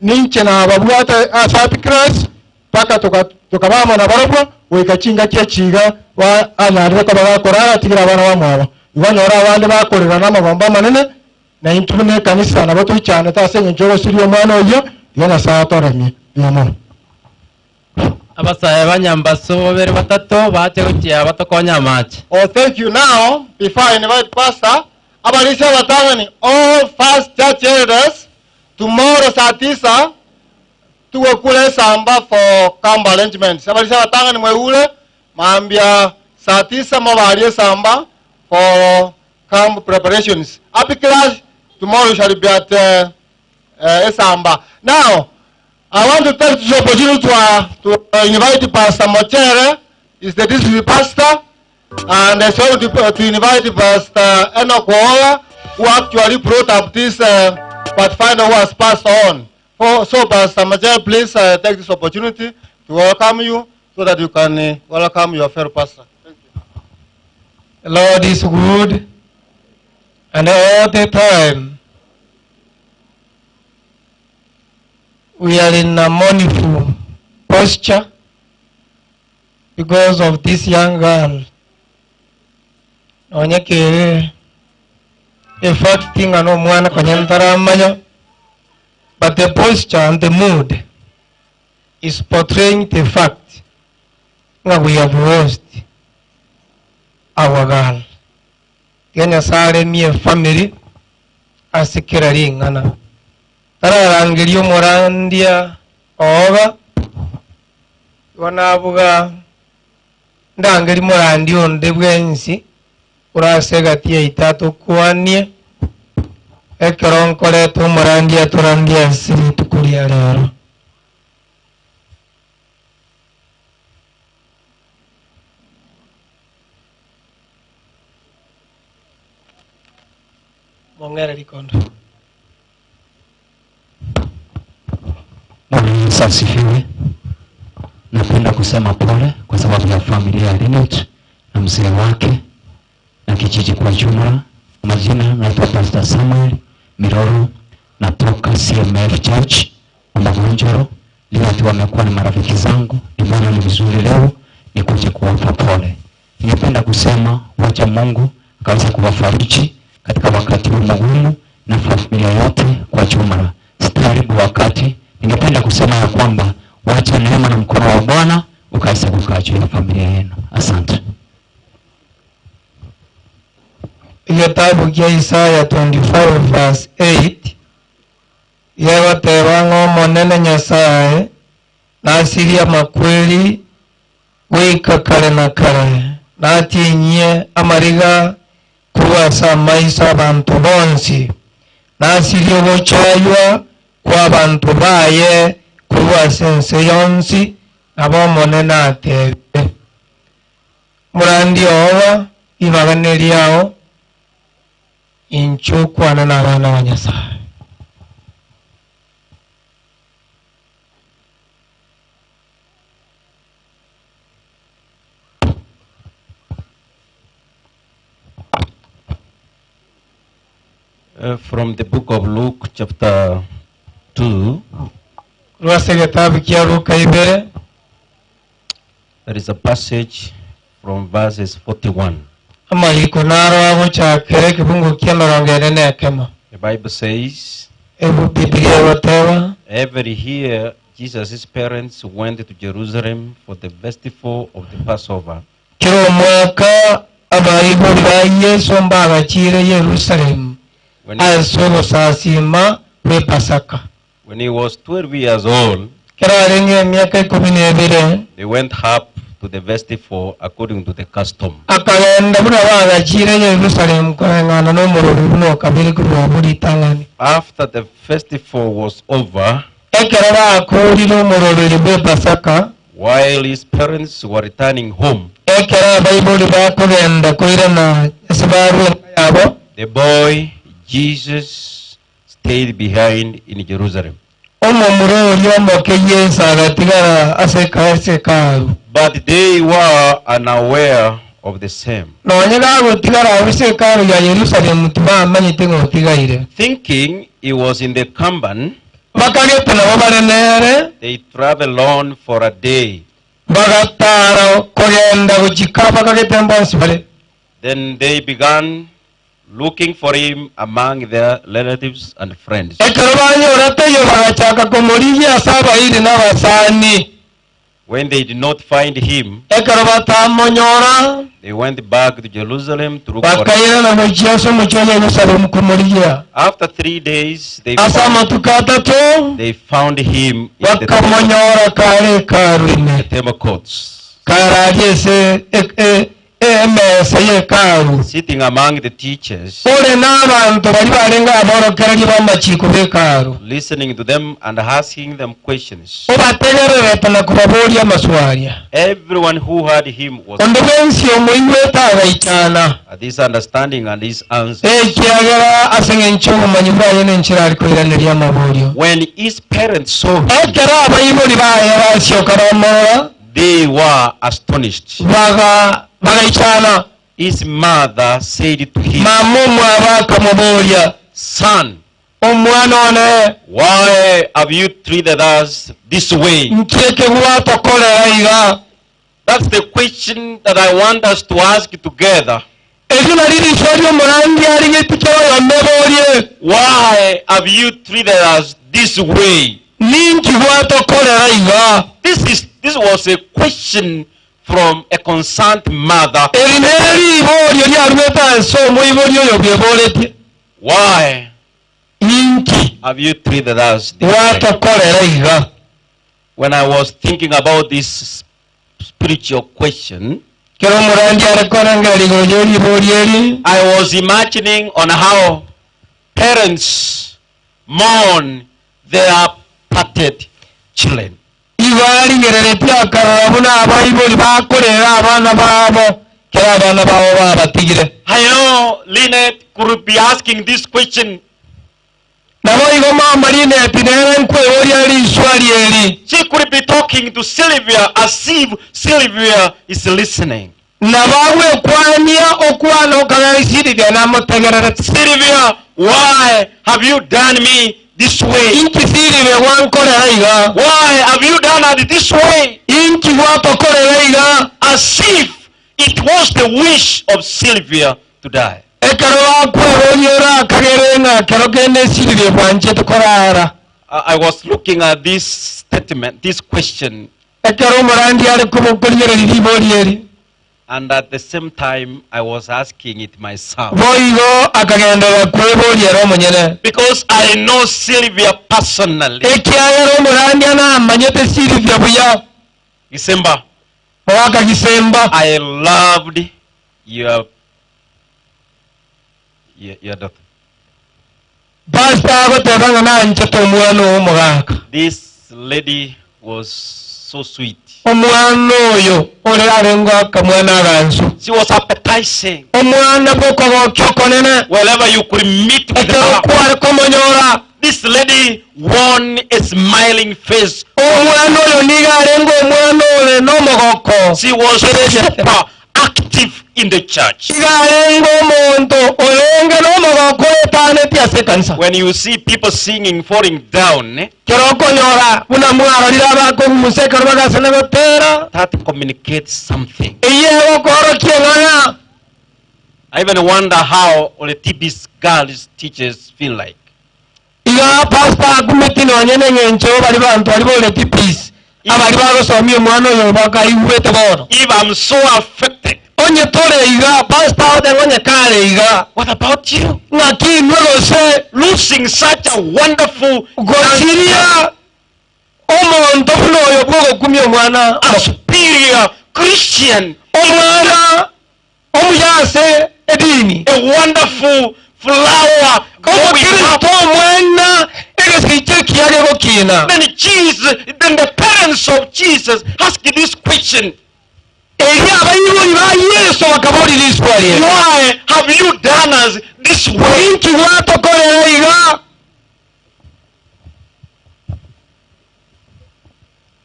ninche nababwate ase happy class mpaka toka tokaba amo nabarabwo goika chingaki echi iga ba anyarire koba gakorara atigire abana bamwabo. Igo onyore abande bakorera namagombo amanene, na intwe buna ekanisa nabo toichanete ase engencho y'ogosiria omwana oyio, tiga Nyasae atoremie. Mbuya mono. Abasae ba nyambaso babere batato bache gochia batokonye amache. Oh thank you now before I invite pastor abarisia abatang'ani all first church elders tomorrow saa tisa tugokura esamba for camp arrangements abarisia abatang'ani mwehure mambia saa tisa mobarie esamba for camp preparations happy class tomorrow shall be at uh, uh, esamba now I want to take this opportunity to, uh, to uh, invite Pastor Mochere, is the district pastor, and I also to, uh, to invite Pastor Enoch Owa, who actually brought up this uh, pathfinder who has passed on. For, so, Pastor Mochere, please uh, take this opportunity to welcome you so that you can uh, welcome your fellow pastor. Thank you. The Lord is good, and all the time we are in a mournful posture because of this young girl. Nonya kere efact ng'a nomwana konya ntaramanya, but the posture and the mood is portraying the fact ng'a we have lost our girl. Tiga Nyasaye aremie efamily ase kera ring'ana. Tararangeria omorandia ooba. Igo nabuga ndangeri morandi onde bwensi ore ase egati yaito atokwanie, ekero nkoreta omorandi atorandie ase rituko ria rero. Mong'ere rikondo. Bwana Yesu asifiwe. Napenda kusema pole kwa sababu ya familia ya Linet na mzee wake na kijiji kwa jumla. Majina naitwa Pastor Samuel Miroro, natoka CMF Church Omagonjoro. Linet wamekuwa ni marafiki zangu, nimeona ni vizuri leo nikuje kuwapa pole. Ningependa kusema wacha Mungu akaweza kuwafariji katika wakati huu mgumu na familia yote kwa jumla. Sitaharibu wakati. Ningependa kusema ya kwamba wacha neema na mkono wa Bwana ukaweza kukaa juu ya familia yenu. Asante. Egetabu kia Isaya 25 verse 8 gegoteba ng'a Omonene Nyasae nasirie amakweri goika kare na kare, natinyie amariga korwa ase amaiso 'abanto bonsi, nasirie ogochaywa kw'abanto baye korwa ase ense yonsi, nabo Omonene atebire. Morandie oba, ribaga neriao, inche okwane nabana ba Nyasae. Uh, from the book of Luke, chapter 2, Korwa ase egetabu kia Luka ibere, there is a passage from verses 41. amariko naro agochakera ekebungo kia emerongo ene na ekemo. The Bible says, Ebu Bibilia egoteba, Every year, Jesus' parents went to Jerusalem for the festival of the Passover. Kera omwaka abaibori ba Yeso mbagachire Yerusalemu When ase ogosasiima gw'Epasaka. When he was 12 years old, Ekero arenge emiaka ikomi na ebere, they went up to the festival according to the custom. akagenda buna bagachire Yerusalemu koreng'ana nomorori buna okabere korwa abwo ritang'ani. After the festival was over, Ekero bakoorire omoroberi bw'Epasaka, while his parents were returning home, ekero abaibori bakogenda koirana ase barwe enka yabo, the boy Jesus stayed behind in Jerusalem. omomura oria omoke Yeso agatigara ase ase Hekalu. But they were unaware of the same, Nonye gagotigara agwo ase Hekalu ya Yerusalemu tibamanyete ng'a otigaire. thinking he was in the caravan. Bakagete nabo bare nere, They traveled on for a day. bagatara kogenda gochika bakagete mbonsi bare. Then they began looking for him among their relatives and friends. Ekero banyora taiyo bagachaka komorigia ase abairi na abasani. When they did not find him, Ekero batamonyora, they went back to Jerusalem to look for him. bakairana gochia ase omochie o Yerusalemu komorigia. After three days, they Ase found, amatuko atato, they found him in the temple, bakamonyora kare Hekalu ime, the temple courts, kararia ase e- e- emesa y'Hekalu, sitting among the teachers, ore n'abanto baria barenge aborokereria b'amachiko b'Hekalu, listening to them and asking them questions. obategererete na kobaboria amaswaria. Everyone who heard him was Onde bwensi omoigwete agaichana, at his understanding and his answer. ekiagera ase eng'encho obomanyi bwaye na enchera are koiraneria amaborio. When his parents saw him, Ekero abaibori baye basioka bamorora, they were astonished. baga bagaichana. His mother said to him, Mama omwabo akamoboria, Son, omwana one, why have you treated us this way? nki ekegwatokorera iga? That's the question that I want us to ask together. Erio nari riso ri'omorangi arigeti kera oyome borie, Why have you treated us this way? ninki gwatokorera iga? This is this was a question from a concerned mother. Eri nere riborio riarwete ase omoibori oyo bweboretie, Why ninki have you treated us this way? gwatokorera iga? When I was thinking about this spiritual question, Kero omorandi are korengereria igoro ye ribori eri, I was imagining on how parents mourn their parted children. Igo arigereretie akarora buna abaibori bakorera abana babo kero abana babo babatigire. I know Lynette could be asking this question. Naboigo mama Lynette nere nkweboria riswali eri. She could be talking to Sylvia as if Sylvia is listening. Nabo agwekwania okwana okagera Sylvia namotegererete. Sylvia, why have you done me this way? Inki Sylvia gwankorera iga? Why have you done it this way? Inki gwatokorera iga? As if it was the wish of Sylvia to die. Ekero bakweboria orakagere ng'a kero kende Sylvia bwanchete korara. I was looking at this statement, this question, Ekero omorandi are korigereria ribori eri. and at the same time I was asking it myself. Boigo akagenderera kweboria ere omonyene. Because I know Sylvia personally. Ekiagera omorandia namanyete Sylvia buya. Gisemba. Mogaka Gisemba. I loved your, your, your daughter. Pastor agoteba ng'a nanchete omwana oo omogaka. This lady was so sweet. Omwana oyo ore arenge akamwana agansu. She was appetizing. Omwana bw'okogokia okonene. Wherever you could meet with Ekero her, kware komonyora. this lady won a smiling face. Omwana oyo nigo arenge omwana ore nomogoko. She was super active in the church. Iga arenge omonto orenge nomogoko oetaneti ase ekanisa. When you see people singing falling down, eh, Kero okonyora buna mwarorire abakong'usa ekero bagasana gotera, that communicates something. eyio egokorokia eng'ana. I even wonder how Oletibis girls teachers feel like. Iga pastor akumeti nonye neng'encho bari banto bari boreti peace abari bagosomia omwana oyo bakaigwete bono. If I'm so affected, Onye tore iga pastor oteba onye kare iga. What about you? Ng'aki inwe gose Losing such a wonderful gosiria omonto buna oyo bwogokumia omwana a superior Christian, omwana omuya ase edini. a wonderful flower growing up. Omokristo omwana egesicha ekiya gegokina. Then Jesus, then the parents of Jesus ask this question. Erio abaibori ba Yeso bakaboria riswali eri. Why have you done us this way? Inki gwatokorera iga?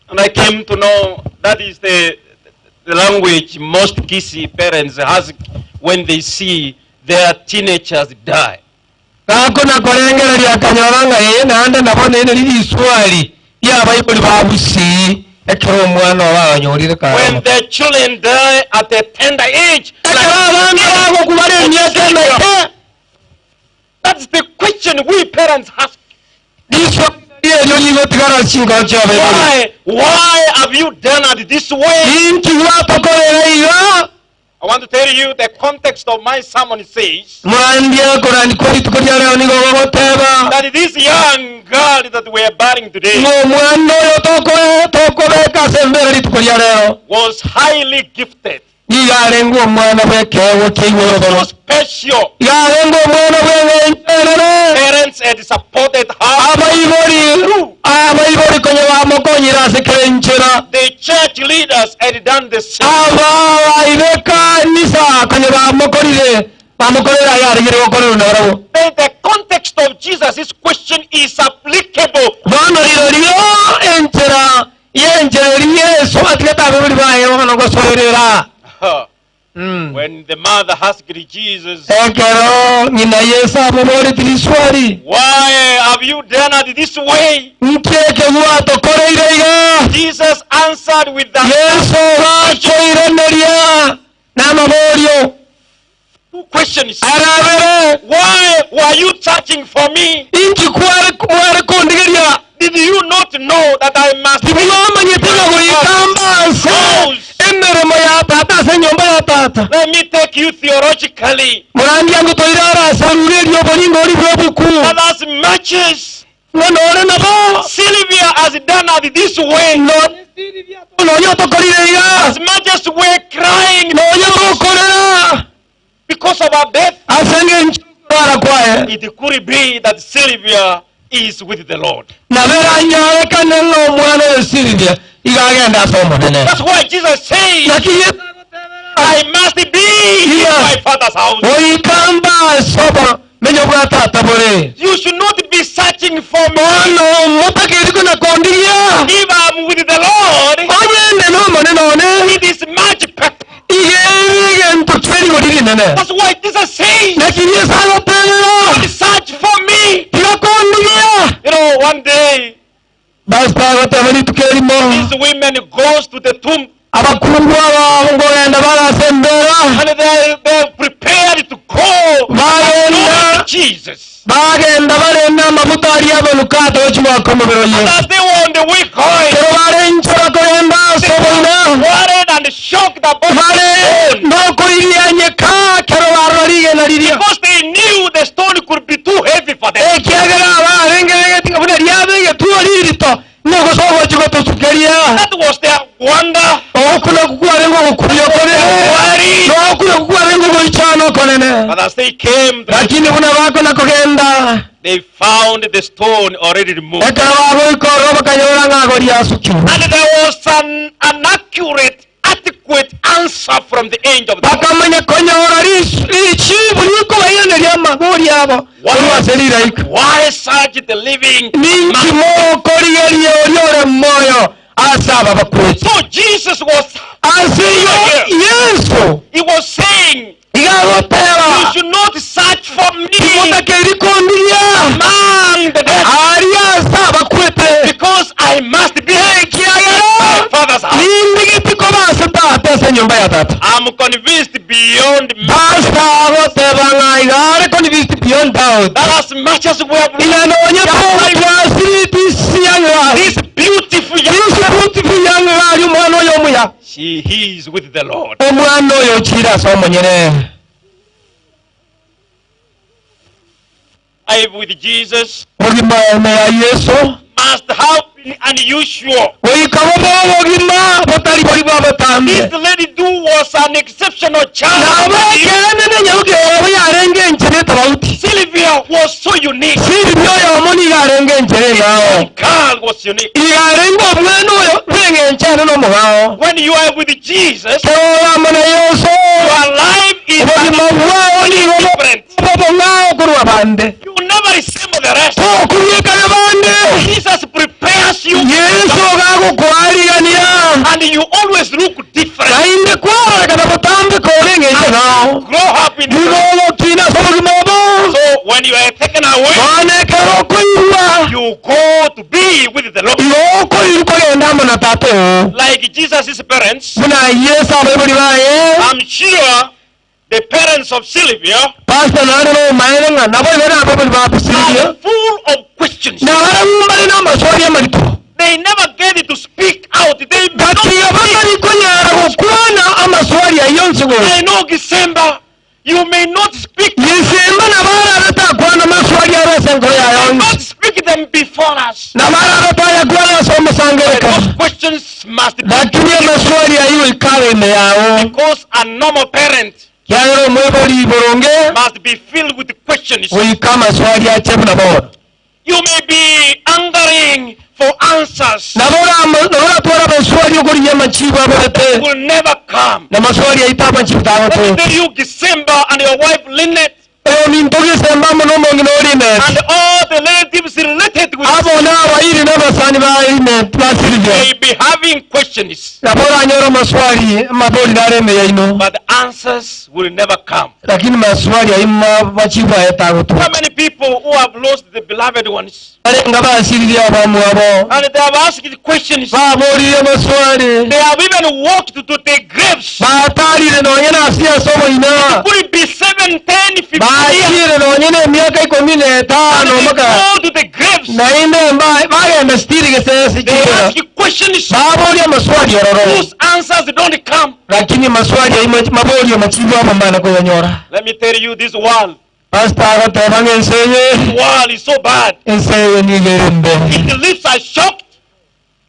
And I came to know that is the, the language most Kisii parents ask when they see their teenagers die. Gakona korengereria akanyora ng'a ee naende nabo nere riswali ri'abaibori ba Gusii ekero omwana obo abanyorire kare When omoke. their children die at a tender age, Ekero abana bagokwa bare emiaka emeke, that's the question we parents ask. riswali erio rigotigara chinkoro chi'abaibori. Why? Why have you done it this way? Inki gwatokorera iga? I want to tell you the context of my sermon says Morandia korandi kwa rituko ria leo nigo gogoteba that this young girl that we are burying today ng'a omwana oyo toko- tokobeka ase embere rituko ria leo was highly gifted, nigo arenge omwana bw'ekeegwa kia igoro so special. iga arenge omwana bw'eng'encho Parents had supported her. abaibori abaibori konya bamokonyire ase kerenchera The church leaders had done the same. aba ibekanisa konya bamokorire bamokorera aye aregire gokorerwa na barabwo Then the context of Jesus' question is applicable. bono rirorio enchera yenchera eri yesu atigete abaibori baye bono gosoerera When the mother asked Jesus, ekero ng'ina yesu amoboreti riswali Why have you done it this way? nki eke gwatokoreire iga Jesus answered with the yesu gachoireneria n'amaborio two questions. arabere Why were you searching for me? inki kware mware kundigeria Did you not know that I must tibwamanyete nga goikamba ase emeremo ya tata ase enyomba ya tata Let me take you theologically. murandia ngotoire arasarure erio oboringo ori bwa obuku That as much as ng'a nore nabo Sylvia has done it this way, nonye otokorire iga as Omonene. It could be that Sylvia is with the Lord. Nabo eranyarekane ng'a omwana oyo Silvia iga agende ase Omonene. That's why Jesus says, Naki Yeso I must be in my Father's house. Goika mbe ase obomenyo bwa Tata bore. You should not be searching for me. Bono motakeiri kona kondigia. If I'm with the Lord, Onye inde n'Omonene one, it is much better. iga ere egento kie rigori rinene. That's why Jesus says, Naki Yeso agoteebera, Don't search for me. tiga kondigia. You know, one day, Pastor agoteba rituko erimo, these women goes to the tomb abakungu aba nkogenda bare ase embera, and they are prepared to go bagenda to Jesus. bagenda barenda amabuta aria amanukato gochia omobere o And Yesu. as they were on the way going, Ekero bare nchera kogenda ase oboina, worried and shocked about the bare stone nokoirianyeka ekero barora rigena riria, because they knew the stone could be too heavy for them. ekiagera abarengereretie ng'a buna riabe egetuo ririto, nigo ogochia gotosukeria. That was their wonder. Okwo nakwo kwarenge ogokuria okonene, nokwo nakwo kwarenge ogoichana okonene. But as they came, Lakini buna bakona kogenda, they found the stone already removed. ekero bagoika ororo bakanyora ng'a agori asukirwe. And there was an accurate, adequate answer from the angel of the Lord. Bakamanya konyora richibu rikobairaneria amagori abo korwa ase riraika. Why search the living? Ninki mokorigeria oria ore moyo ase aba bakwete? So Jesus was Ase igo Yeso he was saying, iga agoteba, You should not search for me timotakeiri kondigia among the dead, aria ase abakwete, because I must be in ekiagera my Father's house. nindigeti koba ase Tata ase enyomba ya Tata. I'm convinced beyond Pastor agoteba ng'a iga are convinced beyond doubt. that as much as we have Iga nonye twasiriti young girl. this beautiful young This beautiful young girl, omwana oyo omuya. she he is with the Lord. Omwana oyo ochire ase omonyene. I with Jesus Obogima ime ya Yeso must have been unusual. goika bobe obogima botari bori bwa botambe. This lady do was an exceptional child. Nabo ekeene nenyaruke ebo yarenge enchera etabauti. Sylvia was so unique. Silvia oyomo nigo arenge enchera eng'ao. Girl was unique. Iga arenge omwana oyo bw'eng'encho ere nomogao. When you are with Jesus, Ekero ore na Yeso, your life is obogima bwao nigo different. bobong'ao korwa bande. You never resemble the rest. Tokunyekana bande. Jesus prepares you Yeso gagokwarigania and you always look different. nainde kwarorekana botambeka ore eng'encho nao. Grow up in Nigo ogokina ase obogima obo. So when you are taken away, Bono ekero okoirwa, you go to be with the Lord. igo okoirwa kogenda amo na Tata oo. Like Jesus' parents, Buna Yeso abaibori baye, I'm sure the parents of Sylvia Pastor naende nomaene ng'a nabo igo nabaibori ba Silvia, are full of questions. nabarabwo mbare namaswali amarito. They never get it to speak out. They may not Gatiga batari konyara gokwana amaswali ayio onsi I gocha. know Gisemba, you may not speak. Gisemba nabo arabe takwana maswali aro ase enkoro yaye You may onsi. not speak them before us. Nabo arabe tayakwana ase But omosangererekano. those questions must be Lakini amaswali ayio ikabe ime yao. because a normal parent Kiagera omoibori boronge must be filled with questions. goika amaswali ache buna bono. You may be angering for answers Nabo oratwara amaswali okorigia amachibu aborete will never come. na maswali aito amachibu Let me tagotoka. tell you, Gisemba and your wife Lynette Oyo minto gisemba amo nomong'ina o Linet. and all the relatives related with Abo nabairi n'abasani ba Linet ba Silvia. may be having questions, Nabo oranyora amaswali amabori nare ime yaino. but the answers will never come. Lakini maswali ayo machibu aye tagotoka. How many people who have lost the beloved ones Barenga basiririe abamu abo. and they have asked questions, Baboririe amaswali. they have even walked to the graves. Batarire nonye nasi ase oboina. Could it be 7, 10, 15 years? Bachire nonye na emiaka ikomi na etano And they mpaka go to the graves. nainde bagenda stiri gesesi They chira. ask questions Baboria maswali ororo. whose answers don't come. Lakini maswali ayo maborio machibu amamana koyanyora. Let me tell you, this world, Pastor agoteba ng'a ense eye this world is so bad. ense eye nigo ere mbe. It leaves us shocked.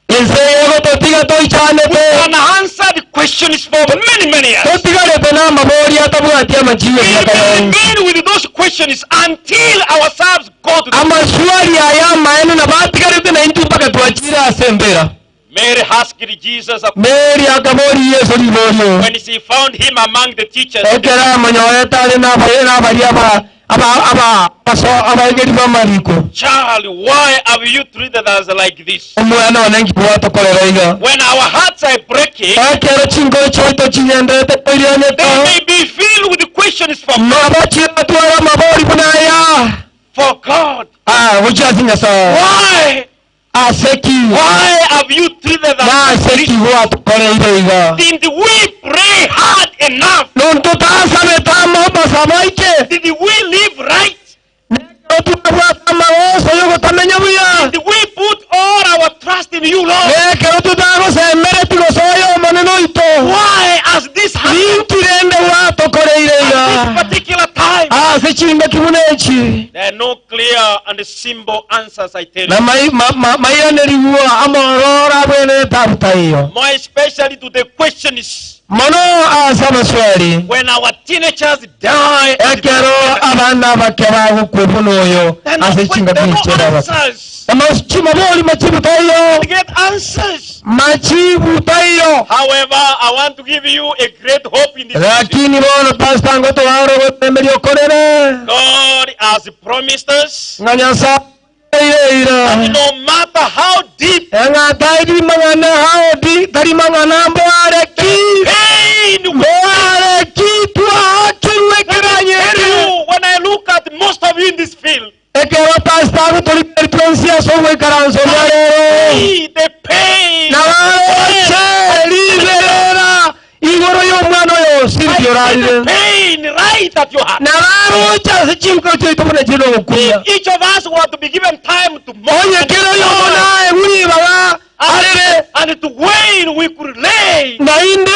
Ense eye egototiga toichanete Unanswered questions for many, many years. totigarete na Namabori atabwati amachibu We emiaka will yonsi. remain with those questions until ourselves go to the Amaswali aya amaene nabatigarete naintwe mpaka twachire ase embera. Mary asked Jesus a Mary akabori Yesu riborio. when she found him among the teachers. Ekero amonyorete are nabaye nabari aba aba aba abaso abaegeri b'amariko. Child, why have you treated us like this? Omwana one nkibwatokorera iga. When our hearts are breaking, Ekero chinkoro chiaito chigenderete koirianyete. they may be filled with questions for God. Nabachiratwara amabori buna aya. For God. Ah, gochiasi Nyasaye. Why? Aseki. Why have you treated us like Naseki this? gwatukoreire iga. Did we pray hard enough? Nontotasabete amabasabaike. Did we live right? Twabwata amagoso yogotamenya buya. Did we put all our trust in you, Lord? Ekero tutagosemereti gosoya omonene oito. Why has this happened Ninkirende gwatokoreire at iga. this particular time? Ase chingaki buna echi. There are no clear and simple answers, I tell Na you. mai- ma- ma- mairanĩrigwo amorora bwene tabuta iyo. More especially to the questions Mono ase amaswali. when our teenagers die. and Ekero abana bake bagokwa buna oyo There are no, ase que- there chingaki are no chera bake. answers. Amachimabori machibu taiyo. Get answers. Machibu taiyo. However, I want to give you a great hope in this. Lakini bono pastor ngoto waro gotemeria okorere. God has promised us Ng'a Nyasaye eira. that no matter how deep Eng'a tari mang'ana haodi tari mang'ana mboareki. pain we Mboareki twakirwe tell kiranyeri. you, when I look at most of you in this field, Ekero pastor agotorikeri twensi ase ogoikaranso bwa rero. see the pain. Nabaroche riberera igoro y'omwana oyo I siribyo see the orarire. pain right at your heart. Nabaroche ase chinkoro chiaito buna chire ogokumia. If each of us were to be given time to mourn Onye and, kero y'omonaye buribaga arere and to wail, we could lay, nainde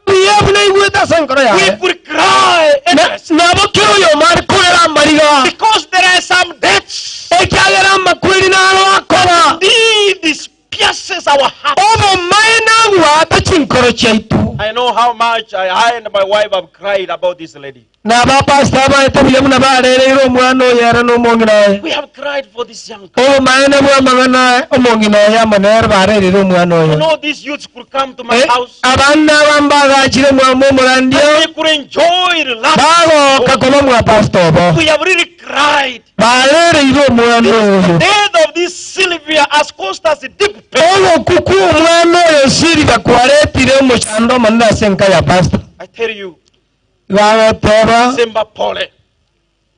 buya buna igwete ase enkoro we yaye. could cry endlessly. Nabo kero y'omare korera amariga. Because there are some deaths Ekiagera amakweri naro akora. indeed this pierces our heart. Obomaene nagwata chinkoro chiaitu. I know how much I and my wife have cried about this lady. Naba pastor baete buya buna barereire omwana oyo ere n'omong'ina oye. We have cried for this young girl. Obomaene bwa amang'ana omong'ina oyo amo nere barereire omwana You oyo. know these youths could come to my Eh, house abana abambagachire mwama omorandio and they could enjoy relax. bagoka koba mwa pastor obo We have really cried. barereire omwana oyo. Death of this Sylvia has caused us a deep pain. Ogoku kwa omwana oyo Sylvia kwaretire omochando omonene ase enka ya pastor. I tell you, Bagoteba Simba Pole.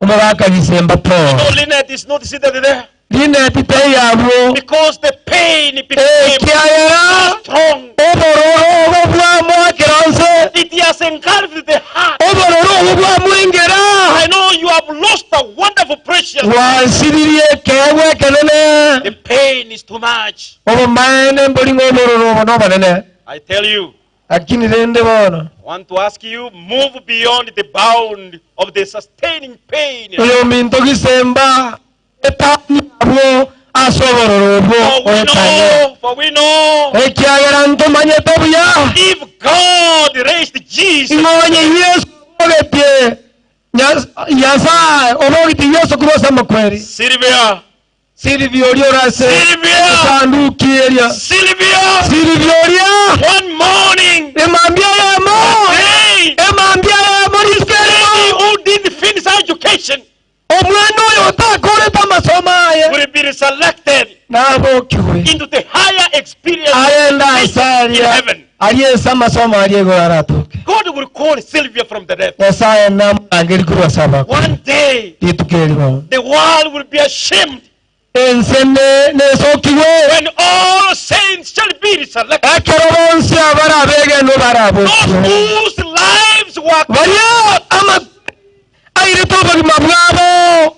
omogaka Gisemba Paul. No, Lynette is not seated there Lynette teyabwo because the pain became ekiagera strong. obororo obo bwamwakera nse It has engulfed the heart. obororo obo bwamwengera I know you have lost a wonderful precious. gwasiririe ekeegwa ekenene The pain is too much. obomaene mbori ng'a obororo obo nobonene I tell you, lakini rende bono I want to ask you, move beyond the bound of the sustaining pain. oyo minto gisemba etani abwo ase obororo obwo For we oetanye know, for we know, ekiagera ntomanyete buya if God raised Jesus, ing'onye Yesu obogetie Nyasaye obogetie Yesu korwa ase amakweri Sylvia, Sylvia oria orase Sylvia, esanduki eria Sylvia, Sylvia oria one morning, emambia yemo hey, emambia yemo lady risikeri who didn't finish education omwana oyo otakorete amasomo aye will be selected nabokiwe into the higher experience aenda in asaria heaven. ariese amasomo aria igoro aratoke God will call Sylvia from the death. Nyasaye namurangeri korwa ase abakwa One day, rituko erimo the world will be ashamed ense ne- nesokiwe when all saints shall be resurrected. ekero bonsi abarabegeno Those barabokiwe whose lives were baria ama airete obogima bwabo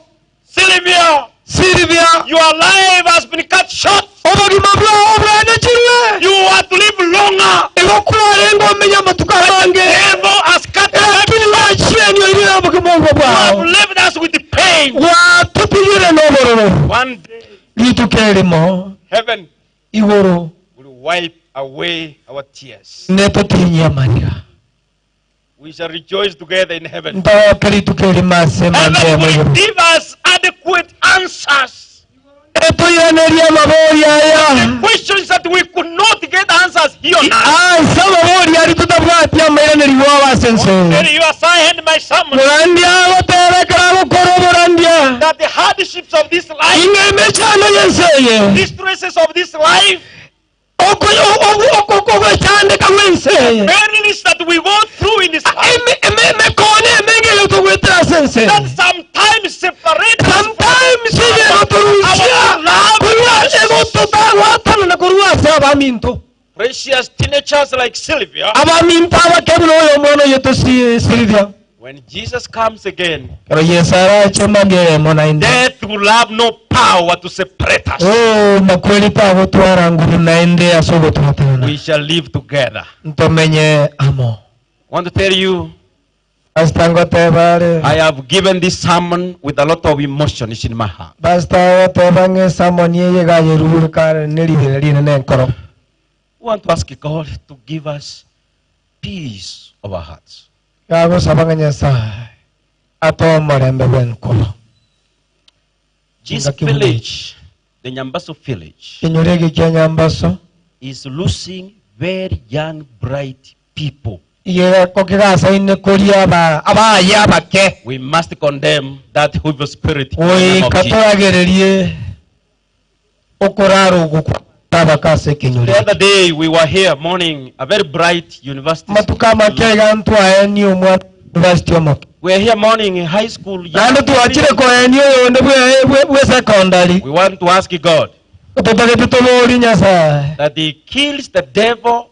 Sylvia, Sylvia your life has been cut short. obogima bwao bwanekirwe You are to live longer. igokwarenga omenya amatuko amange Devil has cut your life lakini wachienio irire obogima obwo You have bwao left us with pain. gwatutigire n'obororo One day, rituko erimo heaven igoro will wipe away our tears. netotinyia amariga. We shall rejoice together in heaven. Ntogoke rituko erimo ase mambia Heaven will y'omogoro. give us adequate answers. Etoiranerie amabori aya. The questions that we could not get answers here on earth. Ase amabori aria totabwati amairaneri gwabo ase ense. Tell you as I end my sermon Murandia agoteba ekero agokora oborandia. that the hardships of this life, Ing'e emechando y'ense eye. distresses of this life, Ogwechandeka gw'ense eye. perils that we go through in this life, Emekone emenge eyotogwetera ase ense. that sometimes separate us from Sometimes egotorusia korwa egototagwatanana korwa ase abaminto. precious teenagers like Sylvia. Abaminto abake buna oyo omwana oyeto Sylvia. When Jesus comes again, Kero Yesu arache mambia eyemo naende. death will have no power to separate us. Oh, makweri tagotwara nguru naende ase ogotwatanana. We shall live together. Ntomenye amo. I want to tell you, Pastor ngoteba are. I have given this sermon with a lot of emotions in my heart. Pastor agoteba ng'a esamoni eye gayerure kare neribere rinene enkoro. We want to ask God to give us peace of our hearts. Gagosaba ng'a Nyasaye atoe omorembe bw'enkoro. This Ngaki buna village, the Nyambaso village, Ekenyoro eke kia Nyambaso is losing very young, bright people. igeko kigasaine koria aba abaye abake We must condemn that evil spirit. in the name of goika Jesus. toragererie okorara ogo kwa abake ase ekenyoro The other day we were here morning, a very bright university. matuko amake iga ntwaeni omwana university omoke We are here morning in high school. young naende twachire koeni oyonde bwe- bwe- bwe secondary We want to ask God totagete tobori Nyasaye that He kills the devil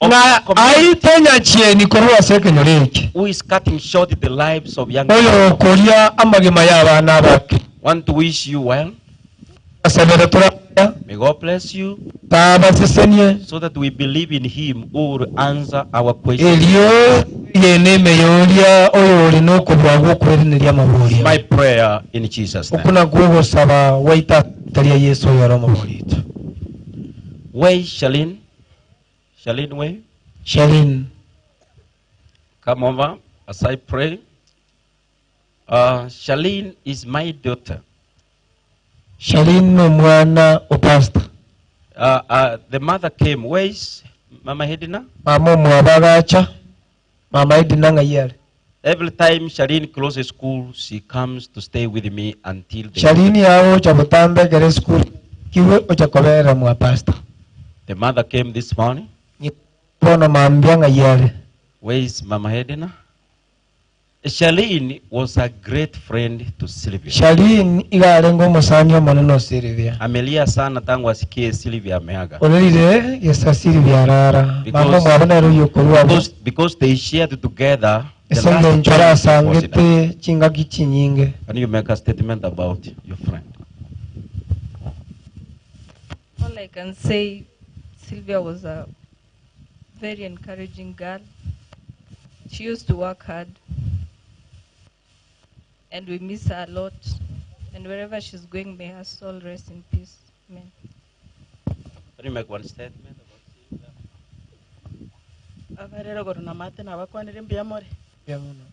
of ng'a this community aite nyachieni korwa ase ekenyoro eke who is cutting short the lives of young oyo people. okoria amagima ya abana abake Want to wish you well. asabere turaya May God bless you tabasesenie so that we believe in Him who will answer our questions. erio yene emeyoria oyo ori nokobua gwokwerineria amaboria My prayer in Jesus' name. okuna gwogosaba waita taria Yesu oyo ore omobori itu Where is Shalene? Shalene, where? Shalene Come over as I pray. Shalene is my daughter. Shalene no omwana o pastor The mother came. Where is Mama Hedina? mama omwabo agacha mama Edina ng'ai are Every time Shalene closes school, she comes to stay with me until the, Shalene yagocha botambe ekere esukuru kiwe ocha kobera mwa pastor the mother came this morning. bono mambia ng'ai are Where is Mama Hedina? Shalene was a great friend to Sylvia. Shalene iga arenge omosani omonene o Sylvia Amelia sana tangu asikie Sylvia ameaga. orerire gesa Sylvia arara mama Because- omwabo nere oyokorwa abo Because, because they shared together the ase last eng'encho time was in arasangete chingaki chinyinge Can you make a statement about your friend? All I can say, Sylvia was a very encouraging girl. She used to work hard, and we miss her a lot. And wherever she's going, may her soul rest in peace. Amen. Can you make one statement about Sylvia? Abarero gorona mate nabakwanire mbuya more. Mbuya mono.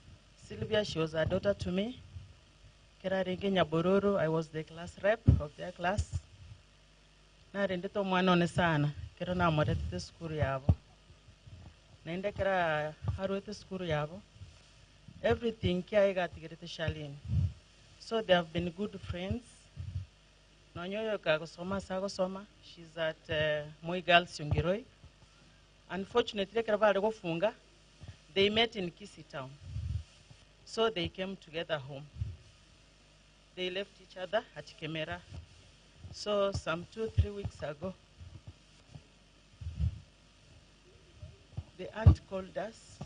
Sylvia, she was a daughter to me. Kera Nyabororo, I was the class rep of their class. Narendete omwana one sana, kero namoretete esukuru yabo. Naende kera arwete esukuru yabo, everything kiaye gatigerete Shalini. So they have been good friends. Nonyoyo kagosoma sagosoma, she's at Moi Girls Yungiroi. Unfortunately, kera bare gofunga, they met in Kisii town. So they came together home. They left each other at Kemera. So some 2, 3 weeks ago, the aunt called us.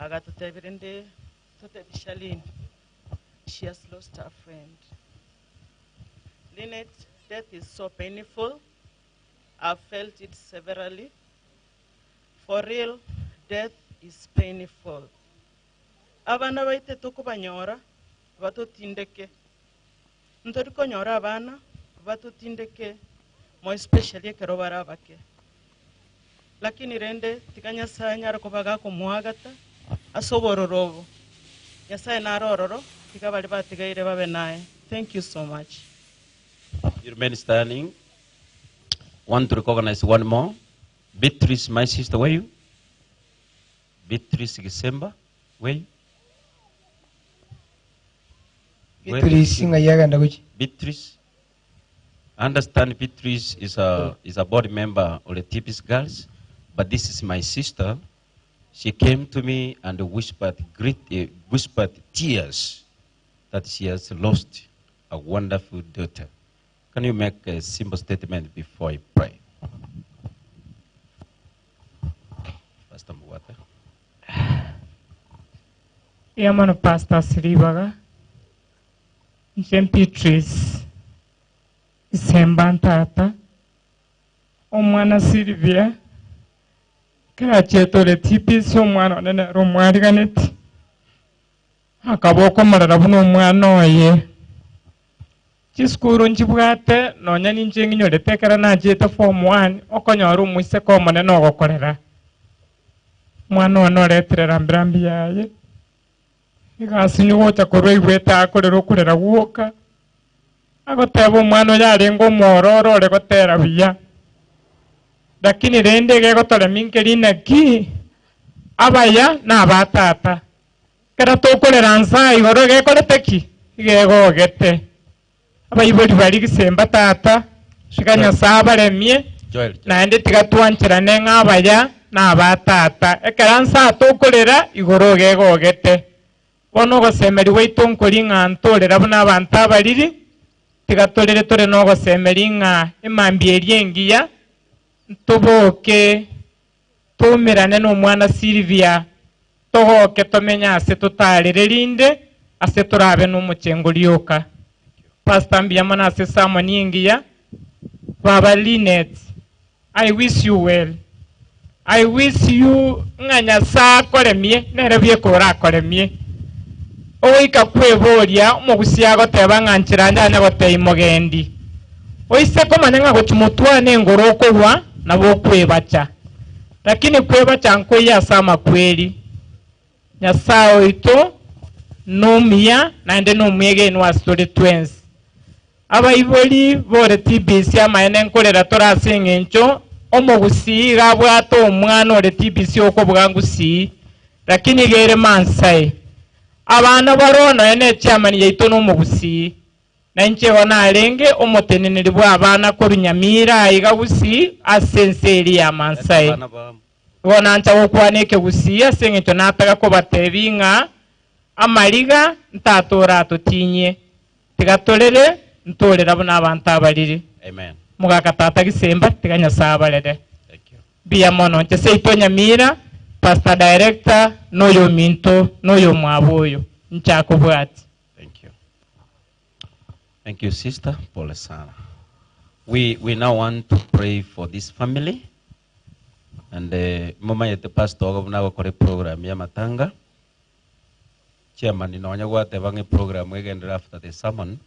Agatutebirinde tutebi Shalini. She has lost her friend. Lynette, death is so painful. I've felt it severally. For real, death is painful. Abana baite tukubanyora batutindeke ntorikonyora abana batutindeke more especially ekero bare abake. Lakini rende tiga Nyasaye anyare koba gakomoagata ase obororo obo. Nyasaye nare ororo, tiga baria batigaire babe naye. Thank you so much. You remain standing. Want to recognize one more. Beatrice, my sister, where you? Beatrice Gisemba, where you? Where Beatrice ng'ai agenda gochia? Beatrice. I understand Beatrice is a is a board member of the Tipis Girls, but this is my sister. She came to me and whispered great, whispered tears that she has lost a wonderful daughter. Can you make a simple statement before I pray? Pastor Mwata. Iya mono Pastor Siribaga, inche Beatrice Isemba ntata, omwana Sylvia, ekero achiete ore TPC omwana one nere omwariganeti, akaba okomorora buna omwana oye. Chisukuru nchibwate nonya ninche ng'inyorete ekero nachiete form one, okonyora omoiseke omonene ogokorera. Omwana one oretire rambirambi yaye, egasi nigocha korwa aigwete akorera okorera gwoka, agoteba omwana oyo arenge omwororo ore gotera buya. Lakini rende egegotoremia nkeri naki, abaya na abatata. Ekero tokorera nsa igoro egekorete ki? Egegogete. Abaibori baria gisemba tata, tiga Nyasae abaremie, Joel, naende tiga twancherane ng'a abaya na abatata. Ekero nsa tokorera igoro egegogete. Bono ogosemeria gwaito nkori ng'a ntorera buna abanto abariri, tiga torere tore na ogosemeria ng'a emambia eria engiya, ntoboke toumerane na omwana Sylvia, togoke tomenye ase totarere rinde, ase torabe na omochengo rioka. Pastor mbuya mono ase sermon engiya, baba Linet, I wish you well. I wish you ng'a Nyasae akoremie, nere bweka orakoremie. Ogoika kweboria, omogusia agoteba ng'a nchera njanye gotebia mogendi. Oise komanya ng'a gochia motwane engoro okogwa, nabo okwebacha. Lakini kwebacha nkoiyo ase amakweri. Nyasae oito nomuya naende nomwegenwa ase tore twensi. Abaibori bore TBC amaene nkorera tore ase eng'encho omogusii iga abwate omwana ore TBC okobuga ngusii, lakini iga ere Maasai. Abana baroo nonya ne chairman yaito nomogusii. Na inche igo narenge omoteneneri bwa abana korwa Nyamira aiga Gusii ase ense eria ya Maasai. Igo nancha gokwana ekegusii ase eng'encho nataka kobatebia ng'a amariga ntatore atotinyie, tiga torere ntorera buna abanto abariri. Amen. Mogaka tata gisemba tiga Nyasae abarere. Mbuya mono inche seito Nyamira, Pastor Director noyominto noyomwabo oyo inche akobwati. Thank you. Thank you, sister. Pole sana. We, we now want to pray for this family. And uh, mumayete pastor ogo buna agokora program ya matanga. Chairman nonya gwateba ng'a program egendere after the sermon.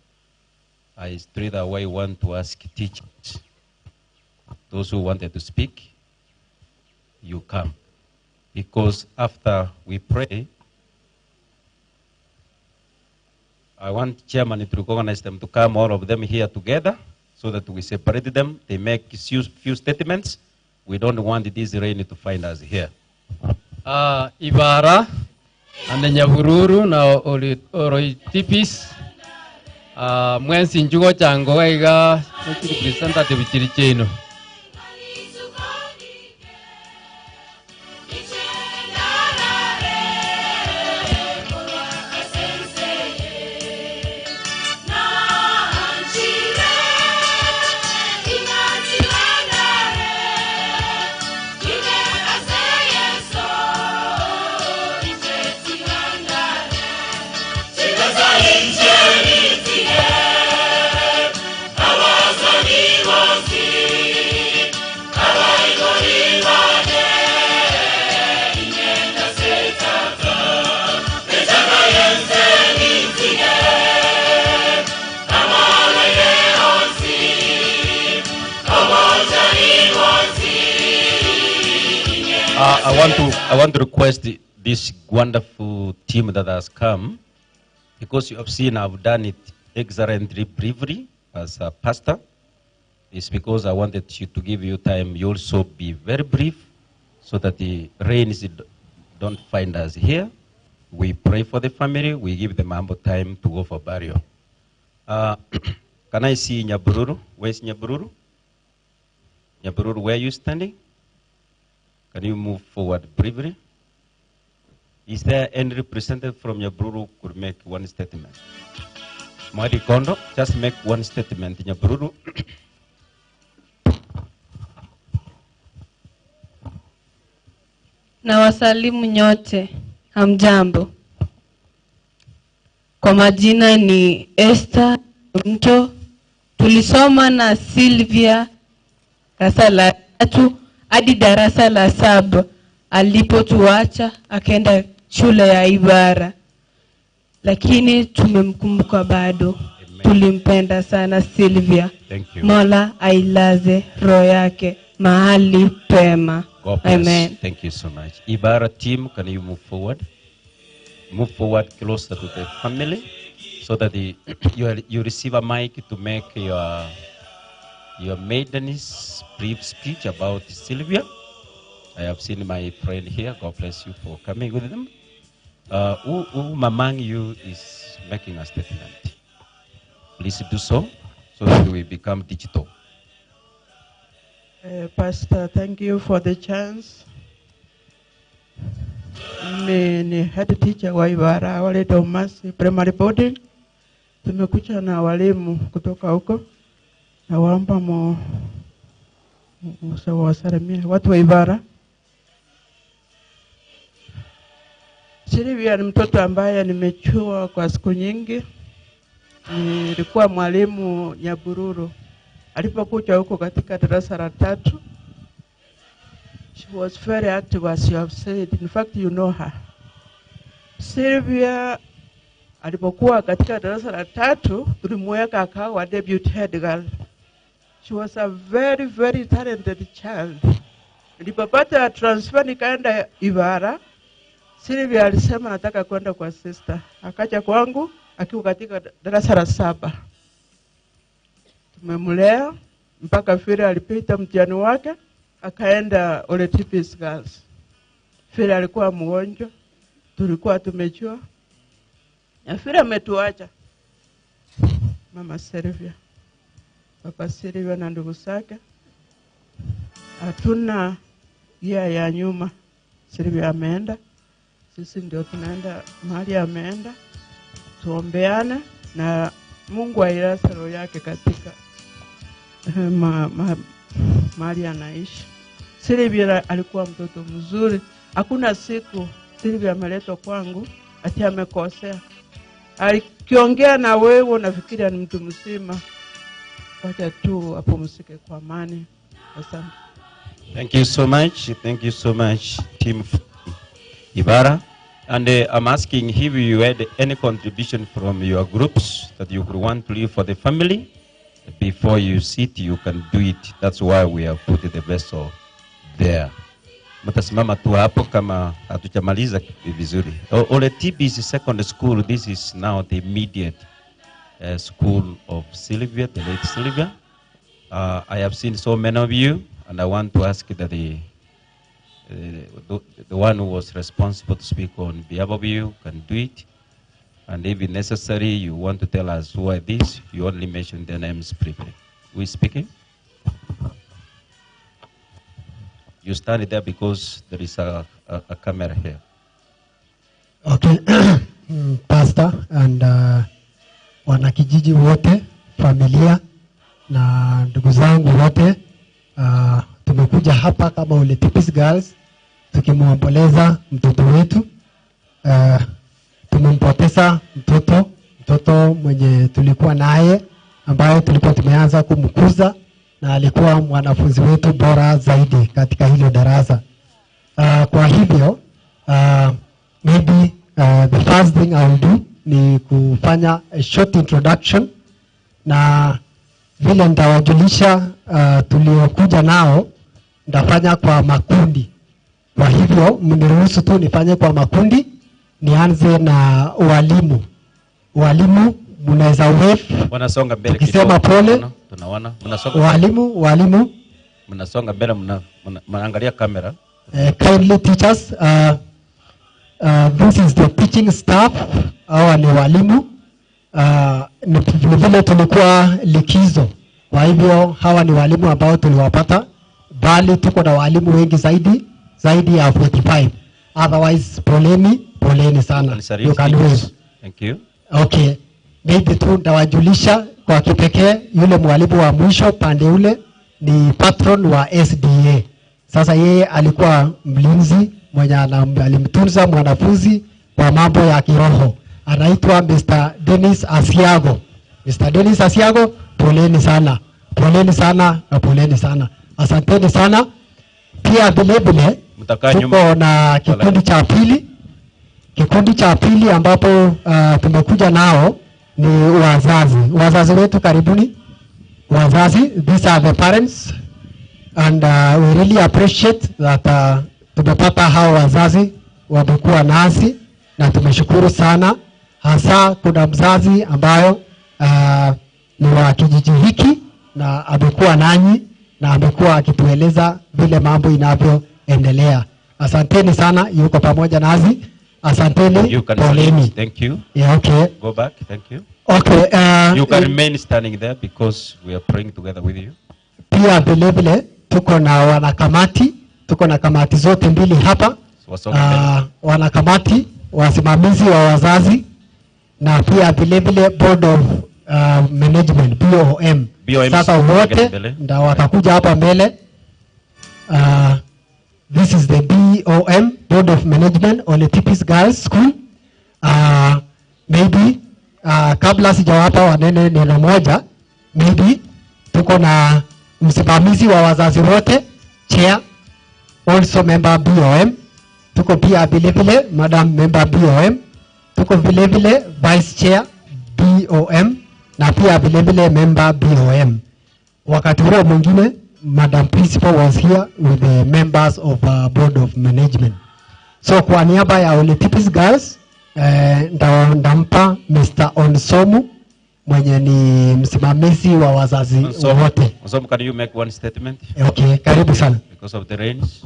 I straight away want to ask teachers, those who wanted to speak, you come. Because after we pray, I want chairman to recognize them to come, all of them here together, so that we separate them. They make few, few statements. We don't want this rain to find us here. Ah, Ibara ande Nyabururu na ori- Oroitipis Ah, mwensi njugo chango iga representative chiri chino Abasani bosi. I want to I want to request this wonderful team that has come, because you have seen I've done it excellently briefly as a pastor. It's because I wanted you to give you time. You also be very brief, so that the rains don't find us here. We pray for the family. We give them ample time to go for burial. Can I see Nyabururu? Where's Nyabururu? Nyabururu, where are you standing? Can you move forward briefly? Is there any representative from Nyabururu who could make one statement? Mwadi Kondo, just make one statement, Nyabururu. Na wasalimu nyote, hamjambo. Kwa majina ni Esther Mto. Tulisoma na Sylvia darasa la 3 hadi darasa la 7 alipotuacha akaenda shule ya Ibara, lakini tumemkumbuka bado. Amen. Tulimpenda sana Sylvia. Thank you. Mola ailaze roho yake mahali pema. God bless. Amen. Thank you so much. Ibara team, can you move forward? Move forward closer to the family so that you receive a mic to make your maiden's brief speech about Sylvia. I have seen my friend here. God bless you for coming with them. Who among you is making a statement? Please do so, so that we become digital. Pastor, thank you for the chance. Mimi ni head teacher wa Ibara Our Lady of Mercy Primary Boarding. Tumekuja na walimu kutoka huko. Nawaomba wasalimie watu wa Ibara. Sylvia ni mtoto ambaye nimechua kwa siku nyingi. Nilikuwa mwalimu Nyabururu. Alipokuja huko katika darasa la 3, she was very active, as you have said. In fact, you know her. Sylvia alipokuwa katika darasa la 3, tulimweka akawa deputy head girl. She was a very, very talented child. Nilipopata transfer nikaenda Ibara, Sylvia alisema nataka kwenda kwa sister. Akaja kwangu akiwa katika darasa la 7. Tumemlea mpaka vile alipita mtihani wake akaenda Ole Tipis Girls. Vile alikuwa mgonjwa, tulikuwa tumejua. Na vile ametuacha. Mama Sylvia, Papa Sylvia na ndugu zake, hatuna gia ya nyuma. Sylvia ameenda, sisi ndio tunaenda mahali ameenda. Tuombeane na Mungu ailaze roho yake katika mahali anaishi. Sylvia alikuwa mtoto mzuri. Hakuna siku Sylvia ameletwa kwangu ati amekosea. Alikiongea na wewe unafikiria ni mtu mzima. Wacha tu apumzike kwa amani. Asante. Thank you so much. Thank you so much, Team Ibara. And I'm asking if you had any contribution from your groups that you could want to leave for the family. Before you sit, you can do it. That's why we have put the vessel there. Mtasimama tu hapo kama hatujamaliza vizuri. Ole Tibi is second school. This is now the immediate school of Sylvia, the late Sylvia. I have seen so many of you, and I want to ask that the one who was responsible to speak on behalf of you can do it. And if necessary, you want to tell us who are these, you only mention their names briefly. Who is speaking? You stand there because there is a camera here. Okay. Pastor and wanakijiji wote, familia na ndugu zangu wote, tumekuja hapa kama Ole Tipis Girls tukimwomboleza mtoto wetu. Tumempoteza mtoto mwenye tulikuwa naye ambaye tulikuwa tumeanza kumkuza na alikuwa mwanafunzi wetu bora zaidi katika hilo darasa. Kwa hivyo maybe the first thing I will do ni kufanya a short introduction, na vile nitawajulisha tuliokuja nao nitafanya kwa makundi. Kwa hivyo mniruhusu tu nifanye kwa makundi, nianze na walimu. Walimu mnaweza wave Wanasonga mbele tukisema kidogo. pole. Tunaona, Tunaona. Mnasonga. Walimu, walimu Mnasonga mbele mna, mna, mnaangalia kamera. Kindly teachers, this is the teaching staff. Hawa ni walimu. Ni vile vile tulikuwa likizo, kwa hivyo hawa ni walimu ambao tuliwapata, bali tuko na walimu wengi zaidi zaidi ya 45. Otherwise, poleni poleni sana. You can wave. Thank you. Okay, maybe tu nitawajulisha kwa kipekee, yule mwalimu wa mwisho pande ule ni patron wa SDA. Sasa yeye alikuwa mlinzi mwenye alimtunza mwanafunzi kwa mambo ya kiroho, anaitwa Mr. Dennis Asiago. Mr. Dennis Asiago, poleni sana, poleni sana na poleni sana, asanteni sana. Pia vile vile Mtakaa nyuma. tuko na kikundi cha pili kikundi cha pili ambapo tumekuja nao ni wazazi. Wazazi wetu karibuni. Wazazi, these are the parents and we really appreciate that tumepata hao wazazi wamekuwa nasi na tumeshukuru sana, hasa kuna mzazi ambayo ni wa kijiji hiki na amekuwa nanyi na amekuwa akitueleza vile mambo inavyoendelea. Asanteni sana, yuko pamoja nasi. Asanteni, You can poleni. Thank you. Yeah, okay. Go back. Thank you. Okay, you can remain standing there because we are praying together with you. Pia vile vile tuko na wanakamati, tuko na kamati zote mbili hapa. Wasonge mbele. Wanakamati, wasimamizi wa wazazi na pia vile vile board of management BOM. BOM Sasa songe wote mbele. ndio watakuja hapa mbele. This is the BOM, Board of Management, Ole Tipis Girls School. Maybe kabla sijawapa wanene neno moja, maybe tuko na msimamizi wa wazazi wote, chair, also member BOM. Tuko pia vile vile madam member BOM. Tuko vile vile vice chair BOM na pia vile vile member BOM. Wakati huo mwingine Madam Principal was here with the members of Board of Management. So kwa niaba ya Ole Tipis Girls ndampa Mr. Onsomu mwenye ni msimamizi wa wazazi Onsomu, wote. Onsomu, can you make one statement? Okay, karibu sana. Because of the rains.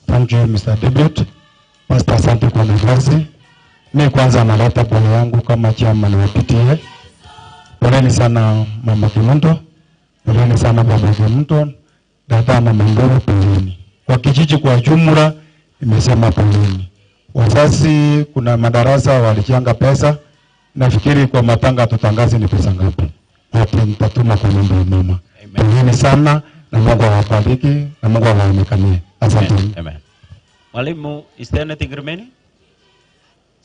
Thank you Mr. Debut. Pastor, asante kwa nafasi. Mi kwanza naleta pole yangu kama chairman wa PTA. Poleni sana Mama Kimundo, poleni sana Baba Kimundo, dada na Mandoro, poleni. Kwa kijiji kwa jumla imesema poleni. Wazazi, kuna madarasa walichanga pesa, nafikiri kwa matanga tutangaze ni pesa ngapi, ati nitatuma kwa nyumba ya mama. Poleni sana na Mungu awabariki na Mungu awaonekanie. Asante. Amen. Amen. Mwalimu, is there anything remaining?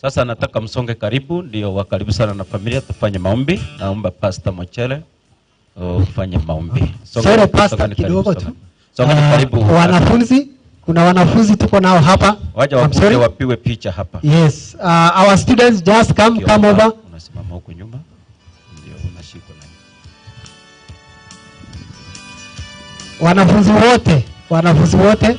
Sasa nataka msonge karibu, ndio wa karibu sana na familia, tufanye maombi. Naomba Pastor Mochele ufanye maombi. Songa- Sorry pastor, songani karibu, kidogo tu. songani. Songani karibu. Wanafunzi, kuna wanafunzi tuko nao hapa. Waja I'm wakuje sorry. wapiwe picha hapa. Yes, our students just come, come over. Unasimama huku nyuma ndio unashikwa na Wanafunzi wote, wanafunzi wote.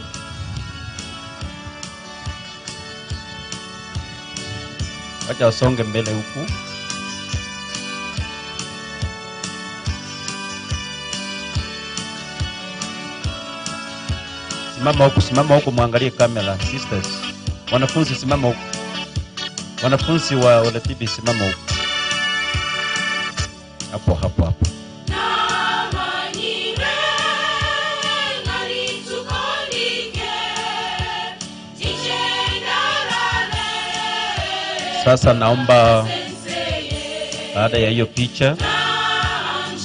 Wacha wasonge mbele huku. Simama huku, simama huku, mwangalie kamera sisters. Wanafunzi simama huku. Wanafunzi wa Oletibi simama huku. Hapo hapo hapo. Sasa naomba baada ya hiyo picha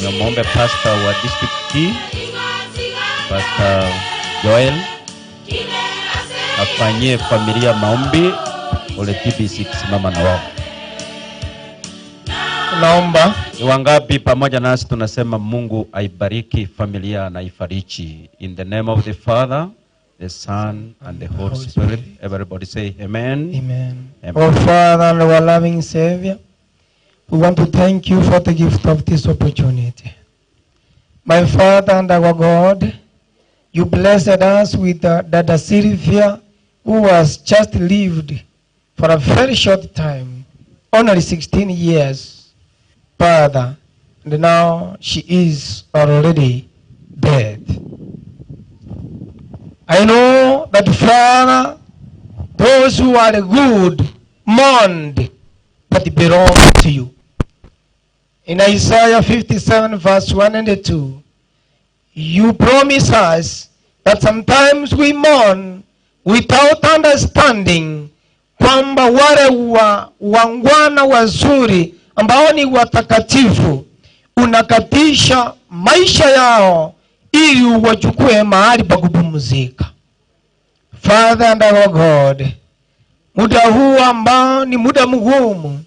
niomwombe pastor wa district D, Pastor Joel afanyie familia maombi, Ole TBC kusimama na wao. Naomba Ni wangapi pamoja nasi tunasema Mungu aibariki familia na ifariji. In the name of the Father, the Son and the Holy Spirit. Everybody say amen. Amen. Amen. Our Father and our loving Savior, we want to thank you for the gift of this opportunity. My Father and our God, You blessed us with uh, Dada Sylvia, who has just lived for a very short time, only 16 years, Father, and now she is already dead. I know that, Father, those who are good mourned, but belong to you. In Isaiah 57, verse 1 and 2, you promise us that sometimes we mourn without understanding kwamba wale wa wangwana wazuri ambao ni watakatifu unakatisha maisha yao ili uwachukue mahali pa kupumzika. Father and our God, muda huu ambao ni muda mgumu,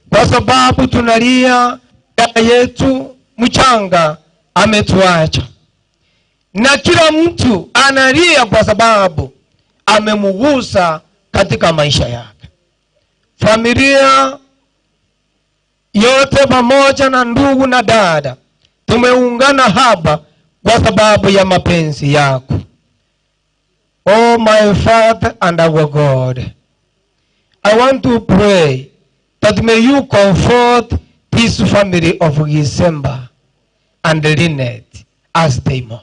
kwa sababu tunalia dada yetu mchanga ametuacha, na kila mtu analia kwa sababu amemugusa katika maisha yake. Familia yote pamoja na ndugu na dada tumeungana hapa kwa sababu ya mapenzi yako. Oh my Father and our God, I want to pray that may you comfort this family of Gisemba and Lynette as they mourn.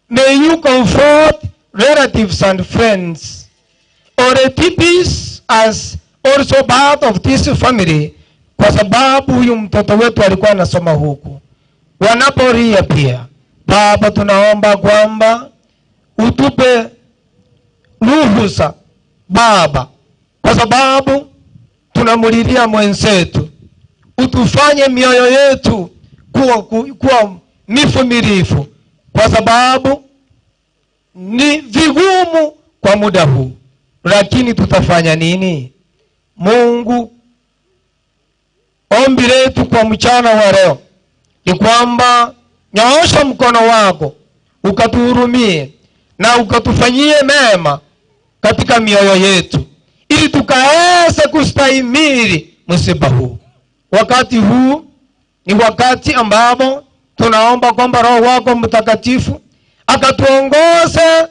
May you comfort relatives and friends or TPs as also part of this family, kwa sababu huyu mtoto wetu alikuwa anasoma huku. Wanapolia pia, Baba, tunaomba kwamba utupe ruhusa Baba, kwa sababu tunamulilia mwenzetu, utufanye mioyo yetu kuwa, kuwa mivumilivu, kwa sababu ni vigumu kwa muda huu, lakini tutafanya nini? Mungu, ombi letu kwa mchana wa leo ni kwamba nyoosha mkono wako ukatuhurumie na ukatufanyie mema katika mioyo yetu, ili tukaweze kustahimili msiba huu. Wakati huu ni wakati ambapo tunaomba kwamba Roho wako Mtakatifu akatuongoze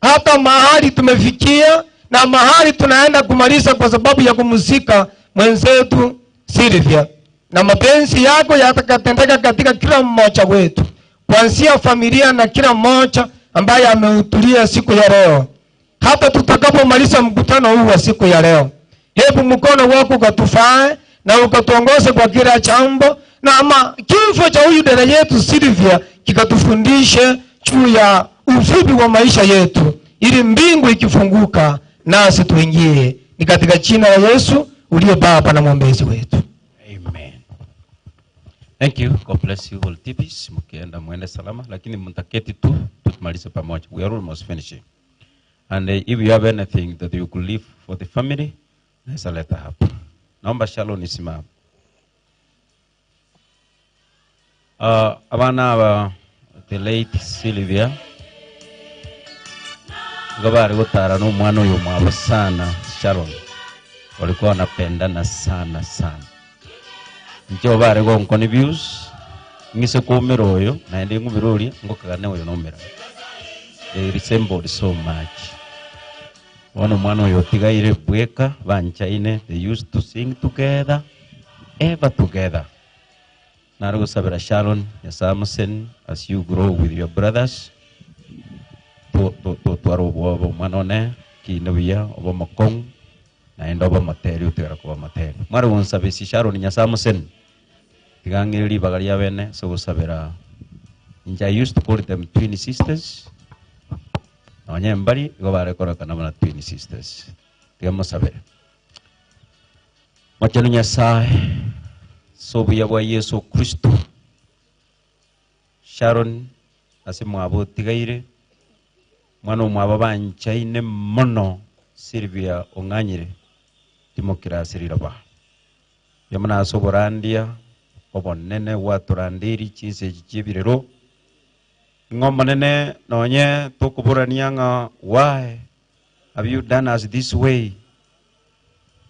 hata mahali tumefikia na mahali tunaenda kumaliza, kwa sababu ya kumzika mwenzetu Silvia, na mapenzi yako yatakatendeka katika kila mmoja wetu, kuanzia familia na kila mmoja ambaye amehudhuria siku ya leo, hata tutakapomaliza mkutano huu wa siku ya leo. Hebu mkono wako ukatufae na ukatuongoze kwa kila jambo, na ama kifo cha huyu dada yetu Silvia kikatufundishe juu ya ufupi wa maisha yetu, ili mbingu ikifunguka nasi tuingie. Ni katika jina la Yesu uliye Baba na mwombezi wetu. Amen. Thank you. God bless you all TPs. Mkienda mwende salama, lakini mtaketi tu tumalize pamoja. We are almost finishing. And if you have anything that you could leave for the family, naweza leta hapa. Naomba Shalom isimame. Abana aba the late Sylvia ngo bari gutara n'umwana uyu mwabo sana Sharon walikuwa wanapendana sana sana ncho bari gonkoni views ng'ise kumira oyo naende ng'umira oria ngokagane oyo nomira they resembled so much bono omwana oyo otigaire bweka banchaine they used to sing together ever together nari gosabera Sharon Nyasaye amuseni as you grow with your brothers twara obwoba omwana one kine buya oba omokong'u naende oba omoteri otigara koba omoteri mware gonsabesi Sharon Nyasaye amuseni tiga ng'ire ribaga ria bene ase ogosabera inche I used to call them twin sisters nonye mbari igo barekorekana buna twin sisters tiga mosabere mochenu Nyasaye ase obuya bwa Yesu Kristo Sharon ase mwabo otigaire mwana omwabo banchaine mono Sylvia ong'anyire timokirase riroba mbuya mono ase oborandia obonene gwatorandeiri chinsa echi chia ebirero ng'a omonene nonye tokoborania ng'a why have you done us this way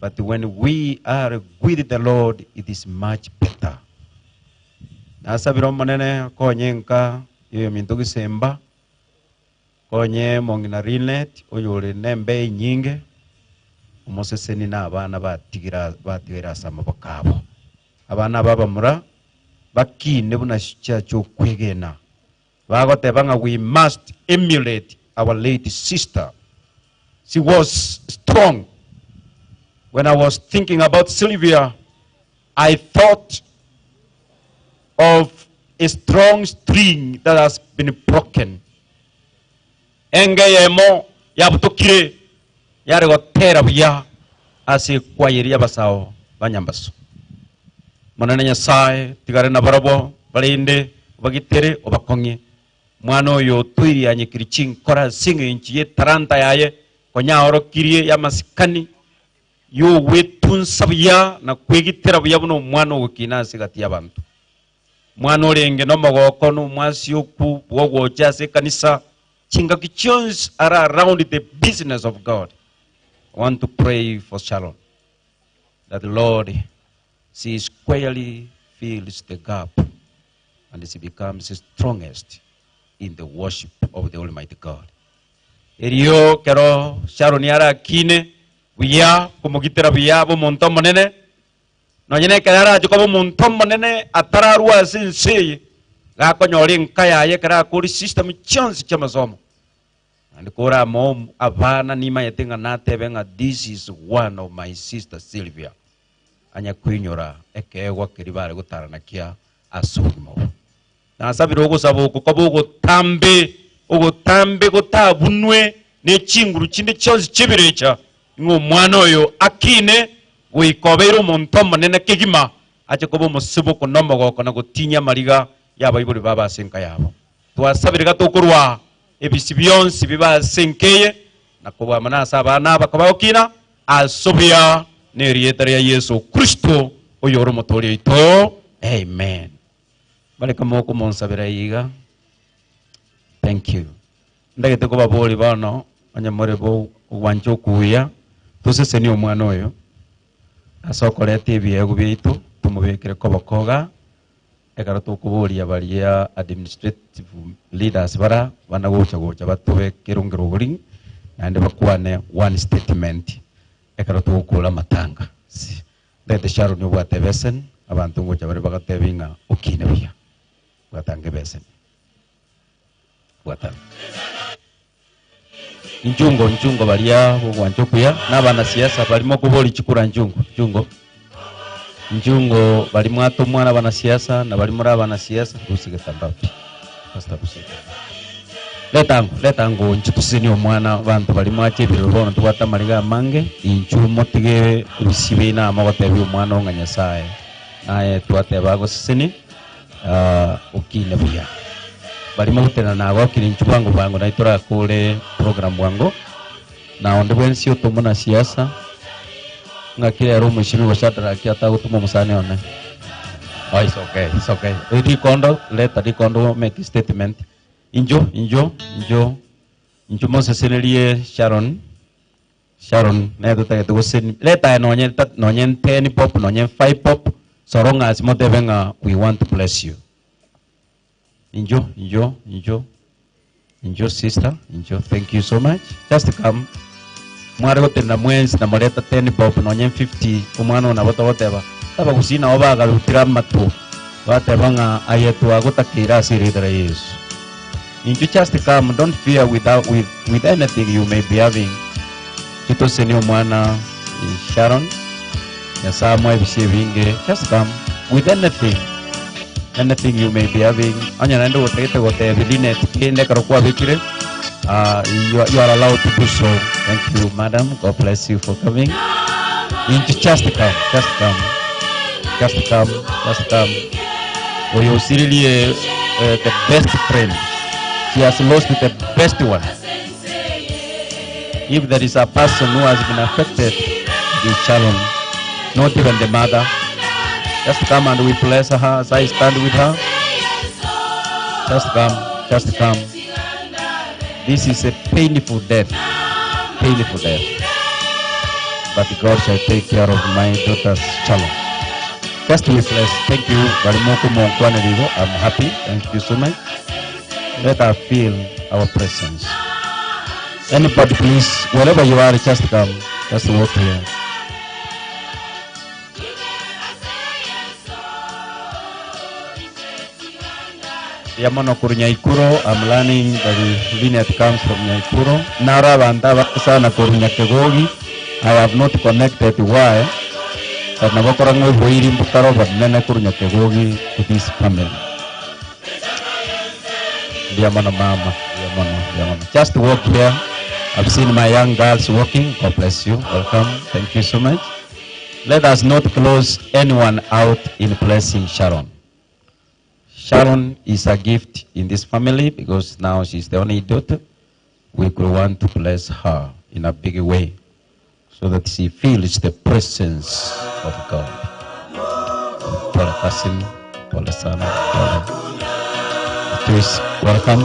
but when we are with the Lord it is much better nasabire omonene akonye nka yoyominto gisemba. Konye mong'ina Linet oyore nembeo enyinge, omoseseni na abana batigira batigaire ase amaboko abo. Abana aba abamura bakine buna chiacha okwegena, bagoteba ng'a we must emulate our late sister. She was strong. When I was thinking about Sylvia, I thought of a strong string that has been broken. Enga eyemo yabutokire yare gotera buya ase ekwaya eria y'abasao ba Nyambaso. Omonene Nyasae, tigare nabarabwo, barende, obagitere, obakong'ie. Omwana oyo otoirianyekirie chinkoro ase eng'encho y'etalanta yaye, konya aorokirie y'amasikani y'ogwetunsa buya na kwegitera buya buna omwana ogokina ase egati y'abanto. Omwana orenge nomogoko na omwasioku bw'ogocha ase ekanisa chingaki chionsi are around the business of God. I want to pray for Sharon that the Lord she squarely fills the gap and she becomes strongest in the worship of the Almighty God. Erio kero Sharon arakine buya komogitera buya abe omonto omonene, Nonye nekero arache koba omonto omonene atararua ase ense eye, gakonyora enka yaye ekero akore system chionsi chi'amasomo. Naende koramoe abana nimanyete ng'a natebe ng'a this is one of my sister Sylvia, anya koinyora ekeegwa keria bare gotara nakia ase obogima obo. Nasabire ogosaba oko kobe ogotambe, ogotambe gotabunwe ne chinguru chinde chionsi chi'ebirecha, ng'a omwana oyo akine goika obeire omonto omonene kegima, ache koba omosiboko na omogoko na gotinyia amariga y'abaibori babo ase enka yabo. Twasabire gatokorwa ebisi bionsi bibe ase enka eye, na kobua amo nase abana aba kobagokina ase obuya nerieta ria Yeso Kristo, oyore Omotooria oito. Amen. Bareke mokomonsabera iga. Thank you. Ndagete kobaboria bono, onye more bo ogwancha okuya, tosesenie omwana oyo ase okoreta ebiegwa biaito, tomobekere koboko iga, ekero tokoboria baria administrative leaders bara, bana gocha gocha batobekere ongerogori, naende bakwane one statement ekero togokora amatanga. Ndagete Sharon obwate ebeseni, abanto ngocha bare bagatebie ng'a okine buya. Bwatanga ebeseni. Bwatanga. Inchungo, nchungo baria bogwancha okuya, na abanasiasa baria mokoboria chikura nchungo, nchungo. Nchungo baria mwatomwa na abanasiasa na baria more abanasiasa, rusia egetambaa pi. Pastor rusia egetambaa. Leta ango, leta ango inche tosesenie omwana, abanto baria mwacha ebirero bono tobwate amariga amange, inchuo motige ebisio biaino amo gotebia omwana oo ng'a Nyasaye naye twateba agosesenie, okine buya. Baria mogotenena nagokire inchuo bwango bwango naye torakore program bwango, na onde bwensi otomwa na siasa, ng'aki rero omweshimiwa Shadrack atagotoma omosani one? Oh, it's okay, it's okay. Rikondo, leta rikondo make statement. Inchuo, inchuo, inchuo, inchuo mosesenerie Sharon, Sharon nere totagete gosesenia, leta aye nonye ta nonye ten bob, nonye five bob, so long as motebe ng'a we want to bless you. Inchuo, inchuo, inchuo, inchuo sister, inchuo, thank you so much, just come. Mware gotenena mwensi na moreta ten bob nonye 50, omwana oyo nabo togoteba, abagusii nabo bagarutire amato. Bateba ng'a aye twagotakeire ase erieta ria Yeso. Inchuo just come, don't fear with, with, with anything you may be having. Chitosenie omwana Sharon, Nyasaye amoe ebisio ebinge. Just come with anything, anything you may be having. Onye naende gotagete gotebia Linet kende ekero kwabekire, uh, you, are- you are allowed to do so. Thank you, madam. God bless you for coming. Inchuo just come, just come. Just come, just come. Oyo osiririe eh, the best friend. She has lost the best one. If there is a person who has been affected, it is Sharon. Not even the mother. Just come and we bless her as I stand with her. Just come, just come. This is a painful death. Painful death. But God shall take care of my daughter's Shalom. Just be blessed. Thank you. Barimoko Monkwanerigo. I'm happy. Thank you so much. Let her feel our presence. Anybody please, wherever you are, just come. Just walk here. Yamono kuru Nyaikuro, I'm learning that the lineage comes from Nyaikuro. Nara abantu sana kuru Nyakegogi. I have not connected why. But nabokora ng'oboiri mbukaro banene kuru Nyakegogi to this family. Ndiamono mama, ndiamono, ndiamono. Just walk here. I've seen my young girls walking. God bless you. Welcome. Thank you so much. Let us not close anyone out in blessing Sharon. Sharon is a gift in this family because now she's the only daughter. We could want to bless her in a big way so that she feels the presence of God. Pole cousin, pole sana, pole. Please welcome.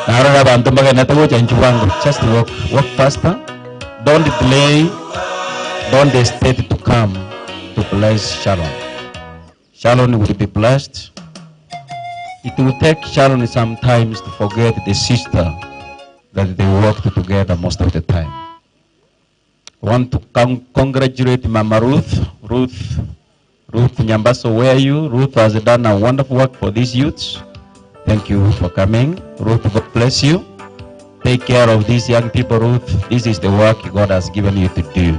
Narora bantu mbagenete gocha inchu bwangu. Just walk, walk faster. Don't delay. Don't hesitate to come to bless Sharon. Sharon will be blessed. It will take Sharon sometimes to forget the sister that they worked together most of the time. I want to con- congratulate Mama Ruth. Ruth, Ruth Nyambaso, where are you? Ruth has done a wonderful work for these youths. Thank you for coming. Ruth, God bless you. Take care of these young people, Ruth. This is the work God has given you to do.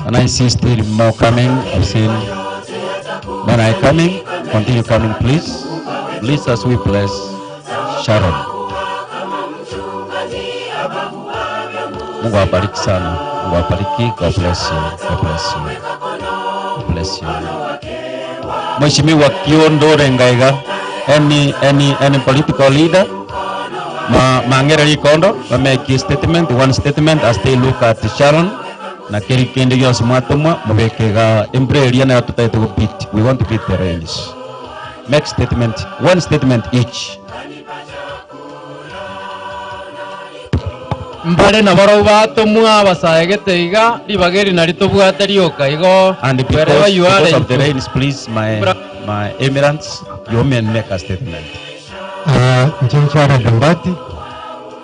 And I see still more coming. I've seen many are coming. Continue coming, please. Please, as we bless Sharon. Mungu awabariki sana. Mungu awabariki. God bless you. God bless you. God bless you. Mheshimiwa Kiondo Rengaiga, any any any political leader ma mangere rikondo ba make a statement one statement as they look at Sharon na keri kende gyose mwatomwa mubekega embreria nayo tutaete go beat we want to beat the rains make statement one statement each Mbare na barau batomwa basaegete iga ribageri nari tobwate rioka igo and wherever because, you are because of the rains please my my emirants you may make a statement Nchinchara Dumbati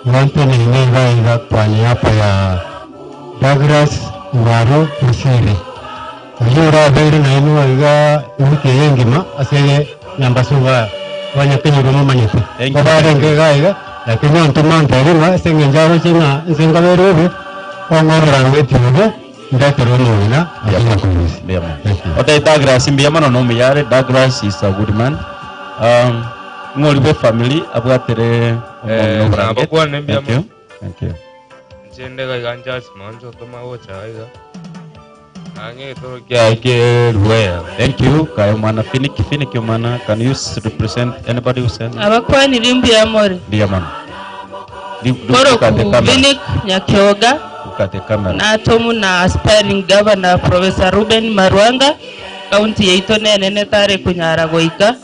wante niinaiga kwa niaba ya Douglas Ngwaro Musiri oyo urabeire nainu iga ewiki eye engima ase nyambasuga abanyakenyoro momanyete Thank you. babarenge iga iga lakini ontuma ntere ng'a ase eng'encho aroche ng'a ase nkabere obe ong'orora ng'etiobe ndetera omong'ina akinyakorusia Mbiyama. Okay, Douglas mbiyama no muyare Douglas is a good man. Um ng'ori be family abwatere Eh, omonno blanket. nabakwane mbiyama. Thank you. Thank you. Nchende gaiga nchasima nchotoma gocha gaiga nange gitoro kiaye kerwea Thank you. Kayo mwana Finik Finik mwana can you s- represent anybody who send? abakwanire mbuyamore Mbiyama. Look at the koroku camera. vinik nyakyoga Look at the camera. natomu na aspiring governor professor ruben marwanga kaunti yaito nenene tare kunyara goika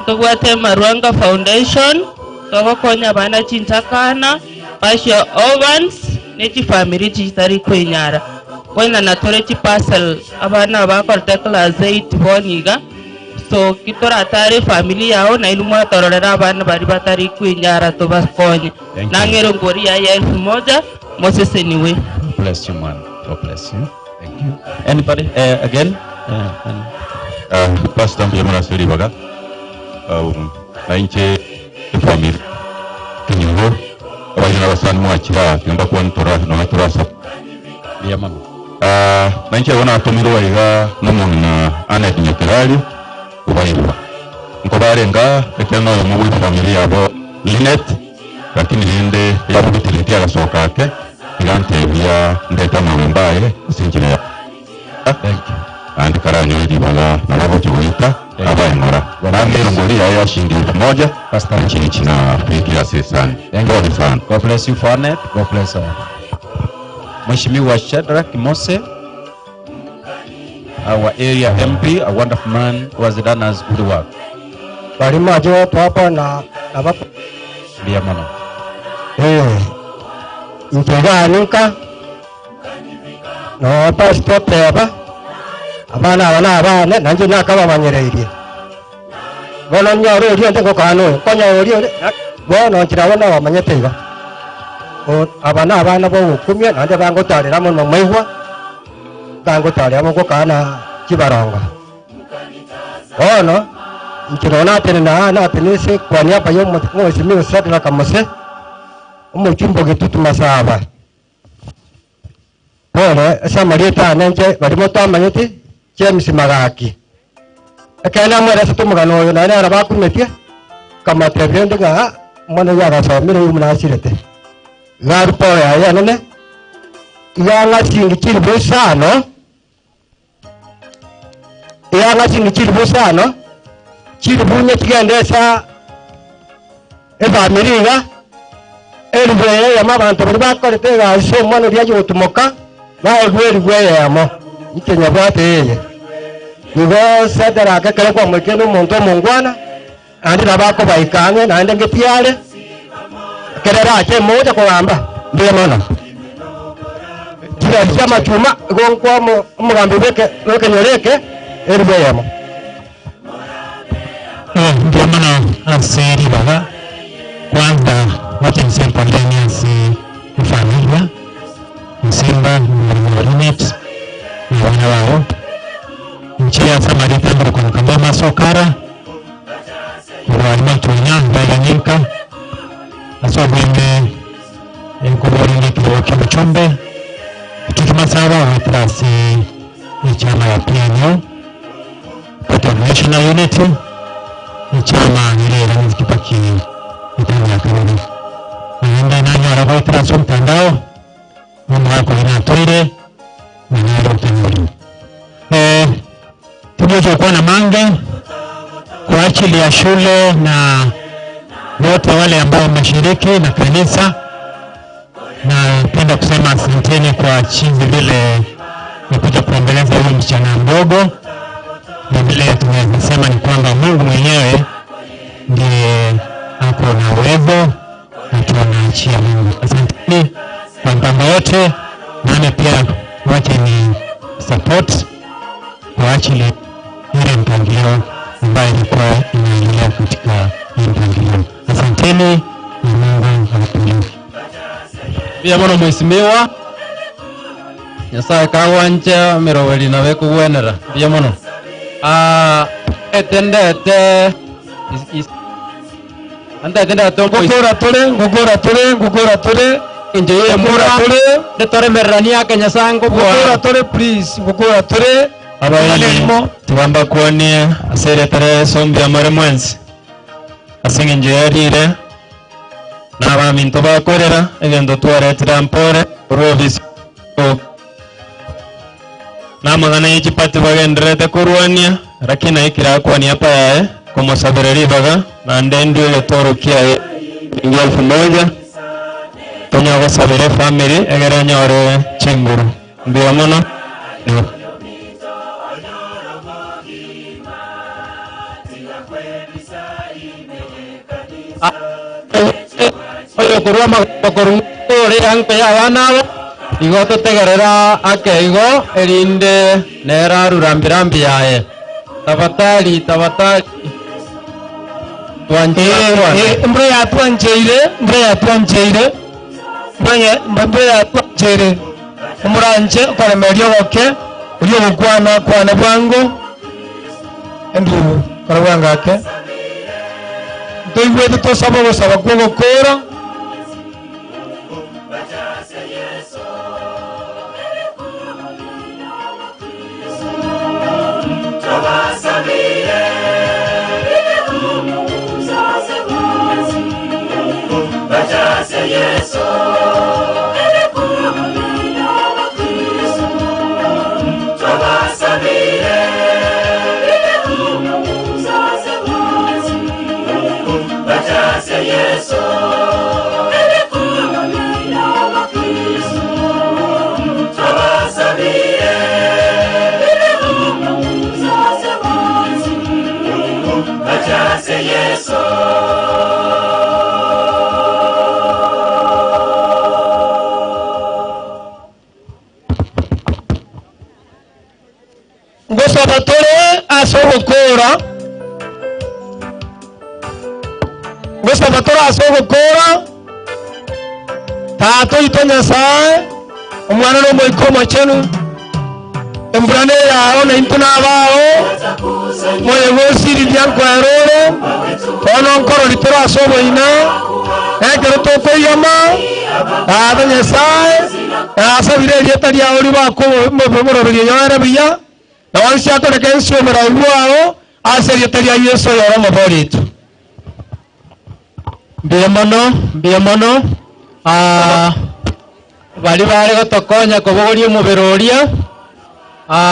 ntobwate marwanga foundation togokonya abana chintakana basio ovans ne chifamiri chitari kwenyara boina natore chiparcel abana bakorete class 8 boniga so kitoratare family yao na indu mwatororera abana bari batari kwinyara tubakonye Thank you. nang'ero ngori ya ya elfu moja moseseniwe Bless you man. God bless you. Thank you. Anybody uh, again? Uh, and Pastor Mbiyamana Siribaga um, na inche efamily kinyugo abaina abasani mwakira yomba kuba nitora nona turasa Mbiyamana. Uh, na inche bona atumirwa iga n'omong'ina Anet Nyakerari ubairwa nkobarenga ekero noyomo bwa efamily yabo Linet lakini rinde yabugitire agasoka ake iga ntebia ndeta amagomba aye ase enchera ya andi karanyoe ribaga nabo goita abaeng'ora namero ngori yaye yashingi elfu moja chini china kuikia sesani pole sana God bless you for Anet. God bless her. Mheshimiwa Shadrack Mose, our area MP, a wonderful man who has done us good work. Walimu aje watu hapa na na bako Mbiyamana. eh nkeganuka no pastor teba abana aba na abana nanje nakabamanyereirie bono nyore orio nte ngokana oyo konya orio bono nchira bono bamanyete iga Aba na abana b'ogokumia, naende bangotarera amo nomoigwa, bangotarera amo gokana chibarongo. Bono, inche nonya natenena aa natenena ase kwa niaba y'Omweshimiwa Shadrack Mose, omochumba o Gitutu Masaba. Pole ase amarieta ane inche baria motamanyeti, James Magaki. Ekero namweresete omogano oyo naende naro bakumetie, nkamotebia rende ng'a omwana oyio agasomire oyio buna asirete. Iga aria pole yaye enene, iga ng'a chingi chilifu isano, iga ng'a chingi chilifu isano, chilifu inye chigende ase efamiri iga, elifu eye eyemo abanto baria bakorete egasi ase omwana oria aye gotumoka, baegwe elifu eyemo, inche nyebwate eye. Igo Sadaraka ekero kwamoikire nomonto omongwana, naende nabo akobaika ang'e, naende ngetiare, ekero erache mogocha kogamba, mbuya mono. Chibesa chi'amachuma igo nkoa omo- omogambi bw'eke bw'ekenyoro eke elifu eyemo. Eh, mbuya mono ase ribaga kwanza gocha inse mpondeni ase efamilia Nsimba omorimo wa Linet na abana babo inche ase amarieta ngorokwa Mukamba Masokara korwa Matunya Mbega Nyinka ase obwenge nkoboringa ekerogo kia omochumbe Gitutu Masaba goetera ase echama ya PNU Party of National Unity echama ere ere Kibaki etano ya kabere naende nanyora goetera ase omotandao omogaka oyo natoire na nere otanyori eh, tingocha gokwana mange kwa ajili ya shule na wote wale ambao wameshiriki na kanisa. Napenda kusema asanteni kwa chinzi vile nikuja kuendeleza huyu msichana mdogo, na vile tumesema ni kwamba Mungu mwenyewe ndiye ako na uwezo na tunaachia Mungu. Asanteni kwa mpango yote, nami pia wache ni support kwa ajili ile mpangilio ambayo ilikuwa inaendelea katika hii mpangilio. Asanteni na Mungu awabariki. Mbuya mono mheshimiwa nyasaye kagwancha miroweri nawe kugwenera mbuya mono Ah, etendete is- is- andete ndete Ngukura tore, ngukura tore, ngukura tore. Inche ye Ngukura tore. ndetoremererania ake nyasaye Ngukura ngobwa tore please, ngukura tore. Abaeni tibamba kwonie ase erieta ria Yesu mbuya more mwensi ase eng'encho yarire na abaminto bakorera egento twaretire mpore korwa ofisi na amang'ana ye chipati bagendererete korwania lakini naikire akwania pa yaye komosabera ribaga naende ndue egetoro kiaye shilingi elfu moja tonya gosabera efamiri egere enyore chinguru mbuya mono. Oyo korwa amakorwa ore anko ya abana abo igo totegerera ake igo erinde nera arurambirambi yaye tabatari tabatari Mbura yatwancheire, mbura yatwancheire, mbura yatwancheire. Omuranche okoremeria ogoke, oria ogokwana kwana bwango, endugu kora bwango ake. Ntoigwete tosaba ogosaba kwa ogokora. Yesu. Ngosaba tore ase ogokora, ngosaba tore ase ogokora. Tata oito Nyasae, Omwana na Omoika Omochenu, embura neyao na intwe nabao, moyega osiriria nkoera ore, bono nkorori tore ase oboina, na ekero tokoigama, Tata Nyasae, nasabire erieta riao ribakwe omoroberio oyoere buya, na onsi akoreke ense oborai bwao, ase erieta ria Yeso oyore Omobori oito. Mbuya mono, mbuya mono. Ah, baria bare gotokonya kobogoria omobere oria. Ah.